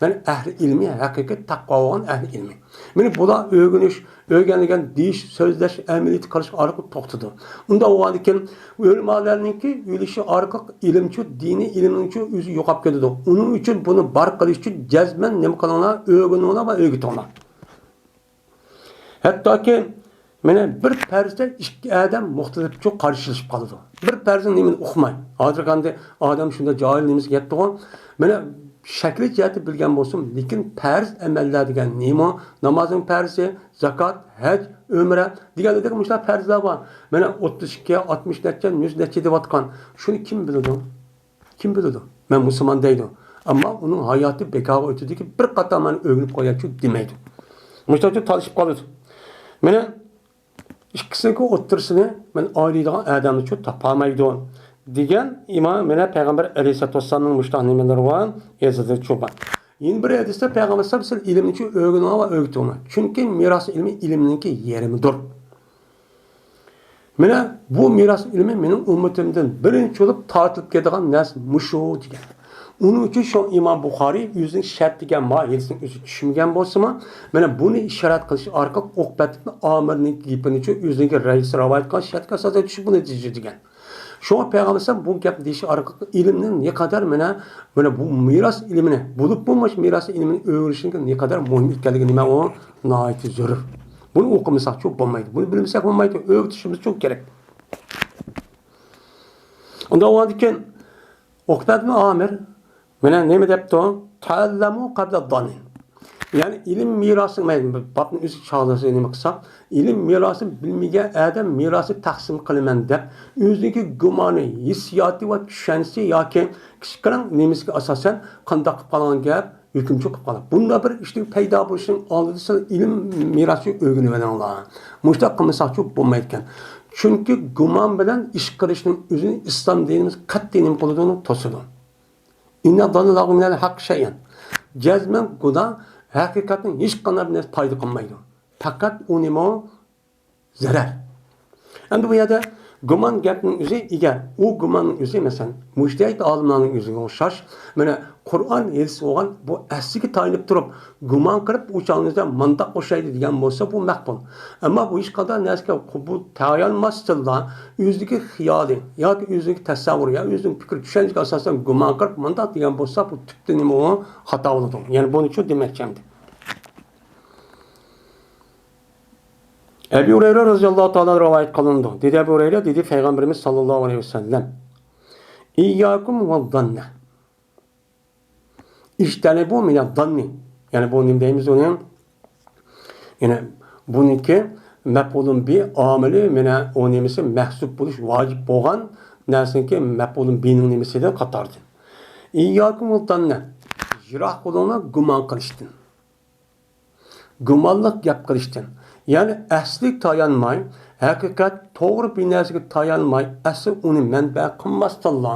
يەنى ئەھلى ئىلمى، ھەقىقىي تەقۋا بولغان ئەھلى ئىلمى. مانا بۇلار ئۆگىنىش، ئۆگەنگەن، دېيىش، سۆزلەش، ئەمەلىيەتكە قارىشقا ئارقىلىق توختىدى. ئۇنداق بولغاندىكىن ئۆلىمالارنىڭكى ئۆلۈشى ئارقىلىق ئىلىمچۇ، دىنىي ئىلىمنىڭچۇ ئۆزى يوقاپ كېتىدۇ. ئۇنىڭ ئۈچۈن بۇنى بار قىلىش ئۈچۈن جەزمەن نېمە قىلىڭلار؟ ئۆگىنىڭلار ۋە ئۆگىتىڭلار. ھەتتاكى، مانا بىر پەرزدە ئىككى ئادەم مۇختەلىپچۇ قارشىلىشىپ قالىدۇ. بىر پەرزنىڭ نېمىنى ئۇقماي. ھازىرقى ئادەم شۇنداق جاھىل نېمىسىگە يەتتىغۇ. مانا شەكلىي جەھەتتە بىلگەن بولسىمۇ، لېكىن پەرز ئەمەللەر دېگەن نېمە؟ نامازنىڭ پەرزى، زاكات، ھەج، ئۆمرە دېگەندەك مۇشۇنداق پەرزلەر بار. مانا ئوتتۇز ئىككى، ئاتمىش نەچچە، يۈز نەچچە دەۋاتقان. شۇنى كىم بىلىدۇ؟ كىم بىلىدۇ؟ مەن مۇسۇلمان دەيدۇ. ئەمما ئۇنىڭ ھاياتى بىكارغا ئۆتىدىكى، بىر قاتار مەن ئۆگىنىپ قويايچۇ دېمەيدۇ. مۇشۇنداقچۇ تالىشىپ قالىدۇ. مانا ئىككىسىنىڭكى ئوتتۇرىسىنى مەن ئايرىيدىغان ئادەمنىچۇ تاپالمايدۇ دېگەن ئىمان مانا پەيغەمبەر ئەلەيھىسسالاتۇ ۋەسسالامنىڭ مۇشۇنداق نېمىلىرى بار، ھەدىسلىرىچۇ بار. يەنە بىر ھەدىستە پەيغەمبەر سەللەللاھۇ ئەلەيھى ۋەسەللەم، سىز ئىلىمنىچۇ ئۆگىنىڭلار ۋە ئۆگىتىڭلار. چۈنكى مىراس ئىلمى ئىلىمنىڭكى يېرىمىدۇر. مانا بۇ مىراس ئىلمى مېنىڭ ئۈممىتىمدىن بىرىنچى بولۇپ تارتىلىپ كېتىدىغان نەرسە مۇشۇ دېگەن. ئۇنىڭ ئۈچۈن شۇ ئىمام بۇخارىي ئۆزىنىڭ شەرت دېگەن ما ھەدىسىنى ئۆزى چۈشىنمىگەن بولسىمۇ، مانا بۇنى ئىشارەت قىلىش ئارقىلىق ئوقبەت ئىبن ئامىرنىڭ گېپىنىچۇ ئۆزىنىڭكى رەئىسى رىۋايەت قىلغان شەرتكە ئاساسەن چۈشۈپ بۇنى نەتىجە دېگەن. شۇڭا پەيغەمبەر بۇ گەپ دېيىشى ئارقىلىق ئىلىمنى نەقەدەر مانا، مانا بۇ مىراس ئىلمىنى، بولۇپمۇ مۇشۇ مىراس ئىلمىنى ئۆگىنىشنىڭ نەقەدەر مۇھىم ئىكەنلىكى نېمە ئۇ ناھايىتى زۆرۈر. بۇنى ئوقۇمىساقچۇ بولمايدۇ. بۇنى بىلمىسەك بولمايدۇ. ئۆگىتىشىمىزچۇ كېرەك. ئۇنداق بولغاندىكىن ئوقبەت ئامىر مانا نېمە دەپتۇ؟ تەئەللەمۇ قەبلە زاننى. يەنى ئىلىم مىراسى، مەن بابنى ئۆزى چاغلىسا نېمە قىلساق، ئىلىم مىراسى بىلمىگەن ئادەم مىراسى تەقسىم قىلىمەن دەپ، ئۆزىنىڭكى گۇمانى، ھېسسىياتى ۋە چۈشەنچىسى ياكى كىشىلەرنىڭ نېمىسىگە ئاساسەن قانداق قىلىپ قالغان گەپ، ھۆكۈمچى قىلىپ قالىدۇ. بۇنداق بىر ئىشنىڭ پەيدا بولۇشىنىڭ ئالدىدا سىلەر ئىلىم مىراسى ئۆگىنىۋېلىڭلار. مۇشۇنداق قىلمىساقچۇ بولمايدىكەن. چۈنكى گۇمان بىلەن ئىش قىلىشنىڭ ئۆزىنى ئىسلام دىنىمىز قەتئىي نېمە قىلىدۇ، ئۇنى توسىدۇ. ئىننە زاننە لا يۇغنى مىنەل ھەققى شەيئەن. جەزمەن گۇمان ھەقىقەتنىڭ ھېچقانداق بىر نەرسە پايدا قىلمايدۇ. پەقەت ئۇ نېمە؟ زەرەر. ئەمدى بۇ يەردە گۇمان گەپنىڭ ئۆزى، ئەگەر ئۇ گۇماننىڭ ئۆزى، مەسىلەن، مۇجتەھىد ئالىملارنىڭ ئۆزىگە ئوخشاش، مانا قۇرئان ھەدىس بولغان بۇ ئەسلىگە تايىنىپ تۇرۇپ، گۇمان قىلىپ، ئۇ چاغنىڭىزدا مانداق ئوخشايدۇ دېگەن بولسا، بۇ مەقبۇل. ئەمما بۇ ھېچقانداق نەرسىگە بۇ تايانماستىنلا، ئۆزىدىكى خىيالى ياكى ئۆزىنىڭكى تەسەۋۋۇرى يا ئۆزىنىڭ پىكىر چۈشەنچىسىگە ئاساسەن گۇمان قىلىپ، مانداق دېگەن بولسا، بۇ تۈپتىن نېمە ئۇ خاتا بولىدۇ. يەنى بۇنىچۇ دېمەكچى ئەمدى. ئەبۇ ھۇرەيرە رەزىياللاھۇ تائالا رىۋايەت قىلىنىدۇ. دېدى ئەبۇ ھۇرەيرە، دېدى پەيغەمبىرىمىز ساللاللاھۇ ئەلەيھى ۋەسەللەم، ئىيياكۇم ۋەززاننە. ئىجتەنىبۇ مىنەززاننى. يەنى بۇ نېمە دەيمىز ئۇنى؟ يەنى بۇنىڭكى مەپئۇلۇن بى ئامىلى، مانا ئۇ نېمىسى مەھزۇپ بولۇش ۋاجىپ بولغان نەرسىنىڭكى مەپئۇلۇن بىنىڭ نېمىسىدىن قاتاردىن. ئىيياكۇم ۋەززاننە. يىراق بولۇڭلار گۇمان قىلىشتىن. گۇمانلىق گەپ قىلىشتىن، يەنى ئەسلىگە تايانماي، ھەقىقەت توغرا بىر نەرسىگە تايانماي، ئەسلى ئۇنى مەنبە قىلماستىنلا،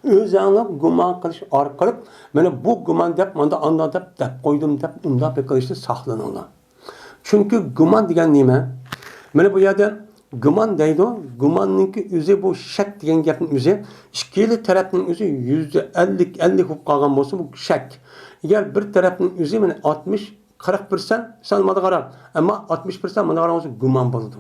ئۆزەڭلار گۇمان قىلىش ئارقىلىق، مانا بۇ گۇمان دەپ، مانداق ئانداق دەپ، دەپ قويدۇم دەپ، ئۇنداق بىر قىلىشتىن ساقلىنىڭلار. چۈنكى گۇمان دېگەن نېمە؟ مانا بۇ يەردە گۇمان دەيدۇ، گۇماننىڭكى ئۆزى بۇ شەك دېگەن گەپنىڭ ئۆزى، ئىككىلا تەرەپنىڭ ئۆزى يۈزدە ئەللىك، ئەللىك بولۇپ قالغان بولسا، بۇ شەك. ئەگەر بىر تەرەپنىڭ ئۆزى مانا ئاتمىش، قىرىق پىرسەنت سەل ماڭا قاراپ، ئەمما ئاتمىش پىرسەنت ماڭا قارىغان بولسا گۇمان بولىدۇ.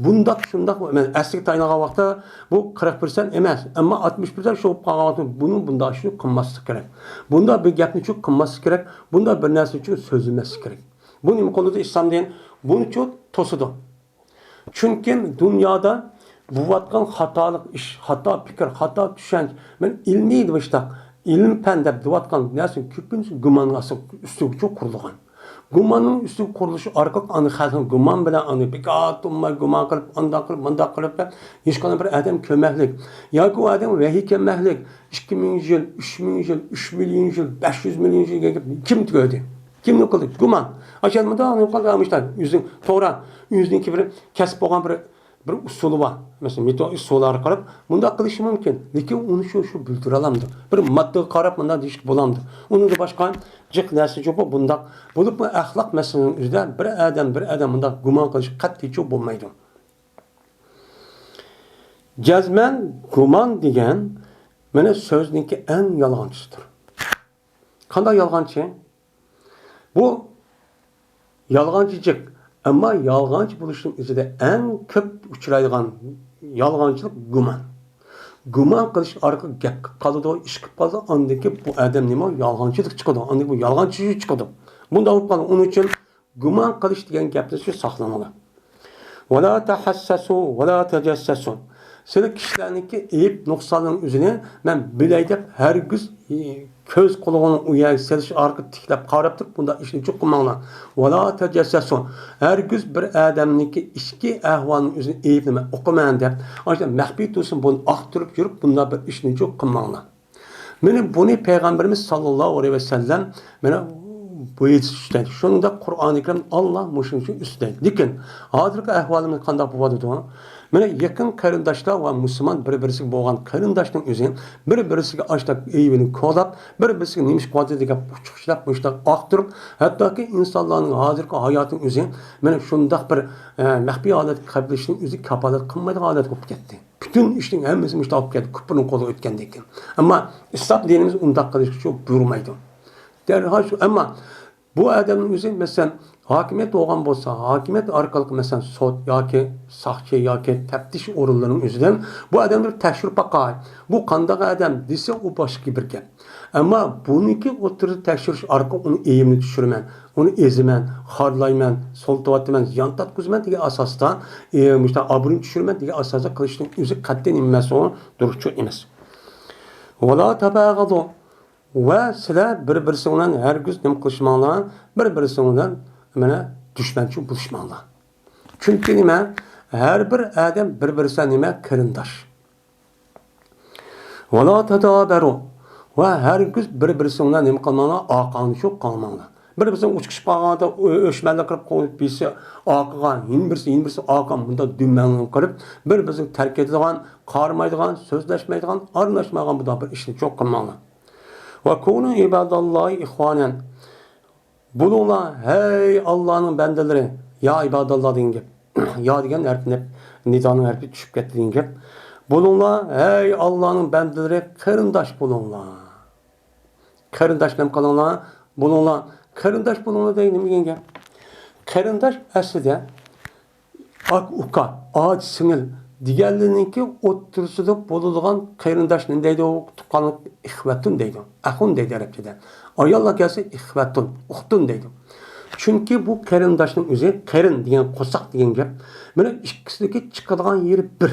بۇنداق، شۇنداق، مەن ئەسلىگە تايىنغان ۋاقىتتا بۇ قىرىق پىرسەنت ئەمەس، ئەمما ئاتمىش پىرسەنت شۇ بولۇپ قالغان ۋاقىتتا بۇنى بۇنداق ئىشنى قىلماسلىق كېرەك. بۇنداق بىر گەپنى شۇ قىلماسلىق كېرەك، بۇنداق بىر نەرسىنى شۇ سۆزلىمەسلىك كېرەك. بۇ نېمە قىلىدۇ؟ ئىسلام دىن بۇنى شۇ توسىدۇ. چۈنكى دۇنيادا بولۇۋاتقان خاتالىق ئىش، خاتا پىكىر، خاتا چۈشەنچە، مەن ئىلمىي دېمىشتاق، ئىلىم پەن دەپ دېۋاتقان نەرسىنىڭ كۆپىنچىسى گۇمانغا ئاساس، ئۈستىگە قۇرۇلغان. گۇماننىڭ ئۈستىگە قۇرۇلۇشى ئارقىلىق ئاندىن خەلقنى گۇمان بىلەن ئاندىن بىكار تۇرماي گۇمان قىلىپ، ئانداق قىلىپ، مانداق قىلىپ دەپ ھېچقانداق بىر ئادەم كۆرمەكلىك ياكى ئۇ ئادەم ۋەھىي كەلمەكلىك، ئىككى مىڭ يىل، ئۈچ مىڭ يىل، ئۈچ مىليون يىل، بەش يۈز مىليون يىل دېگەن گەپنى كىم كۆردى؟ كىمنى قىلدى؟ گۇمان. ئاشۇ مۇنداق قىلغان ئىشلار ئۆزىنىڭ توغرا، ئۆزىنىڭكى بىر كەسىپ بولغان بىر، بىر ئۇسۇلى بار. مەسىلەن، مېتود ئۇسۇلى ئارقىلىق مۇنداق قىلىشى مۇمكىن. لېكىن ئۇنى شۇ، شۇ بىلدۈرەلەمدۇ؟ بىر ماددىغا قاراپ مۇنداق دېيىشكە بولامدۇ؟ ئۇنىڭدا باشقا جىق نەرسە يوق. بۇنداق بولۇپمۇ ئەخلاق مەسىلىنىڭ ئۆزىدە بىر ئادەم، بىر ئادەم مۇنداق گۇمان قىلىشقا قەتئىيچە بولمايدۇ. جەزمەن گۇمان دېگەن مانا سۆزنىڭكى ئەڭ يالغانچىسىدۇر. قانداق يالغانچى؟ بۇ يالغانچى جىق. ئەمما يالغانچى بولۇشنىڭ ئۆزىدە ئەڭ كۆپ ئۇچرايدىغان يالغانچىلىق گۇمان. گۇمان قىلىش ئارقىلىق گەپ قىلىپ قالىدۇ، ئىش قىلىپ قالىدۇ. ئاندىن كېيىن بۇ ئادەم نېمە؟ يالغانچىلىق چىقىدۇ. ئاندىن كېيىن بۇ يالغانچى چىقىدۇ. بۇنداق بولۇپ قالىدۇ. ئۇنىڭ ئۈچۈن گۇمان قىلىش دېگەن گەپتىن شۇ ساقلىنىڭلار. ۋەلا تەھەسسەسۇ ۋەلا تەجەسسەسۇ. سىلەر كىشىلەرنىڭكى ئەيىب نۇقسانلىرىنىڭ ئۆزىنى مەن بىلەي دەپ ھەرگىز، ئى، كۆز قۇلىقىنى ئۇ يەرگە سېلىش ئارقىلىق تىكلەپ قاراپ تۇرۇپ بۇنداق ئىشنى جۇق قىلماڭلار. ۋەلا تەجەسسەسۇ. ھەرگىز بىر ئادەمنىڭكى ئىچكى ئەھۋالىنىڭ ئۆزىنى ئەيىبلىمەي ئوقۇمەن دەپ، ئاشۇنداق مەخپىي تۇرسۇن، بۇنى ئاختۇرۇپ يۈرۈپ بۇنداق بىر ئىشنى جۇق قىلماڭلار. مانا بۇنى پەيغەمبىرىمىز ساللاللاھۇ ئەلەيھى ۋەسەللەم مانا بۇيرۇشتەك. شۇنداق قۇرئانى كەرىم ئاللا مۇشۇنىڭ ئۈچۈن ئۈستىدە. لېكىن ھازىرقى ئەھۋالىمىز قانداق بولۇۋاتىدۇ؟ مانا يېقىن قېرىنداشلار ۋە مۇسۇلمان بىر-بىرسىگە بولغان قېرىنداشنىڭ ئۆزى بىر-بىرسىگە ئاشتاق ئەيىبىنى كولاپ، بىر-بىرسىگە نېمە ئىش قىلىۋاتىدۇ دېگەن ئۇچۇقچىلاپ مۇشتاق ئاختۇرۇپ، ھەتتاكى ئىنسانلارنىڭ ھازىرقى ھاياتىنىڭ ئۆزى مانا شۇنداق بىر، ئە، مەخپىي ھالەتكە قېلىپ قېلىشنىڭ ئۆزى كاپالەت قىلمايدىغان ھالەتكە بولۇپ كەتتى. پۈتۈن ئىشنىڭ ھەممىسى مۇشۇنداق بولۇپ كەتتى، كۇپرنىڭ قولىغا ئۆتكەندىن كېيىن. ئەمما ئىسلام دىنىمىز ئۇنداق قىلىشقا شۇ بۇيرۇمايدۇ. دەرھال شۇ، ئەمما بۇ ئادەمنىڭ ئۆزى، مەسىلەن، ھاكىمىيەت بولغان بولسا، ھاكىمىيەت ئارقىلىق، مەسىلەن، سوت ياكى ساقچى ياكى تەپتىش ئورۇنلىرىنىڭ ئۆزىدىن بۇ ئادەمنى بىر تەكشۈرۈپ باقاي، بۇ قانداق ئادەم دېسە، ئۇ باشقا بىر گەپ. ئەمما بۇنىڭكى ئوتتۇرىدا تەكشۈرۈش ئارقىلىق ئۇنىڭ ئەيىبىنى چۈشۈرىمەن، ئۇنى ئېزىمەن، خارلايمەن، سولىتىۋاتىمەن، زىيان تارتقۇزىمەن دېگەن ئاساستا، ئى، مۇشۇنداق ئابرۇينى چۈشۈرىمەن دېگەن ئاساستا قىلىشنىڭ ئۆزى قەتئىي نېمە ئەمەس، ئۇ دۇرۇسچۇ ئەمەس. ۋەلا تەباغەزۇ. ۋە سىلەر بىر-بىرسىڭ بىلەن ھەرگىز نېمە قىلىشماڭلار، بىر-بىرسىڭ بىلەن مانا دۈشمەنچى بولۇشماڭلار. چۈنكى نېمە؟ ھەر بىر ئادەم بىر-بىرسى نېمە؟ قېرىنداش. ۋەلا تەدابەرۇ. ۋە ھەرگىز بىر-بىرسىڭ بىلەن نېمە قىلماڭلار؟ ئارقاڭدىشىپ قالماڭلار. بىر-بىرسىڭ ئۇچۇقۇشۇپ قالغاندا ئۆ-، ئۆچمەنلىك قىلىپ قويۇپ، بىرسى ئارقىغا، يەنە بىرسى، يەنە بىرسى ئارقىغا، بۇنداق دۈمبەڭلىنىپ قېلىپ، بىر-بىرسىنى تەرك ئېتىدىغان، قارىمايدىغان، سۆزلەشمەيدىغان، ئارىلاشمايدىغان بۇنداق بىر ئىشنى چوق قىلماڭلار. ۋە كۇنۇ ئىباداللاھى ئىخۋانەن. بولۇڭلار، ھەي ئاللانىڭ بەندىلىرى، يا ئىباداللا دېگەن گەپ. يا دېگەن ھەرپ نىدانىڭ ھەرپى چۈشۈپ كەتتى دېگەن گەپ. بولۇڭلار، ھەي ئاللانىڭ بەندىلىرى، قېرىنداش بولۇڭلار. قېرىنداش نېمە قىلىڭلار؟ بولۇڭلار. قېرىنداش بولۇڭلار دېگەن نېمە دېگەن گەپ؟ قېرىنداش ئەسلىدە ئاكا، ئۇكا، ئاچا، سىڭىل دېگەنلىرىنىڭكى ئوتتۇرىسىدا بولىدىغان قېرىنداش نېمە دەيدۇ؟ تۇغقانلىق ئىخۋەتۇن دەيدۇ. ئەخۇن دەيدۇ ئەرەبچىدە. ئاياللار كەلسە ئىخۋەتۇن، ئۇختۇن دەيدۇ. چۈنكى بۇ قېرىنداشنىڭ ئۆزى، قېرىن دېگەن قورساق دېگەن گەپ. مانا ئىككىسىنىڭكى چىقىدىغان يېرى بىر.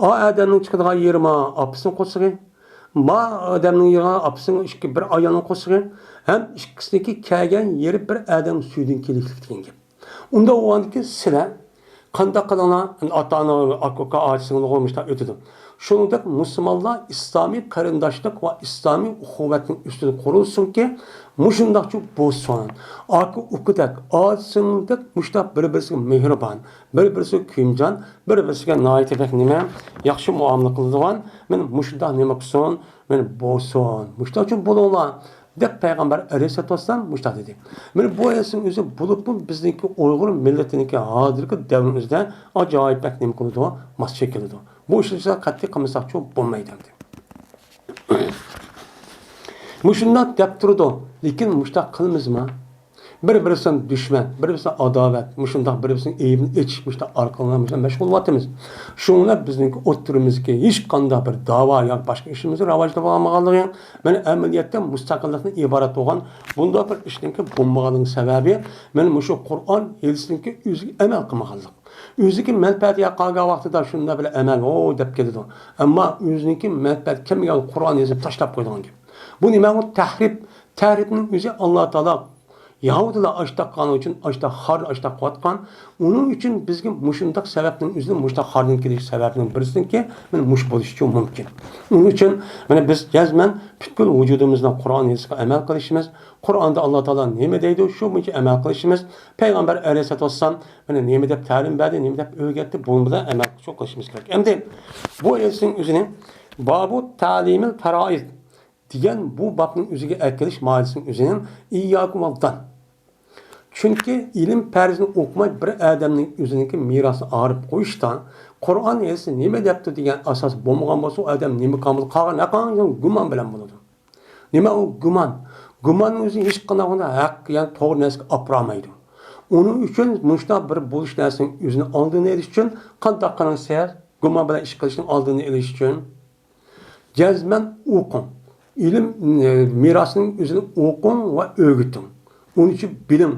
ئا ئادەمنىڭ چىقىدىغان يېرى ما ئاپىسىنىڭ قورسىقى، ما ئادەمنىڭ يېرى ئاپىسىنىڭ ئىككى بىر ئايالنىڭ قورسىقى ھەم ئىككىسىنىڭكى كەلگەن يېرى بىر ئادەم سۈيىدىن كېلىشلىك دېگەن گەپ. ئۇنداق بولغاندىكىن سىلەر قانداق قىلىڭلار؟ ئەمدى ئاتا-ئانا، ئاكا-ئۇكا، ئاچا-سىڭىل مۇشۇنداق ئۆتىدۇ. شۇنىڭدەك مۇسۇلمانلار ئىسلامىي قېرىنداشلىق ۋە ئىسلامىي ئۇخۇۋەتنىڭ ئۈستىدە قۇرۇلسۇنكى، مۇشۇنداقچە بولسۇن. ئاكا-ئۇكىدەك، ئاچا-سىڭىلدەك مۇشۇنداق بىر-بىرسىگە مېھرىبان، بىر-بىرسىگە كۆيۈمچان، بىر-بىرسىگە ناھايىتى بەك نېمە، ياخشى مۇئامىلە قىلىدىغان، مانا مۇشۇنداق نېمە قىلسۇن، مانا بولسۇن، مۇشۇنداقچە بولۇڭلار، دەپ پەيغەمبەر ئەلەيھىسسالاتۇ ۋەسسالام مۇشۇنداق دېدى. مانا بۇ ھەدىسنىڭ ئۆزى بولۇپمۇ بىزنىڭكى ئۇيغۇر مىللىتىنىڭكى ھازىرقى دەۋرنىڭ ئۆزىدە ئاجايىپ بەك نېمە قىلىدۇ، ماس كېلىدۇ. بۇ ئىشنى قەتئىي قىلمىساقچۇ بولمايدۇ ئەمدى. مۇشۇنداق دەپ تۇرىدۇ، لېكىن مۇشۇنداق قىلىمىزما؟ بىر-بىرسىنى دۈشمەن، بىر-بىرسىنى ئاداۋەت، مۇشۇنداق بىر-بىرسىنىڭ ئەيىبىنى ئېچىش، مۇشۇنداق ئارقىلىق مۇشۇنداق مەشغۇل بولۇۋاتىمىز. شۇڭا بىزنىڭكى ئوتتۇرىمىزدىكى ھېچقانداق بىر داۋا ياكى باشقا ئىشىمىزنىڭ راۋاجلىنىپ بولمىغانلىقى، مانا ئەمەلىيەتتە مۇستەقىللىقتىن ئىبارەت بولغان بۇنداق بىر ئىشنىڭكى بولمىغانلىقىنىڭ سەۋەبى، مانا مۇشۇ قۇرئان ھەدىسنىڭكى ئۆزىگە ئەمەل قىلمىغانلىق. ئۆزىگە مەنپەئەت ياققان ۋاقتىدا شۇنداق بىر ئەمەل، ھو دەپ كېتىدۇ. ئەمما ئۆزىنىڭكى مەنپەئەت كەلمىگەن قۇرئان ھەدىسنى تاشلاپ قويىدىغان گەپ. بۇ نېمە؟ بۇ تەھرىپ. تەھرىپنىڭ ئۆزى ئاللا تائالا يەھۇدىيلار ئاشتاق قىلغان ئۈچۈن ئاشتاق خار ئاشتاق قىلىۋاتقان. ئۇنىڭ ئۈچۈن بىزگە مۇشۇنداق سەۋەبنىڭ ئۆزىدىن، مۇشۇنداق خارنىڭ كېلىش سەۋەبىنىڭ بىرسىدىنكى، مانا مۇشۇ بولۇشى مۇمكىن. ئۇنىڭ ئۈچۈن مانا بىز جەزمەن پۈتكۈل ۋۇجۇدىمىز بىلەن قۇرئان ھەدىسكە ئەمەل قىلىشىمىز، قۇرئاندا ئاللا تائالا نېمە دەيدۇ، شۇ بويىچە ئەمەل قىلىشىمىز. پەيغەمبەر ئەلەيھىسسالاتۇ ۋەسسالام مانا نېمە دەپ تەلىم بەردى، نېمە دەپ ئۆگەتتى، بۇنىڭ بىلەن ئەمەل قىلىشىمىز كېرەك. ئەمدى بۇ ھەدىسنىڭ ئۆزىنى بابۇ تەلىمىل پەرائىز دېگەن بۇ بابنىڭ ئۆزىگە ئەكېلىش مائىدىسىنىڭ ئۆزىنى ئىيياكۇم ۋەززەن. چۈنكى ئىلىم پەرىزىنى ئوقۇماي بىر ئادەمنىڭ ئۆزىنىڭكى مىراسىنى ئاغرىپ قويۇشتا، قۇرئان ھەدىسى نېمە دەپتۇ دېگەن ئاساس بولمىغان بولسا، ئۇ ئادەم نېمە قىلغان بولىدۇ؟ قالغان ھەر قانچە گۇمان بىلەن بولىدۇ. نېمە ئۇ گۇمان؟ گۇماننىڭ ئۆزى ھېچقانداق ھەق، يەنى توغرا نەرسىگە ئاپىرالمايدۇ. ئۇنىڭ ئۈچۈن مۇشۇنداق بىر بولۇش نەرسىنىڭ ئۆزىنىڭ ئالدىنى ئېلىش ئۈچۈن قانداق قىلىڭ سىز گۇمان بىلەن ئىش قىلىشنىڭ ئالدىنى ئېلىش ئۈچۈن جەزمەن ئوقۇڭ. ئىلىم، ئە، مىراسىنىڭ ئۆزىنى ئوقۇڭ ۋە ئۆگىتىڭ. ئۇنىڭ ئۈچۈن بىلىڭ.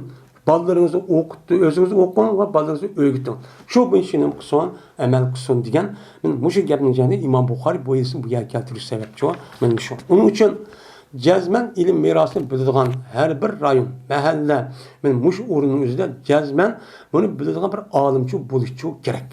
بالىلىرىڭىزنى ئوقۇت، ئۆزىڭىز ئوقۇڭ ۋە بالىلىرىڭىزنى ئۆگىتىڭ. شۇ بويىچە نېمە قىلسۇن، ئەمەل قىلسۇن دېگەن. مانا مۇشۇ گەپنىڭ جەينى ئىمام بۇخارىي بۇ ھەدىسنى بۇ يەرگە كەلتۈرۈش سەۋەبچى مانا شۇ. ئۇنىڭ ئۈچۈن جەزمەن ئىلىم مىراسىنى بىلىدىغان ھەر بىر رايون، مەھەللە، مانا مۇشۇ ئورۇننىڭ ئۆزىدە جەزمەن بۇنى بىلىدىغان بىر ئالىمچۇ بولۇشچۇ كېرەك.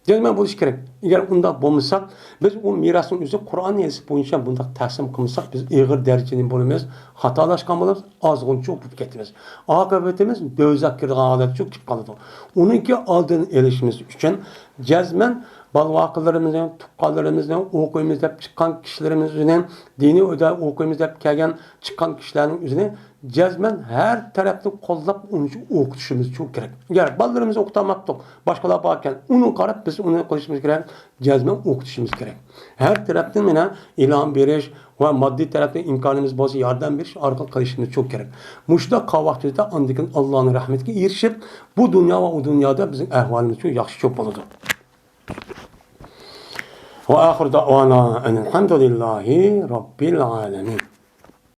جەزمەن بولۇشى كېرەك. ئەگەر ئۇنداق بولمىساق، بىز ئۇ مىراسنىڭ ئۆزى قۇرئان ھەدىس بويىچە بۇنداق تەقسىم قىلمىساق، بىز ئېغىر دەرىجىدە نېمە بولىمىز؟ خاتالاشقان بولىمىز، ئازغۇنچۇق بولۇپ كېتىمىز. ئاقىۋىتىمىز دۆزەخكە كىرىدىغان ھالەتكە كېلىپ قالىدۇ. ئۇنىڭكى ئالدىنى ئېلىشىمىز ئۈچۈن جەزمەن بالا-ۋاقىلىرىمىزنى، تۇغقانلىرىمىزنى، ئوقۇيمىز دەپ چىققان كىشىلىرىمىزنى، دىنىي ئۆدە ئوقۇيمىز دەپ كەلگەن، چىققان كىشىلەرنىڭ ئۆزىنى جەزمەن ھەر تەرەپتىن قوللاپ ئۇنى ئوقۇتۇشىمىز كېرەك. ئەگەر بالىلىرىمىزنى ئوقۇتالماپتۇق، باشقىلار باركەن، ئۇنىڭغا قاراپ بىز ئۇنى قىلىشىمىز كېرەك، جەزمەن ئوقۇتۇشىمىز كېرەك. ھەر تەرەپتىن مانا ئىلھام بېرىش ۋە ماددىي تەرەپتىن ئىمكانىمىز بولسا ياردەم بېرىش ئارقىلىق قىلىشىمىز كېرەك. مۇشۇنداق قىلغان ۋاقتىمىزدا ئاندىن كېيىن ئاللانىڭ رەھمىتىگە ئېرىشىپ، بۇ دۇنيا ۋە ئۇ دۇنيادا بىزنىڭ ئەھۋالىمىز ياخشى بولىدۇ. وآخر دعوانا أن الحمد لله رب العالمين.